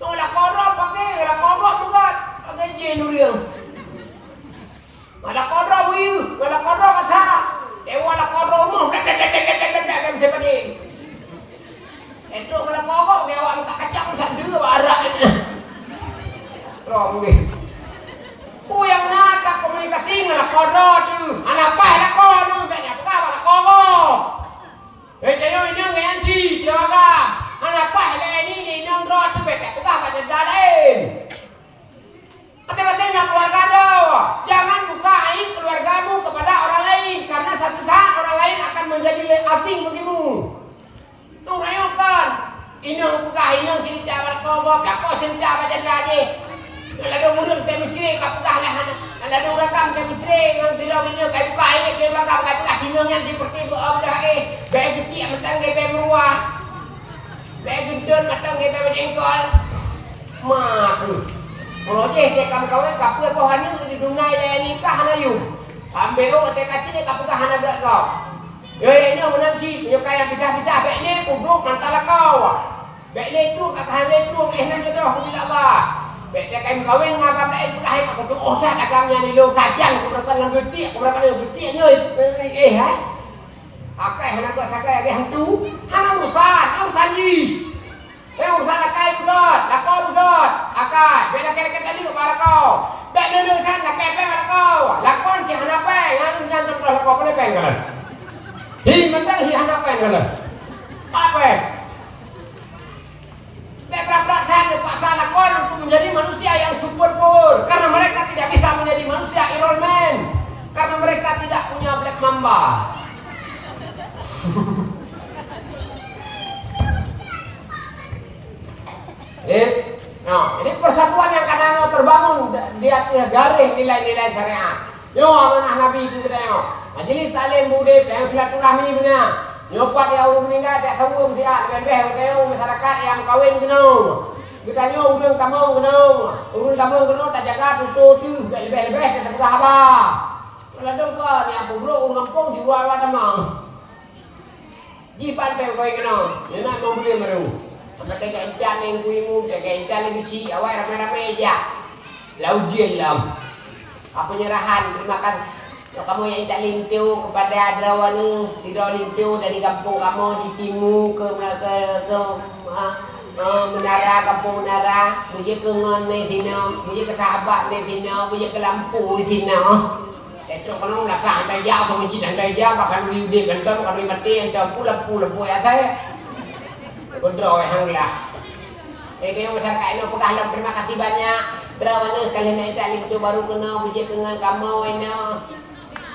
Ngon lakoe droe paké, ngon lakoe droe peugöt, paké jén ureueng. Ngon lakoe droe buyue, ngon lakoe droe kasa. Dewa lakoe droe rumoh, blek, blek, blek, macam tadi. Entok ngon lakoe gob, ngon awak muka kacang, sadeue bak arak. Droe mudeh. Peue nyang na takomunikasi ngon lakoe droe teuh. Hana paih lakoe nyoe, bèk nyan peugah bak lakoe gob. Eh, tanyoe inong ngon nyan cit, tanyoe agam. Hana paih lagèe nyan, inong droe teuh bèk tapeugah bak syedara laén. Até-até na keuluwarga droe. Jangan buka aib keluargamu kepada orang lain, karena satu saat orang lain akan menjadi le-, asing bagimu. Tu rayokan. Inong peugah, inong cerita bak lakoe gob, lakoe cerita bak syedara jih. Ngon ladôm ureueng teuh meucre ka peugah lé hana. Ngon ladôm rakam teuh meucre ngon sidroe inong ka buka aib, ngon rakam ka peugah inong nyan seperti beu'oh beudah éh. Bèk geutiek mantong geuh bèk meuruah. Bèk geunteuen mantong geuh bèk meujéngkol. Ma kheueh. Meunyoe jih teuh ka meukawen, ka peuet boh aneuk di dunia ilèe nikah hana yum. Ambéh ôk teuh ka cit ka peugah hana gèt gob. Nyoe, nyoe meunan cit, nyoe kayèe pisah-pisah, bèk lé peuduek mantong lakoe. Bèk lé duek, ka hana lé duek, eh, nan jodoh keu Allah. Bèk takai meukawen ngon agam laén, peugah hai ka kutu'oh that agam nyan ilôn sajan, kubeurapa ngon geutiek, kubeurapa ngon geutiek nyoe. Eh, eh, hai. Akai hana buet sagai lagèe hantu, hana urusan, urusan jih. Eh, urusan akai beugöt, lakoe beugöt, akai, bèk lakèe-lakèe taleuek bak lakoe. Bèk leuleue that lakèe pèng bak lakoe. Lakoe cit hana pèng, nyan, nyan contoh lakoe, pane pèng kalon. Hi mantong hi hana pèng kalon. Apa? Bèk brat-brat that paksa lakoe untuk menjadi manusia yang super power, karena mereka tidak bisa menjadi manusia Iron Man, karena mereka tidak punya Black Mamba. Eh, nah, ini persatuan yang kadang terbangun di atas garis nilai-nilai syariat. Nyoe amanah Nabi keu geutanyoe. Majelis taklim beu udép, tanyoe silaturahmi beuna. Nyoe pat nyang ureueng meuninggai, tajak saweue meusiat, leubeh-leubeh geutanyoe masyarakat nyang meukawen keunoe. Geutanyoe ureueng tamong keunoe. Ureueng tamong keunoe tajaga tutoe teuh, bèk leubeh-leubeh tapeugah haba. Ladôm kon nyang peubrôk ureueng gampông jiwoe awak tamong. Jih ban teuh kawai keunoe, nyoe na limong buleuen baru. Sama teuga intat lé Teungku Imum, teuga intat lé Geuchik, awai ramé-ramé jak. Lam ujeuen lom. Penyerahan, terima kasih. Lôn kamoe nyang intat linto kepada droeneuh, sidroe linto dari gampông kamoe di timu ke, ke, ke, ah, ah, Menara, Gampông Menara, beujeuet keu ngon lé sinoe, beujeuet keu sahabat lé sinoe, beujeuet keu lampu lé sinoe. Trok keunoe meunasah hana jak, atau meucit hana jak, bahkan di udép hantom, bahkan di maté hantom, pula-pula pue asai. Keudroe hang lah. Eh, keu masyarakat inoe peugah lom terima kasih banyak. Droeneuh ka lheueh na intat linto baru keunoe, beujeuet keu ngon kamoe inoe.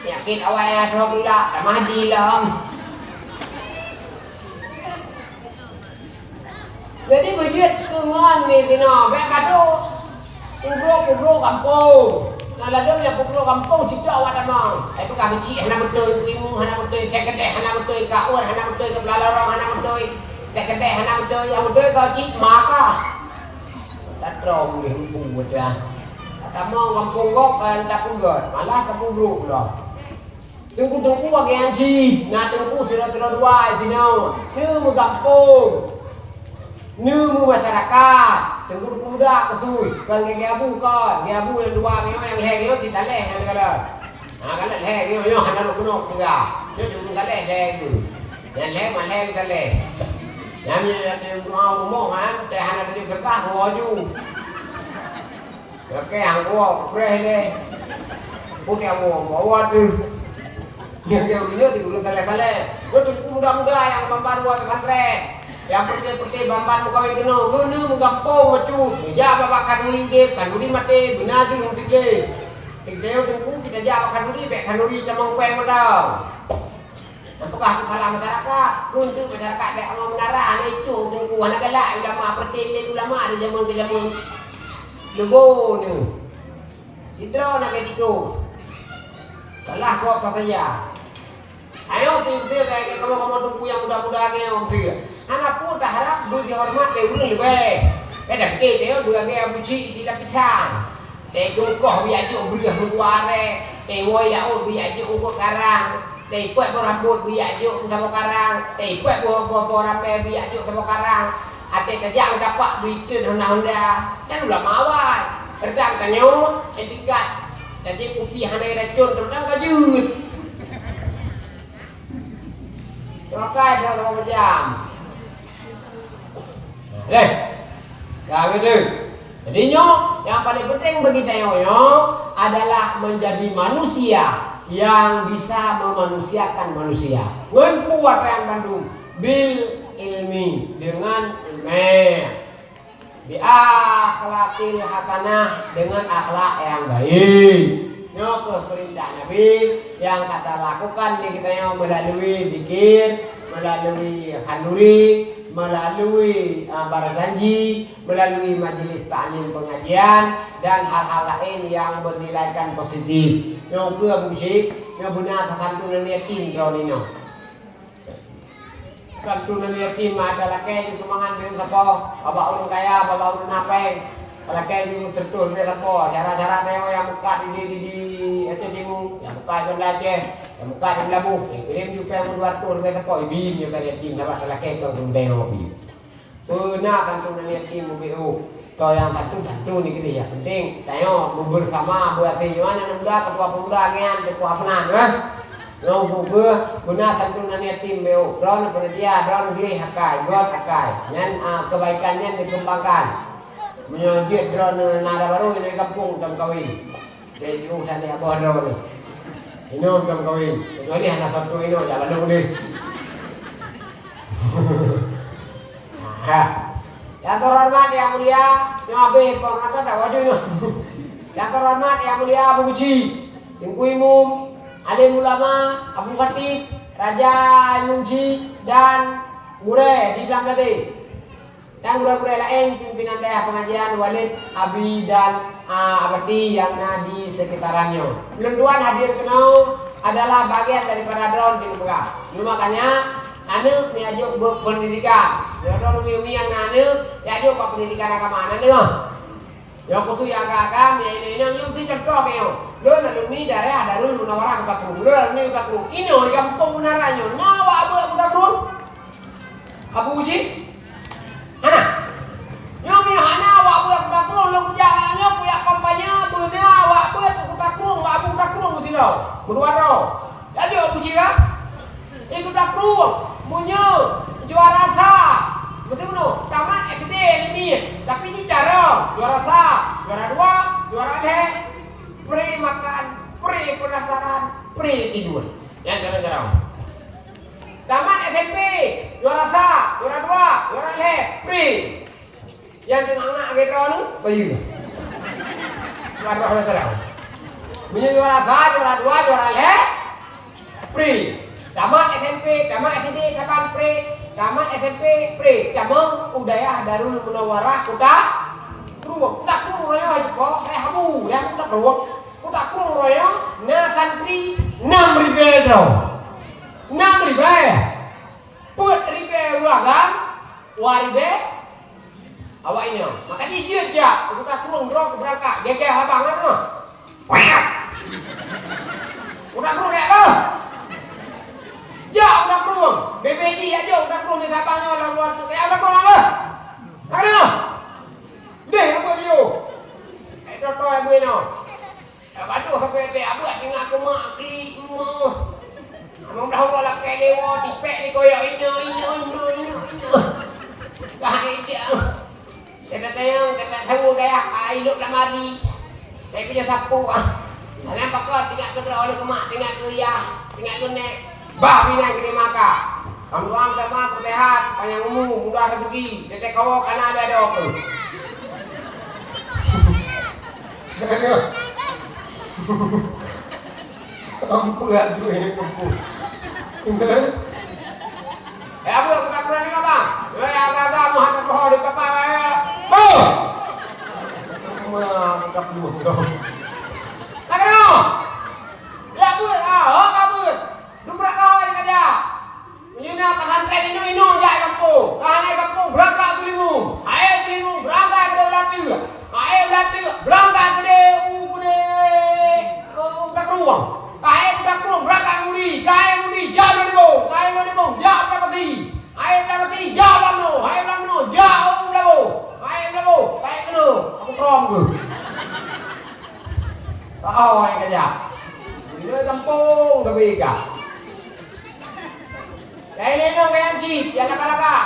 Yakin awai alhamdulillah, tamah haji lom. Jadi beujeuet keu ngon lé sinoe, bèk gadoh. Peubrôk-peubrôk gampông. Na ladôm nyang peubrôk gampông cit awak tamong. Ai peugah Geuchik hana beutôi, Teungku Imum hana beutôi, Cék Keudeh hana beutôi, Kak Wan hana beutôi, Kepala Lorong hana beutôi, Cék Keudeh hana beutôi, nyang beutôi keu cit maka. Tatrông lé empu beutôi. Tamong gampông gob kan tapeugöt, malah tapeubrôk lom. Teungku-teungku lagèe nyan cit, na teungku sidroe-sidroe dua sinoe, neumeugampông, neumeumasyarakat, teungku-teungku muda keusu, kon lagèe Abu kon, lagèe Abu nyang dua nyoe, nyang lhèe nyoe cit talèh nyan kalon. Ha, kalon lhèe nyoe, nyoe hana lôn keunoe peugah. Nyoe cit talèh lhèe nyoe. Nyang lhèe malèe talèh. Nyan nyoe nyang di rumoh nyan, teuh hana teubiet seukah, woe ju. Lakèe hang woe, preh lé. Putih woe, bawa tu. Nyoe, nyoe, nyoe, di ureueng saleh-saleh. Nyoe teungku muda-muda nyang ban-ban luwa pesantren. Nyang peureute-peureute ban-ban meukawen keunoe. Nyoe, nyoe meugampông bacut. Neujak bak khanduri udép, khanduri maté, beuna deuh nyang siglé. Teungoh teungku, kita jak bak khanduri, bèk khanduri tamong péng mantong. Nyan peugah keu salah masyarakat, keu enteuk masyarakat bèk amoe meunara, hana itong teungku, hana galak ulama, peureté lé ulama di jameun keu jameun. Leubo nyoe. Sidroe na keudiko. Salah gob ka saja. Ayo, pinteue keu kamoe-kamoe teungku nyang muda-muda nyoe, pinteue. Hana peue taharab beujihoreumat lé ureueng leubeh. Kadang pike teuh beurangkahi Abu Cik di lapisan. Teuh geukoh biak jok breueh meudua aré, teuh woe laôt biak jok eungkôt karang, teuh peuet boh rambôt biak jok meusaboh karang, teuh peuet boh, boh, boh rambèe biak jok saboh karang. Até tajak meudapat duit treun honda-honda, kan ulama awai. Reudang tanyoe, etikat, tajép kupi hana racun, reudang ka jeuet. Pakai dah lama macam. Leh. Dah begitu. Jadi nyoe, nyang paling penting bagi tanyoe nyoe adalah menjadi manusia yang bisa memanusiakan manusia. Ngon kuat nyang bandum bil ilmi, dengan ilmu. Bi akhlaqil hasanah, dengan akhlak yang baik. Nyoe keuh peurintah Nabi nyang ka talakukan di geutanyoe meulalu zikir, meulalu khanduri, meulalu, ah, barzanji, meulalu majlis taklim pengajian, dan hal-hal laén nyang bernilaikan positif. Nyoe keuh Abu Syik, nyoe beuna sasantunan yatim droeneuh nyoe. Santunan yatim, ada lakèe jih sumbangan beu sapo, babah ureueng kaya, babah ureueng na pèng. Lakèe jih seratus beu sapo, syarat-syarat nyoe nyang meukat di, di, di Aceh Timu, nyang meukat Banda Aceh, nyang meukat di Meulaboh, eh, kirém ju pèng dua ratus beu sapo, ibi nyoe kan yatim, sabab talakèe keu ureueng dayah bi. Beuna santunan yatim ubé oh. Soe nyang tantu-tantu nyoe keudeh, nyang penting tanyoe beubersama beuaséh nyoe, aneuk muda, ketua pemuda nyan, ketua peunan, eh. Nyoe beu-, beu-, beuna santunan yatim beu, droeneuh peuredia, droeneuh gleh akai, göt akai. Nyan, ah, kebaikan nyan dikembangkan. Meunyoe jeuet droeneuh na dara barô, nyoe gampông tameukawen. Lé jiôh sanéh aboh droe nyoe. Inong tameukawen. Kecuali hana satu inong, jak bandum deh. Ha. Nyang terhormat, yang mulia, nyoe habéh penghormatan dak wajib nyoe. Yang terhormat, yang mulia, Abu Guci, Teungku Imum, Alim Ulama, Abu Khatib, Raja Imum Ci, dan gurée di dalam tadi. Dan gurée-gurée laén, pimpinan dayah pengajian, Walid, Abi, dan, a, Abati nyang na di sekitaran nyoe. Ulôn tuan hadir keunoe adalah bagian daripada droe nyang peugah. Nyoe makanya, aneuk nyoe jok bak pendidikan. Nyoe droe umi-umi nyang na aneuk, nyoe jok bak pendidikan agama, na deungoe. Nyang khusus nyang agam-agam, nyang inong-inong, nyoe meusti contoh keu nyoe. Lôn alumni daerah Darul Munawarah Kuta Krueng. Lôn alumni Kuta Krueng. Inoe gampông Menara nyoe, na awak beuet Kuta Krueng? Abu Uji? Hana. Nyoe meunyoe hana awak beuet Kuta Krueng, lôn kujak nyoe, kujak kampanye, beuna awak beuet Kuta Krueng, bak Abu Kuta Krueng meusidroe. Meudua droe. Laju Abu Uji, ha? Ikut takruh, meunyoe juara sa, meusti bunoe, tamat S D miet, tapi jih carông, juara sa, juara dua, juara lhèe, pri makan, pri pendaftaran, pri tidur. Nyan carông-carông. Tamat S M P, juara sa, juara dua, juara lhèe, pri. Nyang teungoh ngak lagèe droeneuh, bayeue. Juara dua, juara sa. Meunyoe juara sa, juara dua, juara lhèe, pri. Tamat S M P, tamat S D, saban pri. Tamat S M P, pri. Tamong u dayah Darul Munawarah Kuta Krueng. Kuta Krueng raya, kok, eh, Abu, ya, Kuta Krueng. Kuta Krueng raya, na santri nam ribèe droe. Nam ribèe. Peuet ribèe ureueng agam, dua ribèe awak inong. Maka jih jeuet jak, Kuta Krueng droe keu beurangkat, geugeh abang nyan nyoe. Kuta Krueng jak keuh. Jak Kuta Krueng. Bebe jih jak jok Kuta Krueng di Sabang nyoe lam luwa tu. Jak Kuta Krueng apa? Apa nyoe? Deh, apa beliau? Eh, toto yang boleh nyoe. Ka padub sabe-sabe, abuet tinggai keumak klik meuh. Aneuk muda lakèe lewat, tipèk dikoyok, "Inoe, inoe, inoe, inoe, inoe." Ka hai dia. Teuka tayong, teuka saweue dayah, ai lôk lamari. Tapi punya sapu, ah. Salam pakot, tinggai keudroe lé keumak, tinggai keu yah, tinggai keu nèk. Bah binéh keu di maka. Alhamdulillah, sama, sehat, panjang umur, mudah rezeki, teuka kawoe kana lé doe. Aduh. Ampun, aduh, ini kumpul. Eh, Abu, aku tak pernah dengar, Bang. Eh, agak-agak mau hantar pohon di tempat, eh. Boh! Mana aku tak dua, Bang? Tak kenal. Ya, Abu, ah, oh, Abu. Dubrak kawai saja. Meunyoe na pesantren inong-inong jak gampông, ka hana gampông, beurangkat keu Teulimeung. Hai Teulimeung, beurangkat keu Ulat Teuk. Hai Ulat Teuk, beurangkat keu u, keu u Takrueng. Ka hai Takrueng, beurangkat keu Mudi. Ka hai Mudi, jak Lôn Limong. Ka hai Lôn Limong, jak Ulat Pasi. Hai Ulat Pasi, jak Ulat Meunoe. Hai Ulat Meunoe, jak u Blaboh. Hai Blaboh, ka hai keunoe, aku trom keuh. Oh, hai ka jak. Di gampông tapi ka. Nyang inong nyang cit, nyang lagak-lagak.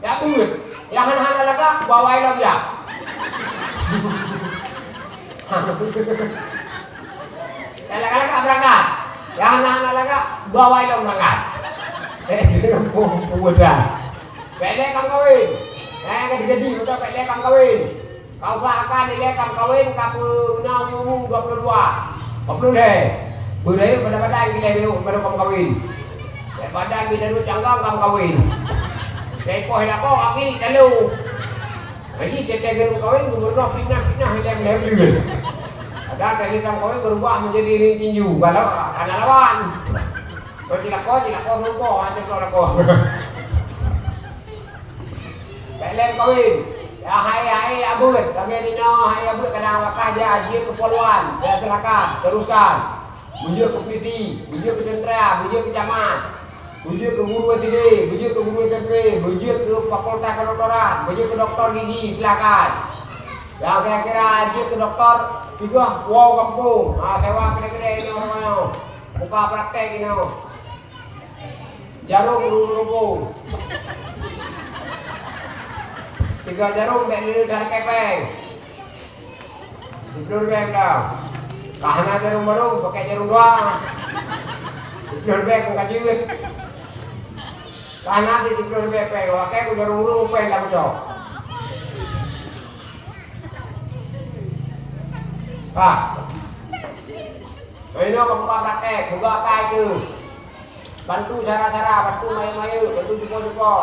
Jak beuet. Nyang hana-hana lagak, bawai lom jak. Nyang lagak-lagak beurangkat. Nyang hana-hana lagak, bawai lom beurangkat. Eh, di gampông peubuet dah. Bèk lé kam kawen. Nyang gadi-gadi, beutôi bèk lé kam kawen. Ka usahakan ilèe kam kawen ka peue na umu dua ploh dua, dua ploh lhèe. Beurayek badan-badan ilèe meuheuh baru kam kawen. Lhèe badan bit daru canggang kam kawen. Lhèe poh lakoe aki talo. Lagi teuntèe geuneuk kawen geumeureunoe fitnah-fitnah ilèe meuheuh. Ada tadi kam kawen beurubah menjadi ring tinju. Kalau kana lawan. Kalau cilako, cilako rupa, macam tu lakoe. Bèk lé kawen. Ya hai, hai abeuet, lagèe nyoe hai abeuet kadang wakah jak jeuet keu polwan. Ya silakan, teruskan. Beujeuet keu polisi, beujeuet keu tentera, beujeuet keu camat. Beujeuet keu guru S D, beujeuet keu guru S M P, beujeuet keu fakultas kedokteran, beujeuet keu doktor gigi, silakan. Nyang kira-kira jeuet keu doktor, tiga, woe gampông. Ha, sewa keudè-keudè inoe, buka praktek inoe. Jaroe ureueng gampông. Tiga jaroe bèk lé that kepeng. Siplôh ribèe meunan. Ka hana jaroe barô, pakèk jaroe dua. Siplôh ribèe kon ka jeuet. Ka hana siplôh ribèe pèng, pakèk kon jaroe ureueng pèng dak beucok. Ka. Inoe ka buka praktek, buka kai tu. Bantu sara-sara, bantu mayeuh-mayeuh, bantu cupo-cupo.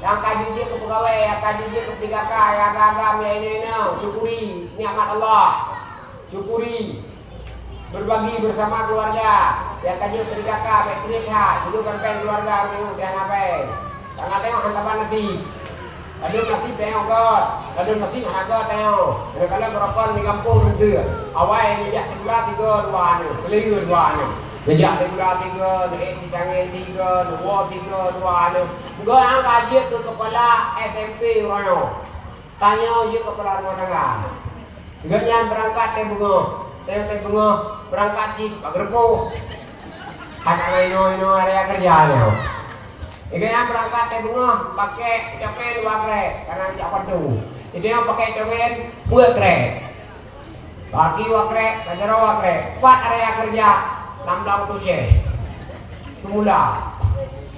Nyang ka jijeuet keu peugawée, nyang ka jijeuet keu P T K K, nyang agam-agam, nyang inong-inong, syukuri nikmat Allah. Syukuri. Berbagi bersama keluarga. Nyang ka jeuet P T K K, bèk kriet that, jeuet pèng-pèng keluarga, meunyoe hana pèng. Tanyoe hana ban nasib. Ladôm nasib tanyoe göt, ladôm nasib hana göt tanyoe. Kadang-kadang beurokon di gampông meuseu. Awai neujak sikula sigoe dua aneuk, keulhèe dua aneuk. Neujak sikula sigoe, neuék sitangen sigoe, neuwoe sigoe dua aneuk. Sigoe nyang ka jeuet keu keupala S M P uroe nyoe. Tanyoe jeuet keupala rumah tangga. Gobnyan beurangkat teuh beungoh, teuh, teuh beungoh beurangkat cit bak geureupoh. Hana inoe-inoe area keureuja nyoe. Gobnyan beurangkat teuh beungoh pakèk token dua krèk, karena jak bantu. Jadi nyoe pakèk token peuet krèk. Pagi dua krèk, jaroe dua krèk. Pat area keureuja lam blang Tuceh. Semula.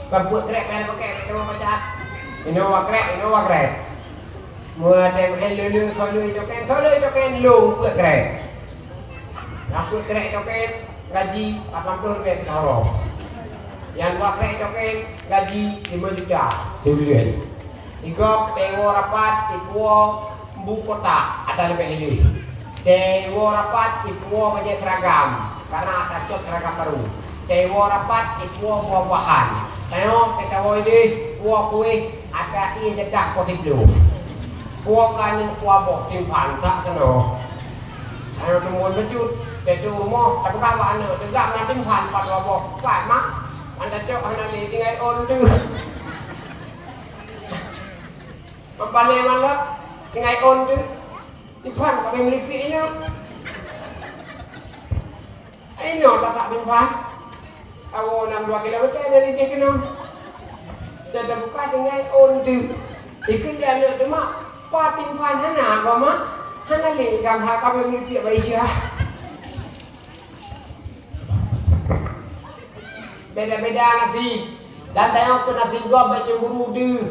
Kan peuet krèk payah pakèk, cuma pacak. Inoe dua krèk, inoe dua krèk. Meunyoe lé-lé soe lé token, soe lé token lôn peuet krèk. Nyang peuet krèk token gaji lapan ploh ribèe sikureueng. Nyang dua krèk token gaji lima juta sibuleuen. Sigob teuwoe rapat sipuwoe bu kotak ata leubeh ilée. Teuwoe rapat sipuwoe bajèe seragam, karena tacok seragam baru. Teuwoe rapat sipuwoe buah-buahan. Tanyoe teuwoe ilée puwoe kueh ata ié jadah poh siplôh. Puwoe keu aneuk dua boh timphan sak keunoe. Aneuk teumon bacut, teutu rumoh, tapeugah bak aneuk, "Teuga na timphan pat dua boh." "Pat, Mak." "Hana cok, hana lé, tinggai ôn teuh." Meupané malot, tinggai ôn teuh. Timphan ka abéh meulipik inoe. Inoe tatak timphan. Awoe nam dua kilometer dari jih keunoe. Teuka buka tinggai ôn teuh. Ikheun lé aneuk teuma, "Pat timphan hana, Mak? Hana lé, gam ha ka abéh meulipik bak Isya." Beda-beda nasib. Dan tanyoe keu nasib gob bèk cemburu deuh.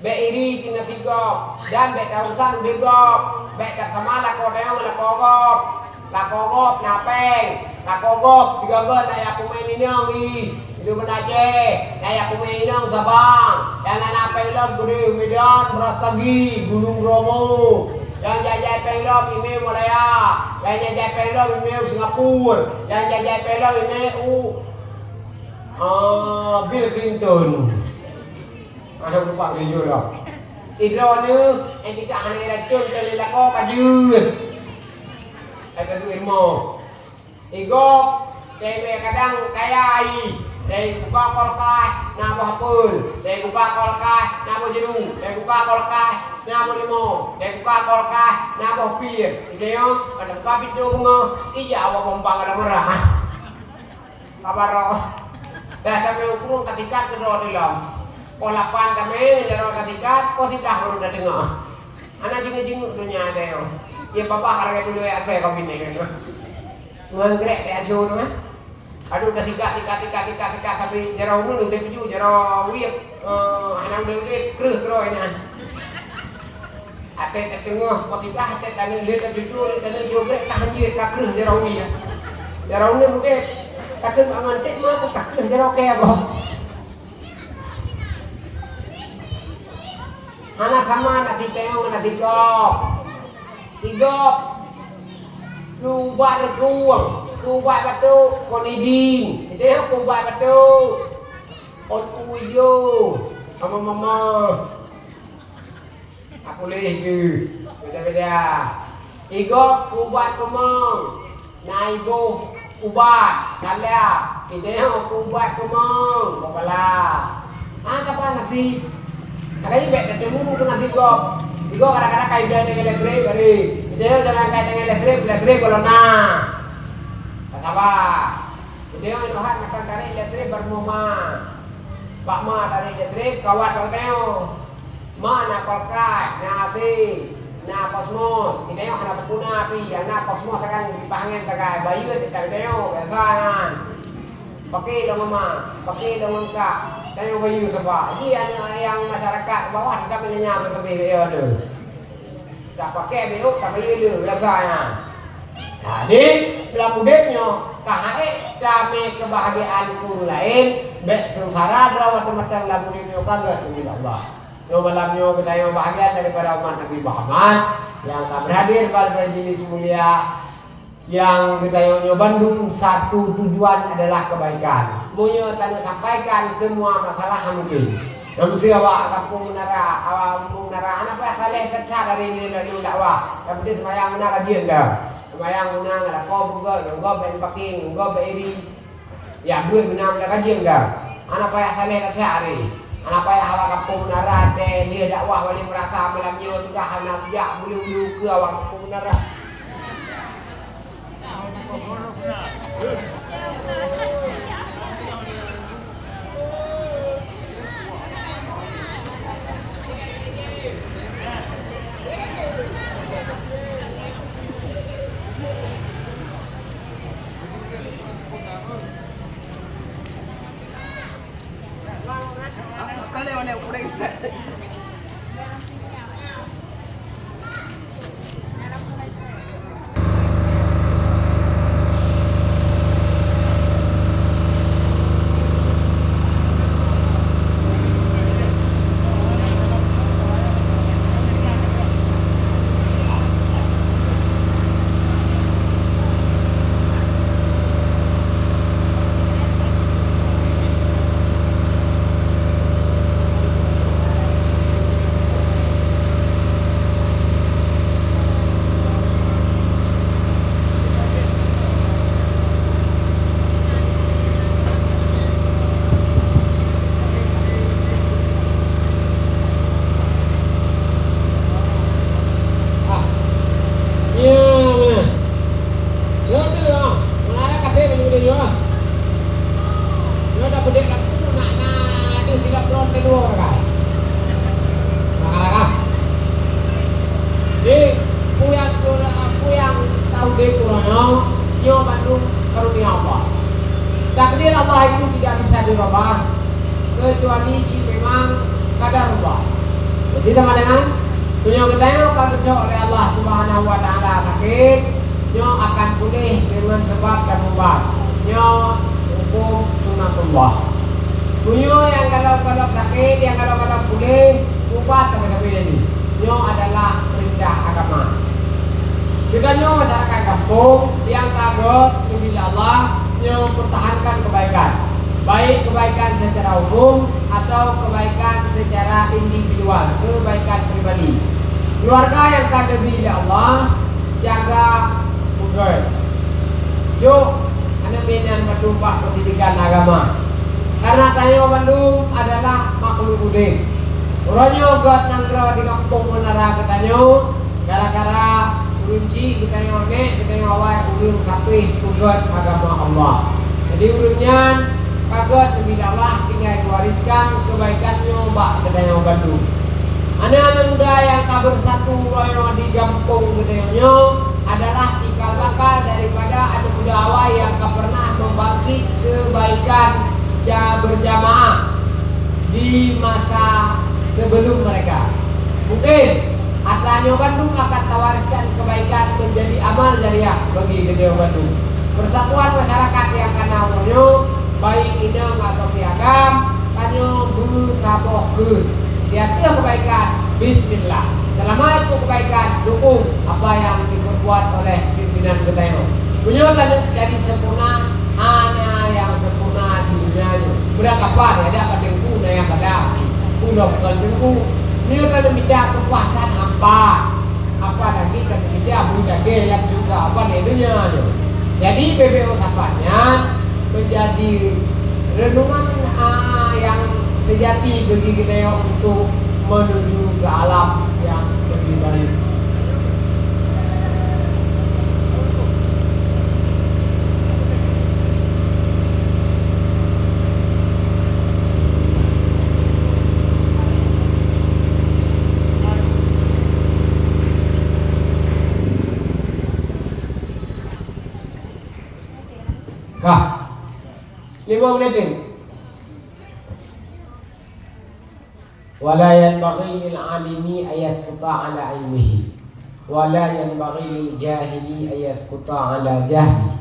Bèk iri keu nasib gob. Dan bèk taurusan deuh gob. Bèk tasama lakoe tanyoe ngon lakoe gob. Lakoe gob na pèng. Lakoe gob sigoe-goe na jak peumaén inong i. Di Banda Aceh, na jak peumaén inong Sabang. Dan na pèng lom keudéh Medan, Brastagi, Gunong Bromo. Dan jai-jai pèng lom i mé Malaya. Dan jai-jai pèng lom i mé Singapura. Dan jai-jai pèng lom i mé u Ah, Bill Clinton. Ada lupa gereja dah. Idroe neuh, eh, kita hana racun kali lakoe ka jeuet. Ada duit mo. Igob, kadang kaya ai. Dari buka kulkas, na boh apel. Dari buka kulkas, na boh jeruk. Dari buka kulkas, na boh limau. Dari buka kulkas, na boh pir. Ija yo, kada buka pintu bunga. Ija awak bombang dalam merah. Sabar, oh. Dah kami ukurung ka tikat keudroe di lom. Poh lapan kami jaroe ka tikat, poh siblaih baru dah teungoh. Hana jinguk-jinguk donya ada yo. Ye babah ka lagèe dulu ya saya kau bini kan. Ngon grek dia ajo tu kan. Aduh ka tikat, tikat, tikat, tikat, tikat sampai jaroe unu dia tuju jaroe wiek. Eh, hana udah-udah kreuh keudroe ina. Até tateungoh, peutidah até taneuk lheueh tajujur, taneuk jeuet ka hanjeuet ka kreueh jaroe wie. Jaroe nyan udép, takheun bak manték ma, ka kreueh jaroe kée gob. Hana sama nasib tanyoe ngon nasib gob. Igob, keu ubat reukung, keu ubat batuk, konidin. Itu keu ubat batuk. Ot uyo, mama-mama. Aku leh tu, beda-beda. Igob ubat keumong, na iboh ubat kala, ideh ubat keumong, bak Makanya bèk tacemburu keu nasib gob. Gob kadang-kadang ka iblih teuka lé trép tadi. Geutanyoe jangan ka teuka lé trép, lé trép gohlom na. Ka saba. Geutanyoe nyoe hat mantong tarek lé trép bak ma. Bak ma tarek lé trép, kawat bak geutanyoe. Ma na kulkas, na A C, na kosmos. Geutanyoe hana teupuna pi, na kosmos sagai, kipas angén sagai, bayeue teuka geutanyoe, biasa nyan. Paké lôn ngon ma, paké lôn ngon kak, tanyoe bayeue saba. Ji aneuk nyang masyarakat bawah teuka meunyo nyan beutôi beu yo lé. Tapaké beu, tabayeue lé, biasa nyan. Jadi, lam udép nyoe, ka han ék tamé keubahgiaan keu ureueng laén, bèk seungsara droe watèe mantong lam udép nyoe ka gèt keu Allah. Nyoe malam nyoe geutanyoe bahagian daripada umat Nabi Muhammad nyang ka berhadir pada majlis mulia nyang geutanyoe nyoe bandum satu tujuan adalah kebaikan. Meunyoe tanyoe sampaikan semua masalah mungkin. Nyang meusti awak kampung Menara, awak kampung Menara, hana payah saleh that-that dari lôn dakwah. Nyang penting seumayang meunan rajin dah. Seumayang meunan, lakoe beugèt, ngon gob bèk paké, ngon gob bèk iri. Ya, buet meunan dah kajieng dah. Hana payah saleh dah that hari. Hana payah awak kampung Menara teuh lheueh dakwah wali meurasa malam nyoe tugaih hana jak bulu-bulu keu awak kampung Menara. Ah. Ya, mana? Nyoe teuh, ah, meunan ka trép bak nyoe, ah. Nyoe tapeudeuh lam buku na, na deuh silop droe teuh dua rakai. Rakai-rakai. Jadi, peue nyang, peue nyang taudép uroe nyoe, nyoe bandum karunia Allah. Takdir Allah itu tidak bisa dirubah. Kecuali cit memang kadarullah. Jadi, sama dengan meunyoe geutanyoe ka geucok lé Allah Subhanahu wa Taala sakét, nyoe akan puléh deungon sabab dan ubat. Nyoe huköm sunatullah. Meunyoe nyang galak-galak sakét, nyang galak-galak puléh, ubat sabe-sabe jadi. Nyoe adalah peurintah agama. Geutanyoe masyarakat gampông nyang ka gèt neubi lé Allah nyoe pertahankan kebaikan, baik kebaikan secara umum atau kebaikan secara individual, kebaikan pribadi. Keluarga nyang ka neubi lé Allah, jaga beutôi. Jok aneuk miet nyan mandum bak pendidikan agama. Karena tanyoe mandum adalah makhluk udép. Uroe nyoe gèt nanggroe di gampông Menara geutanyoe, gara-gara ureueng chik geutanyoe nèk, geutanyoe awai ureueng sapéh peugèt agama Allah. Jadi, ureueng nyan ka gèt neubi lé Allah tinggai geuwariskan kebaikan nyoe bak geutanyoe bandum. Aneuk-aneuk muda nyang ka beusatu uroe nyoe di gampông geutanyoe nyoe adalah cikal bakal daripada aneuk muda awai nyang ka pernah membangkit kebaikan ja-, berjamaah di masa sebelum mereka. Mungkin atra nyoe bandum akan tawariskan kebaikan menjadi amal jariah bagi geutanyoe bandum. Persatuan masyarakat nyang ka na uroe nyoe, baik inong atau piagam, tanyoe beusaboh keu. Di ateueh kebaikan, bismillah. Selama itu kebaikan, dukung apa yang diperbuat oleh pimpinan geutanyoe. Meunyoe taneuk jadi sempurna, hana nyang sempurna di dunia nyoe. Beurangkapat, ada ka teungku, na nyang kada. Ulôn kon teungku. Meunyoe taneuk mita keupah that hampa. Apa lagi ka teumita bui dagée lam syeuruga, apa di dunia nyoe. Jadi, P B O sapat nyan menjadi renungan, a, yang Hati-hati bagi geutanyoe untuk menuju ke alam yang lebih baik. Kah. Lima menit ni. Wala yanbaghi lil alimi an yaskuta ala ilmihi, wala yanbaghi lil jahili an yaskuta ala jahli.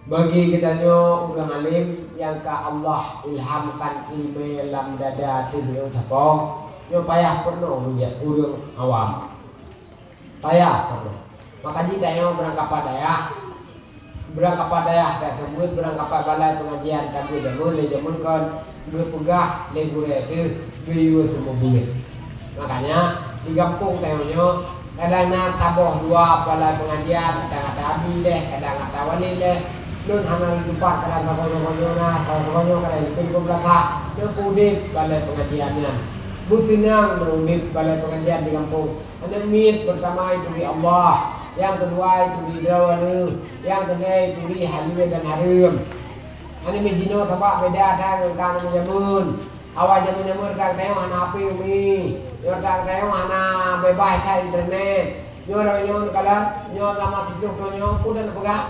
Bagi geutanyoe ureuëng alim nyang ka Allah ilhamkan iéleumé lam dada teubiet sapo, nyoe payah peurunoe ureuëng awam. Payah peurunoe. Maka jih tanyoe beurangkapat dayah, beurangkapat dayah taseubeuet, beurangkapat balai peungajian tabeue jameun lé jameun kon geupeugah lé gurée teuh geuyue seumeubeuet. Makanya di gampông tanyoe nyoe kadang na saboh dua balai peungajian, kadang ata abi leh, kadang ata wali leh. Lôn hana lôn tupat kadang saboh nyoe na, saboh nyoe kadang ikun peubeulasa. Nyoe udeb balai peungajian nyan. Beuseunang lôn udeb balai peungajian di gampông. Aneuk miet peurtama ituri Allah, nyang keudua ituri droeneuh, nyang keunei ituri haleue dan hareuem. Aneuk miet jinoe sabab beda that ngon ka aneuk miet jameun. Awai jameun-jameun redak tanyoe hana H P umi, nyoe redak tanyoe hana beubaih that internet. Nyoe lagée nyoe neukalon, nyoe lama siplôh thon nyoe peue dan peugah.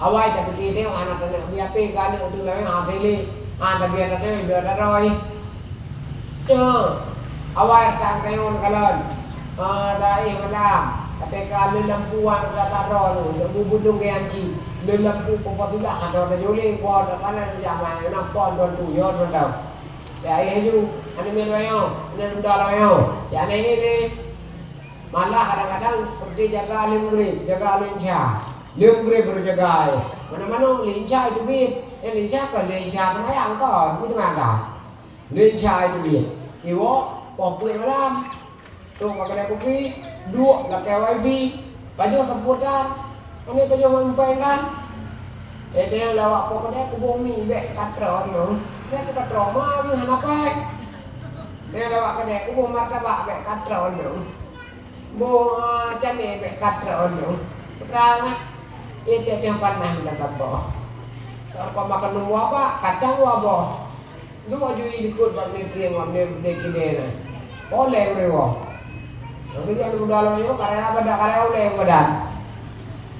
Awai tapike teuh hana taneuk bri H P keu aneuk teuh lagée nyoe H P lé, hana tabiet taneuk bri taroe. Nyoe, awai redak tanyoe neukalon. Ah, daih malam. Tapi ka lé lampu wan ka tadroe lé, lé bubulong geuyanci. Lé lampu peupa sudah ka droe tajolé, po ta kanan jak mai, na po droe tu, yo droe tau. Ya, ayo laju. Aneuk miet lawang nyoe, aneuk muda lawang nyoe. Si aneuk ini, malah kadang-kadang peuti jaga lé mugreb, jaga lé insya. Lé mugreb baru jaga, eh. Mana-mana lé insya itu bit. Eh, lé insya kan, lé insya seumayang kan, itu mantap. Lé insya itu bit. Iwoe, poh peuet malam. Trok bak keudè kupi, duek lakèe wifi, pajoh sapeue tan, aneuk pajoh ngon pèng tan. Éh, lewat po keudè kuboh mi bèk katrok nyoe. Bèk katrok ma geuh hana pèng. Éh, lewat keudè kuboh martabak bèk katrok nyoe. Boh, ah, cane bèk katrok nyoe. Peurang ah. Éh, tiep-tiep panas lam kampung. Kalau kau makan nunggu apa? Kacang dua boh. Nyoe aju ilikot bak miring, bak miring kidée na. Oleh ureueng woe. Nyang keujiak aneuk muda lom nyoe, karya badan, karya ulée badan.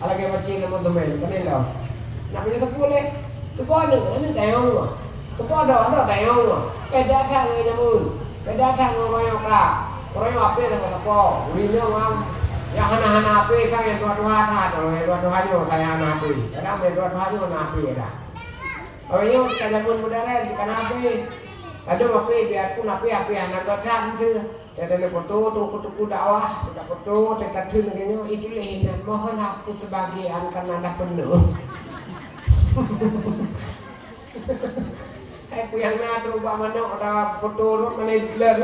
Alagée macam nama temen, keuneuk lom. Nak punya teupeu lé. Teupeu aneuk, aneuk tayong nyoe. Teupeu adoe, adoe tayong nyoe. Eh, dak that ngon jameun. Eh, dak that ngon royong ka. Royong apé sama sapo. Ureueng nyoe mam. Nyang hana-hana apé sang nyang tuha-tuha that. Nyang tuha-tuha nyoe sang nyang hana apé. Kadang nyang tuha-tuha nyoe hana apé dah. Awai nyoe ka jameun modern, ka na H P. Ladôm H P, biarpun H P, H P hana geutan teuh. Teuka foto, teuka foto dakwah, teuka foto, teuka theun lagèe nyoe, itulah inan mohon hapus sebagian karena dah penuh. Hai puyang na tu bak manok dah foto rot mana blur.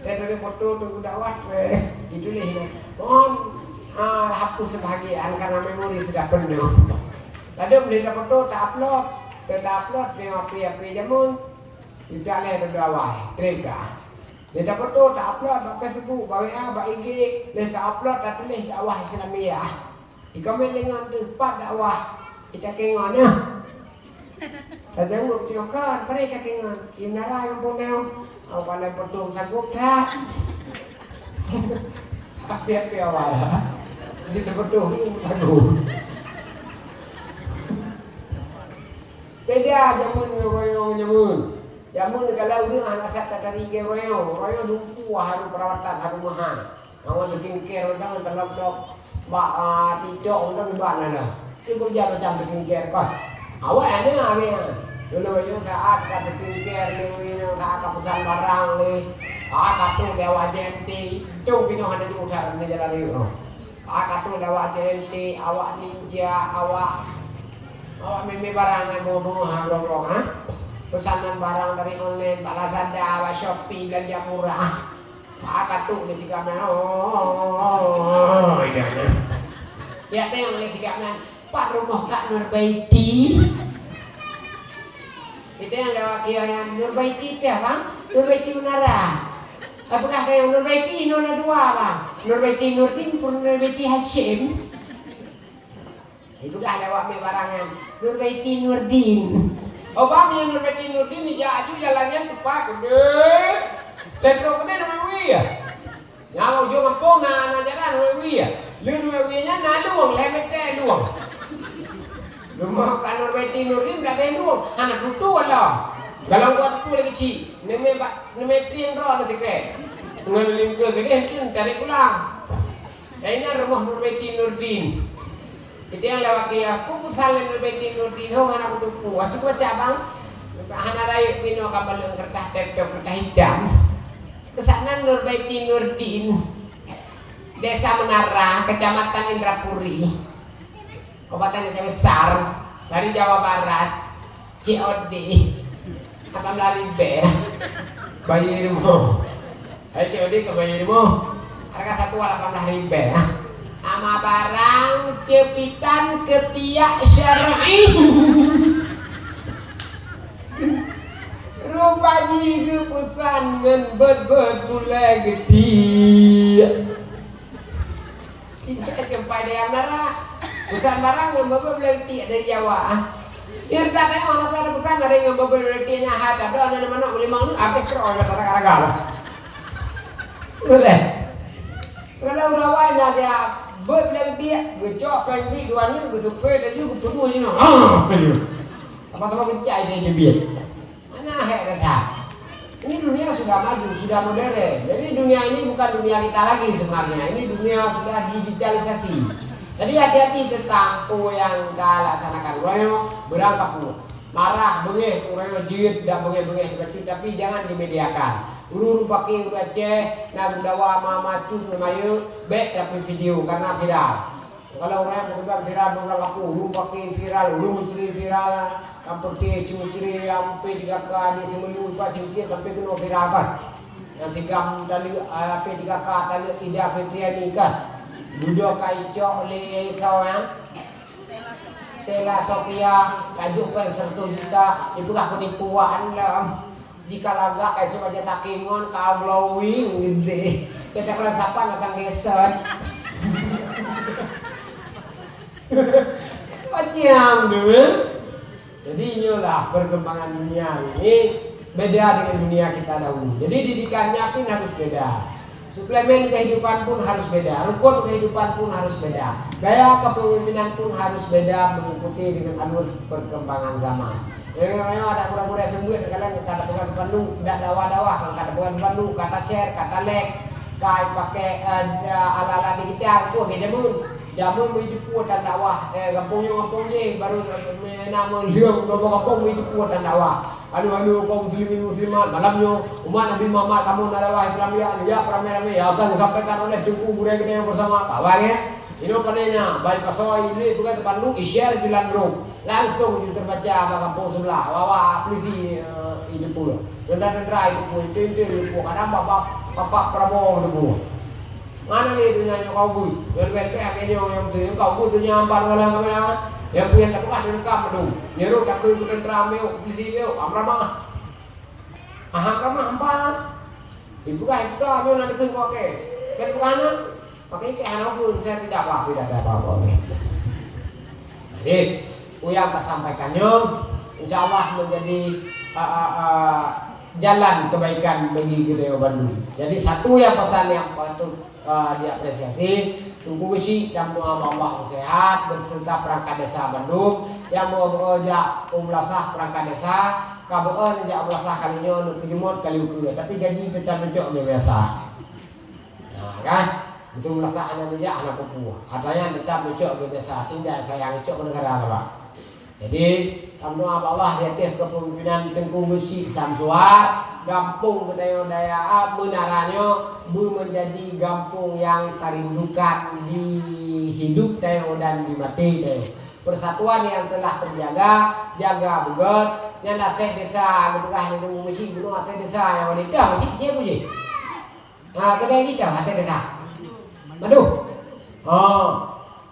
Dan dari foto tu dakwah, eh, ditulis, mohon, ah, hapus sebahagian karena memori sudah penuh. Lalu boleh dapat foto, tak upload. Kita upload, tengok api-api jamun. Tidak leh berdoa, terika. Dia dapat foto, tak upload, bak Facebook, bak W A, bak I G, leh tak upload, tak tulis dakwah Islamiyah. Ikamen lé ngon teuh pat dakwah, ita keu ngon nyoe. Tajaweueb nyoe kan, bari ita keu ngon. Di menara nyang puneng, awak pandai potong sagoe that. Api-api awai. Di potong sagoe. Beda jameun ngon royong jameun. Jameun kalau ureueng hana that tatari lagèe royong, royong dumpeue harôh perawatan, harôh meuhai. Awak skincare mantong teulob-lob bak, ah, TikTok mantong bak na na. Itu kerja macam skincare kon. Awak ada ni. Dulu nyoe saat ka skincare ni, nyoe saat ka pesan barang ni. Ah, ka tu di awak J M T. Itu pinoh ada di utara ni jalan ni. Ah, ka tu di awak J M T, awak Ninja, awak, awak mimi barang ni, bunga-bunga, ha, blong-blong, ha. Pesanan barang dari online, bak Lazada, bak Shopee, belanja murah. Ah, ka tu lé sikap nyan. Oh, iya, iya. Ya, tengok lé sikap nyan. Pat rumoh Kak Nurbaiti? Iya, Nurbaiti teh, bang. Nurbaiti Menara. Apakah ada yang Nurbaiti? Nyoe na dua, bang. Nurbaiti Nurdin pun Nurbaiti Hasyim. Ipeugah lé awak mé barang nyan, Nurbaiti Nurdin. Oh, bang, nyang Nurbaiti Nurdin, ija aju jalan nyan tepat, keudeh. Teutrok keudeh Nurbaiti ya. Nyan ujong gampông na, na jalan Nurbaiti ya. Lé Nurbaiti nyan na luwang, lhèe meter luwang. Leumah ka Nurbaiti Nurdin, ka lhèe luwang. Hana tutu Allah. Galong buat pu lagi cik. Neumé ba-, neumé trieng droe na tikrek. Ngon lingkeu sedih tu tarék pulang. Nah, ini rumoh Nurbaiti Nurdin. Kita yang lewat dia, aku pesan lé Nurbaiti Nurdin, ho hana kutupu. Aci kubaca bang, hana rayeuk pinoe ka baleueng kertas tep-tep kertas hitam. Pesanan Nurbaiti Nurdin, Desa Menara, Kecamatan Indrapuri, Kabupaten Aceh Besar, dari Jawa Barat. C O D, lapan belas ribèe. Bayi rumoh. Hai C O D keu bayi rumoh. Harga satu lapan belas ribèe. Ama barang ceupitan keutiak syar'i. Rupa jih geupesan ngon bot-bot gulai geutiek. Ijak jumpai dayang dara. Bukan barang ngon bubur beuleutik dari Jawa. Irta tengok apa ada bukan ada ngon bubur beuleutik nya hat ada ada manok limong ni habis terus ada raga-raga lah. Boleh. Kalau udah wai nak dia buat beuleutik, gecok pengki dua ni, getupai laju, getuduh ni. Ah, apa sama gecai dia bibir. Mana hek dah. Ini dunia sudah maju, sudah modern. Jadi dunia ini bukan dunia kita lagi sebenarnya. Ini dunia sudah digitalisasi. Jadi hati-hati tentang peue nyang ka laksanakan. Uroe nyoe beurang kapue. Marah, beungéh, uroe nyoe jeuet, dak beungéh-beungéh bacut, tapi jangan dimediakan. Ureueng paké ureueng Aceh, na geudawa ma-ma cut ngon mayeuk, bèk tapi video karena viral. Kalau ureueng peugah viral beurang kapue, ureueng paké viral, ureueng meucre viral, lam peuté cuma cre lam P tiga K di Seumelu, ipat singkir sampai keunoe viral kan. Nyang tikam taleuek, ah, P tiga K taleuek Ida Febriani kan. Dudoe ka icok lé soe nyan. Sela Sofia, tajok pèng seratus juta, dipeugah penipuan lom. Jika lagak esok aja takingon ka glowing gede. Kita kena sapa datang geser. Macam tu, eh? Jadi inilah perkembangan dunia ini beda dengan dunia kita dahulu. Jadi didikannya pun harus beda. Suplemen kehidupan pun harus beda, rukun kehidupan pun harus beda, gaya kepemimpinan pun harus beda mengikuti dengan alur perkembangan zaman. Nyoe-nyoe ada gurèe-gurèe seumeubeuet, kadang ka tapeugah sipanduk, dak dawa-dawa, ka tapeugah sipanduk, ka ta-share, ka ta-like, ka pakai, eh, alat-alat digital, peue lagèe jameun. Jameun meuideue peue tan dakwah, eh, gampông nyoe gampông jéh, barô, eh, na meulheueng, gampông meuideue peue tan dakwah. Halo, halo, kaum muslimin muslimat, malam nyoe umat Nabi Muhammad kamoe na dakwah Islamiyah, ya, ramé-ramé, ya, akan disampaikan oleh Teungku Gurèe kita yang bersama. Kawan, ya. Inoe pane na, bai pasoe ilèe bukan sipanduk, i-share di lam grup. Langsung ju terbaca bak gampông sebelah, awak-awak polisi, eh, ideue peue. Tentara-tentara ideue peue, teuntèe ideue peue, kadang bapak, bapak Prabowo ideue peue. Mana lé donya nyoe kau bui? Bèl-bèl pih akhé nyoe nyang beutôi kau bui donya amban ngon lam kamera. Nyang peue nyang tapeugah teurekam dum. Nyan rot takheun keu teuntara meu'ok, polisi meu'ok, am ramah. Aham ramah amban. Dipeugah, dipeugah meu'ok na takheun keu akhé. Kan peugah na? Maka ikei hana ukeue, saya tidak apa, tidak ada apa-apa. Jadi, peue nyang tasampaikan nyoe, insya Allah menjadi, a, a, a, jalan kebaikan bagi geutanyoe bandum. Jadi, satu nyang pesan nyang patut, a, diapresiasi, Teungku Geuchik dan doa Allah sehat beserta perangkat desa bandum nyang meu-, meujak u meulasah perangkat desa, ka beu'en jak u meulasah kali nyoe, neupeujumôt kali ukeue, tapi gaji teutap neucok lagèe biasa. Nah, kan? Beutôi meulasah hana bijak, hana peue-peue. Atra nyan teutap neucok keu biasa, tinggai sayang neucok keu neugara, Bapak. Jadi, tameudoa bak Allah di ateueh kepemimpinan Teungku Geuchik Samsuar, gampông geutanyoe daya, ah, Menara nyoe beumeujadi gampông nyang tarindukan di hidup tanyoe dan di maté tanyoe. Persatuan nyang teulah teujaga, jaga beugöt, nyan aset desa, geupeugah lé Teungku Geuchik bunoe aset desa nyang wanita, Geuchik jih peue jih? Ha, keudè jih ka, aset desa. Mandum. Ha.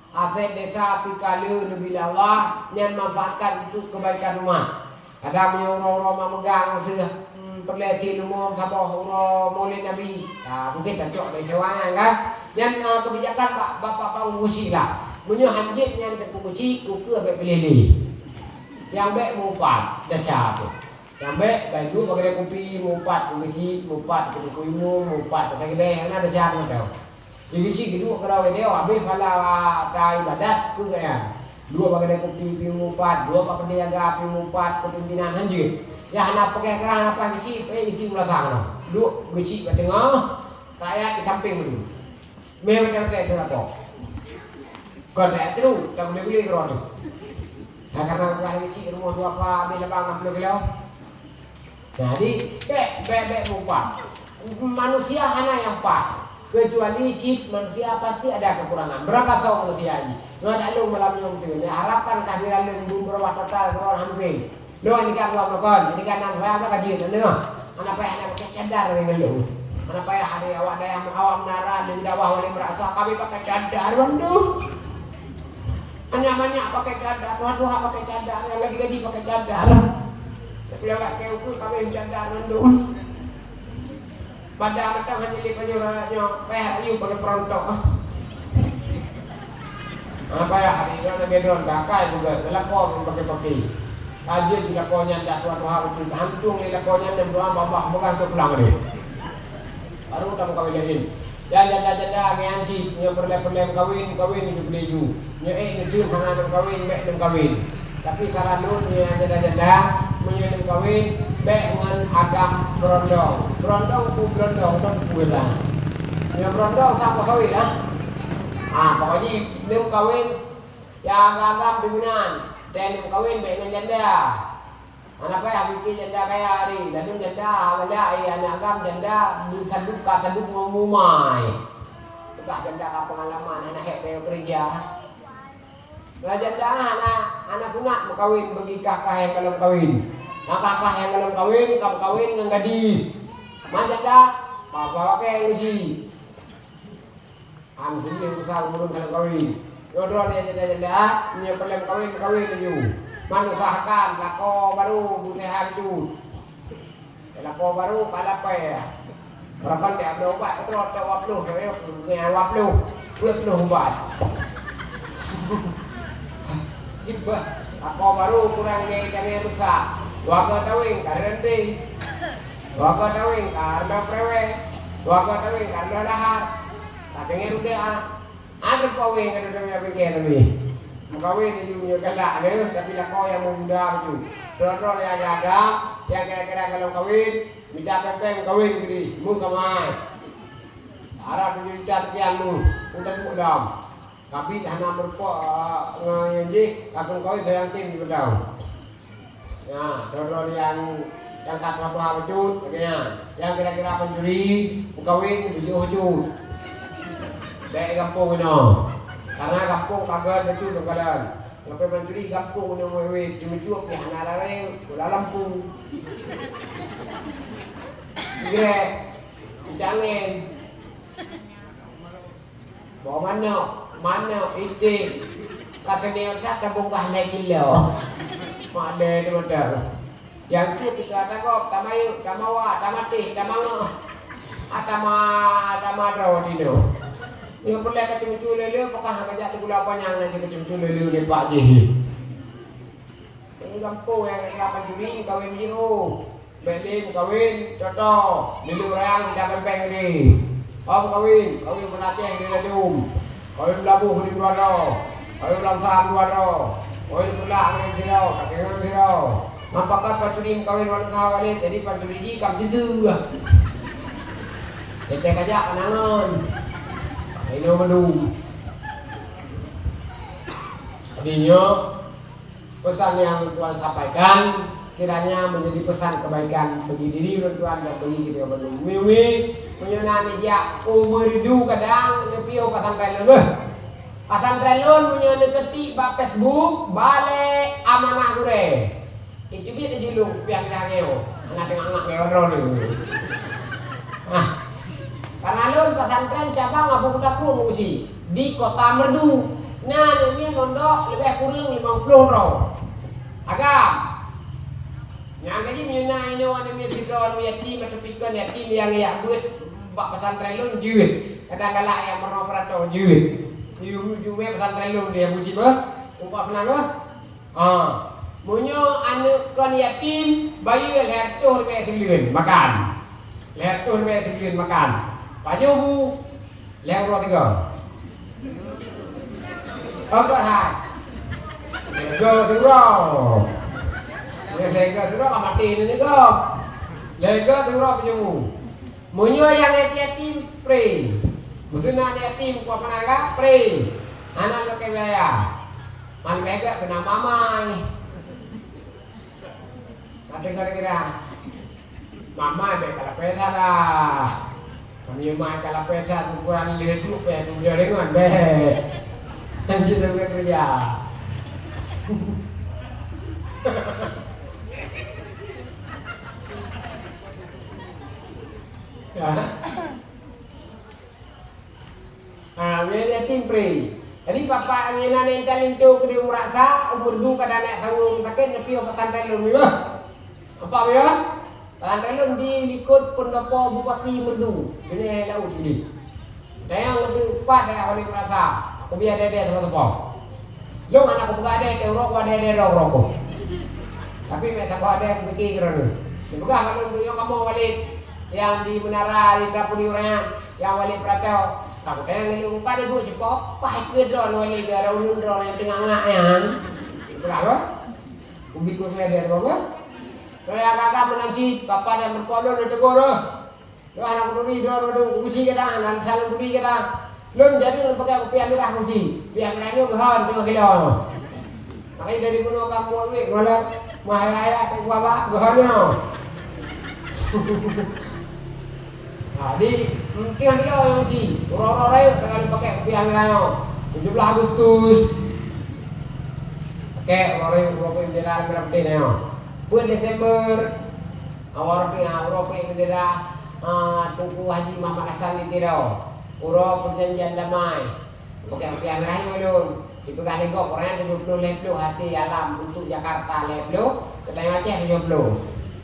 Aset desa pih ka lheueh neubri lé Allah, nyan manfaatkan untuk kebaikan umat. Kadang meunyoe uroe-uroe mak meugang seuh, hmm, peureulèe sie leumo saboh uroe Maulid Nabi. Ha, mungken tacok dari cawan nyan kan. Nyan, eh, kebijakan bak, bapak-bapak geuchik lah. Meunyoe hanjeuet nyan teupeu geuchik, ukeue bèk piléh lé. Nyang bèk meuupat, desya tu. Nyang bèk, bèk duek bak keudè kupi, meuupat keu geuchik, meuupat keu teungku imum, meuupat keu sakeudèe, na desya tu tau. Di geuchik geuduek keudroe keudroe, habéh pahala ta ibadat keu gaya. Duek bak keudè kupi pih meuupat, duek bak keudè jaga pih meuupat, keu pimpinan hanjeuet. Ya hana pakai keurah, hana pakai geuchik, pakai geuchik meulasang noh. Duek geuchik bak teungoh, rakyat di sampéng meudeh. Mé watèe-watèe teuh lakoe. Kon rakyat ceru, tak gulé-gulé keudroe teuh. Nah, karena bukan geuchik rumoh dua pa habéh labang enam puluh kilo. Jadi, bèk, bèk, bèk meuupat. Manusia hana nyang pat. Kecuali cit manusia pasti ada kekurangan. Berapa soe manusia jih? Ngon lôn malam nyoe meuteun. Saya harapkan kehadiran lôn beureuwah total keudroe hampir. Lôn ini kan dua meukon, ini kan nan saya apa kaji nan deungoe. Hana payah hana pakai cadar ngon lôn. Hana payah hari awak dayah awak menara di dakwah wali merasa kami pakai cadar bandum. Banyak-banyak pakai cadar, tuha-tuha pakai cadar, nyang gadih-gadih pakai cadar. Tapi awak kayak ukur kami cadar bandum. Pada mata hanya lima nyoe, nyoe, payah ayu pakai perontok. Ah, payah hari ini lagi don, dakai juga, lakoe pun pakai-pakai. Kaji di lakoe nyan dak tuha-tuha beutôi, hantung lé lakoe nyan dan doang babah pegang tu pulang dia. Baru tak kawin lain. Dan janda-janda ngian cit, nyoe peureulèe-peureulèe meukawen, meukawen di Beuleju. Nyoe ék neuteun hana neumeukawen, bèk neumeukawen. Tapi saran lôn nyoe janda-janda, meunyoe neumeukawen, bèk ngon agam beurondong. Beurondong peue beurondong, beurondong peue lah. Nyoe beurondong sah meukawen lah. Ah, pokok jih neumeukawen, ya agam-agam di meunan. Dan neumeukawen bèk ngon janda. Hana payah pike janda kaya hari, lalu janda hana ai aneuk agam janda duek sadub ka sadub ngon mumai. Peugah janda ka peungalaman hana hék payah keureuja. Nah, janda hana, hana sunat meukawen bagi kah-kah nyang ka lom kawen. Nah, kah-kah nyang ka lom kawen, ka meukawen ngon gadis. Ma janda, ba-ba wakée ngeusi. Am sendiri usaha ureueng ka lom kawen. Dua-dua dia janda-janda, nyoe peureulèe kawen, kawen laju. Man usahakan lakoe baru beuseuhat bacut. Lakoe baru ka lapée. Barangkon tiep bloe ubat keudroe, dua ploh, dua ploh, dua ploh ubat. Lakoe baru kurang jai tangai rusak. Dua go taweng ka reunteng. Dua go taweng ka reuloh prewek. Dua go taweng ka reuloh lahat. Ka teungoh rude ah. Ada paweng ada demi abang keh tapi. Meukawen laju nyoe galak lé, tapi lakoe nyang muda laju. Droe-droe nyang agak-agak, nyang kira-kira ka lom kawen, mita péng-péng meukawen keudeh, meukamai. Arah tujoh juta sekian mu, udah cukup dam. Tapi hana meureumpok, eh, ngon nyang jih, ka keuneuk kawen sayang tem di Padang. Nah, droe-droe nyang, nyang ka tuha-tuha bacut, lagèe nyan. Nyang kira-kira pancuri, meukawen, beujeuet bacut. Bèk gampông inoe. Karena gampông paget bacut lôn kalon. Ngapai pancuri gampông inoe wéh-wéh, ceumeucue pih hana lareng, bola lampung. Grek, jangen. Boh manok, manok, iték, ka keuneuk that tabungkah lhèe kilo. Mak lé tu beutôi. Nyang tu tika tagop, tamayeuk, tamawa, tamatéh, tamangöh. Atama, tama droe tinoe. Nyang peureulèe ka ceumeucue lé-lé, peukah ka jak teugula panyang laju ka ceumeucue lé-lé lé pak jih. Nyang gampông nyang ka pancuri kawen jiôh. Bèk lé meukawen, contoh, milék ureueng di Dapan Bank tadi. Hom kawen, kawen Meulaceh di Ladum. Kawen Meulaboh di Duadroe. Kawen Blang Sam Duadroe. Kawen Peureulak ngon sidroe, ka deungoe sidroe. Ngon pakat pancuri meukawen wan kah walét, jadi pancuri jih ka meuteuseu. Teuntèe kajak panangon. Inoe mandum. Jadi nyoe, pesan yang Tuhan sampaikan kiranya menjadi pesan kebaikan bagi diri ulôn tuan dan bagi kita bandum. Umi-umi, meunyoe na neujak u Meureudu kadang neupiôh pesantren lôn beuh. Pesantren lôn meunyoe neuketik bak Facebook, Balè Amanah Gurèe. Itu biet tajulung piang dah ngeo. Anak tengah ngak ngeo droe ni. Nah, karena lôn pesantren cabang Abu Kuta Krueng uji di Kota Meureudu. Na neumi mondok leubeh kureueng limong ploh droe. Agam. Lagi meunyoe na inoe aneuk miet sidroe, aneuk yatim atau piken yatim nyang jak beuet bak pesantren lôn jeuet. Kadang galak nyang meurunoe peurato jeuet. Di ujong pesantren lôn dia buci beuh. Umpama peunah beuh. Ah, meunyoe aneuk kon yatim, bayeue lhèe reutôh ribèe sibuleuen makan. Lhèe reutôh ribèe sibuleuen makan. Pajoh bu, lhèe uroe tiga. Oh, kon hai. Lhèe go siuroe. Lhèe go siuroe ka maté ni go. Lhèe go siuroe pajoh bu. Meunyoe nyang yatim-yatim, pré. Meuseunan yatim, kuah penaga, pré. Hana lôn keu biaya. Malah bèk gèt keunan mamai. Ka deungoe kira. Mamai bèk kalapèe that dah. Kami mai kalapèe that, ukuran lhèe duek pèe, dudoe deungon bèk. Lanjut lôn keu keureuja. Ya. Ha, meunyoe yatim pré. Jadi, papa nginan intan linto keudéh umu rasa, umu redu ka dan aneuk saweue sakét, neupiyôh pesantren lôn, ya. Apa, ya? Pesantren lôn di likot pendopo Bupati Meureudu, Beunéh Laôt Judi. Tayang leubeh pat dara oleh rasa, aku biar dede sama tepo. Lôn hana kupeugah dede, uroe ku dede dong uroe ku. Tapi meusaboh dede kupike keureueh. Dipeugah bak lôn, "Meunyoe kamoe Walid nyang di Menara, di Trapudi Ureueng, nyang Walid Peurato, kamoe tayang ngon lôn empat ribu ceupok, paih keu droe Walid, gara ulôn droe nyang teungoh ngak nyan." Dipeugah lôn. Kubi ku dede dong uroe ku. Kaya kakak meunan cit, papa dan meurumpok lôn neutegur, eh. Wah, aneuk turi, droe, droe, kuci gata, nan saleuem turi gata. Lôn jadi lôn pakai kupiah mirah kuci. Kupiah mirah nyoe geuhon teungoh kilo. Makanya dari gunong kampung wék, ngolat, mah ayah-ayah, tak kuah bak, geuhon nyoe. Nah, di, teungoh kilo nyang kuci. Uroe-uroe rayeuk, teungoh lôn pakai kupiah mirah nyoe. Tujuh belas Agustus. Pakai uroe rayeuk, uroe bendera merah putih nyoe. Buet Desember. Awak Rafiq, ha, uroe peuet bendera, ha, Teungku Haji Muhammad Hasan di Tiro. Uroe perjanjian damai. Bukan Rafiq Amin Rahim ulôn. Dipeugah lé gob, ureueng tujoh ploh lhèe ploh hasé alam untuk Jakarta lhèe ploh, keu tanyoe Aceh tujoh ploh.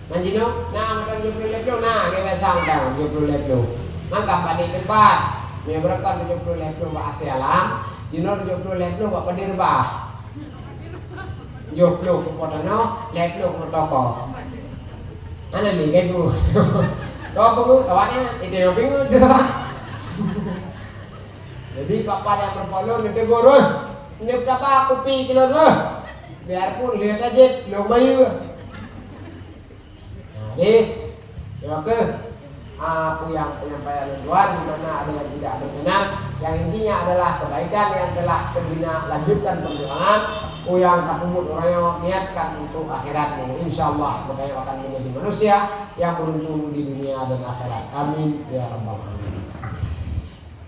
Man jinoe, na mantong tujoh ploh lhèe ploh, na, lé biasa mantong tujoh ploh lhèe ploh. Maka balik teumpat. Meunyoe beureukat tujoh ploh lhèe ploh bak hasé alam, jinoe tujoh ploh lhèe ploh bak padé reubah. Tujoh ploh keu po tanoh, lhèe ploh keu toko. Hana lé gèt bu. Kau peungeut awaknyan, itu yang peungeut tu. Jadi, papa nyang meurumpok lôn neutegur, "Weh, neutaba kupi keu lôn, weh. Biarpun lheueh tajép, lôn bayeue." Nah, jadi, terima kasih. Ah, apa yang penyampaian tuan, di mana ada yang tidak berkenan, yang intinya adalah kebaikan yang telah terbina, lanjutkan perjuangan. Apa yang tak puput orang yang niatkan untuk akhiratmu, insya Allah, maka yang akan menjadi manusia yang beruntung di dunia dan akhirat. Amin ya rabbal alamin.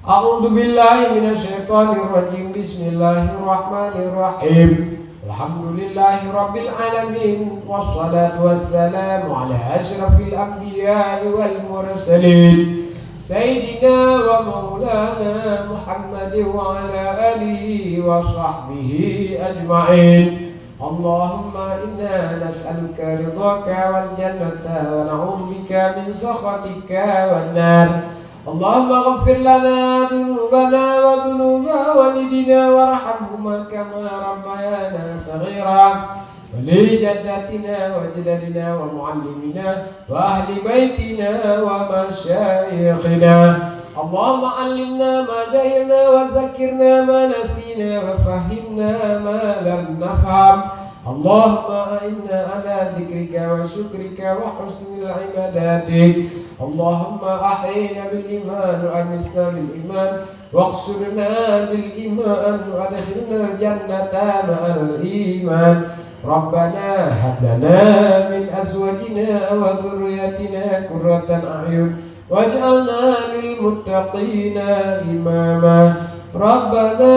A'udzu billahi minasy syaithanir rajim. Bismillahirrahmanirrahim. Alhamdulillahirabbil alamin. Wassalatu wassalamu ala asyrafil anbiya'i wal mursalin. Sayyidina wa maulana Muhammadin wa ala alihi wa sahbihi ajma'in. Allahumma inna nas'aluka ridhaka wal jannata wa na'udzubika min sakhatika wan nar. Allahumma ighfir lana dzunubana wa dzunuba walidina warhamhuma kama rabbayana shaghira. Wa li jaddatina wa ajdadina wa muallimina wa ahli baitina wa masyayikhina. Allahumma allimna ma jahilna wa zakkirna ma nasina wa fahhimna ma lam nafham. Allahumma a'inna ala dzikrika wa syukrika wa husnil ibadatik. Allahumma ahyina bil iman wa amitna bil iman. Wahsyurna bil iman wa adkhilnal jannata ma'al iman. Rabbana hab lana min azwajina wa dzurriyyatina qurrata a'yun waj'alna lil muttaqina imama. Rabbana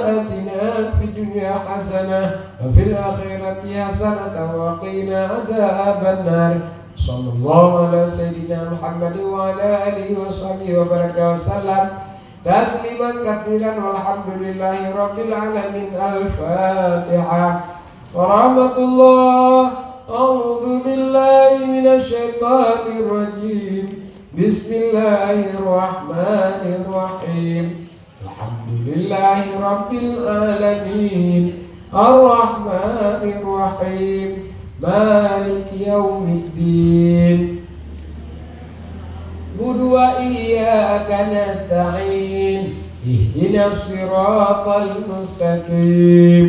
atina fid dunya hasanah wa fil akhirati hasanatan wa qina adzaban nar. Sallallahu ala sayyidina Muhammadin wa ala alihi wa sahbihi wa baraka wa sallam. Tasliman katsiran walhamdulillahi rabbil alamin. Al-Fatihah. Warahmatullah. A'udzu billahi بسم الله الرحمن الرحيم. الحمد لله رب العالمين. الرحمن الرحيم. مالك يوم الدين. نعبد وإياك نستعين. اهدنا الصراط المستقيم.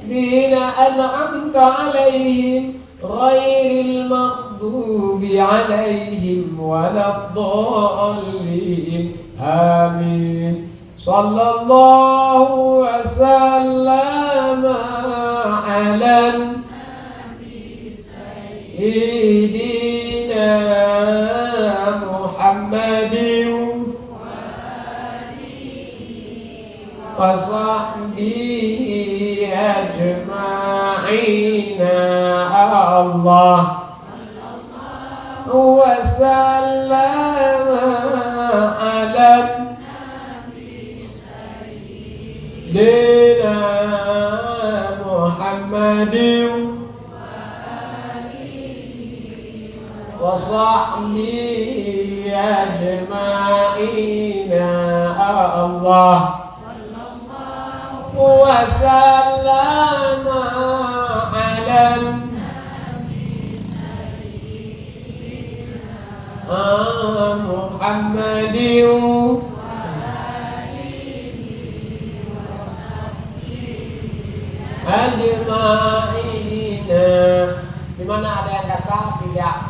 الذين أنعمت عليهم غير المغضوب عليهم ولا الضالين. آمين. صلى الله وسلم على سيدنا محمد وصحبه أجمعين. الله وسلم على سيدنا محمد وصحبه أجمعين. الله وسلم على محمد أجمعين. Di mana ada yang kasar, tidak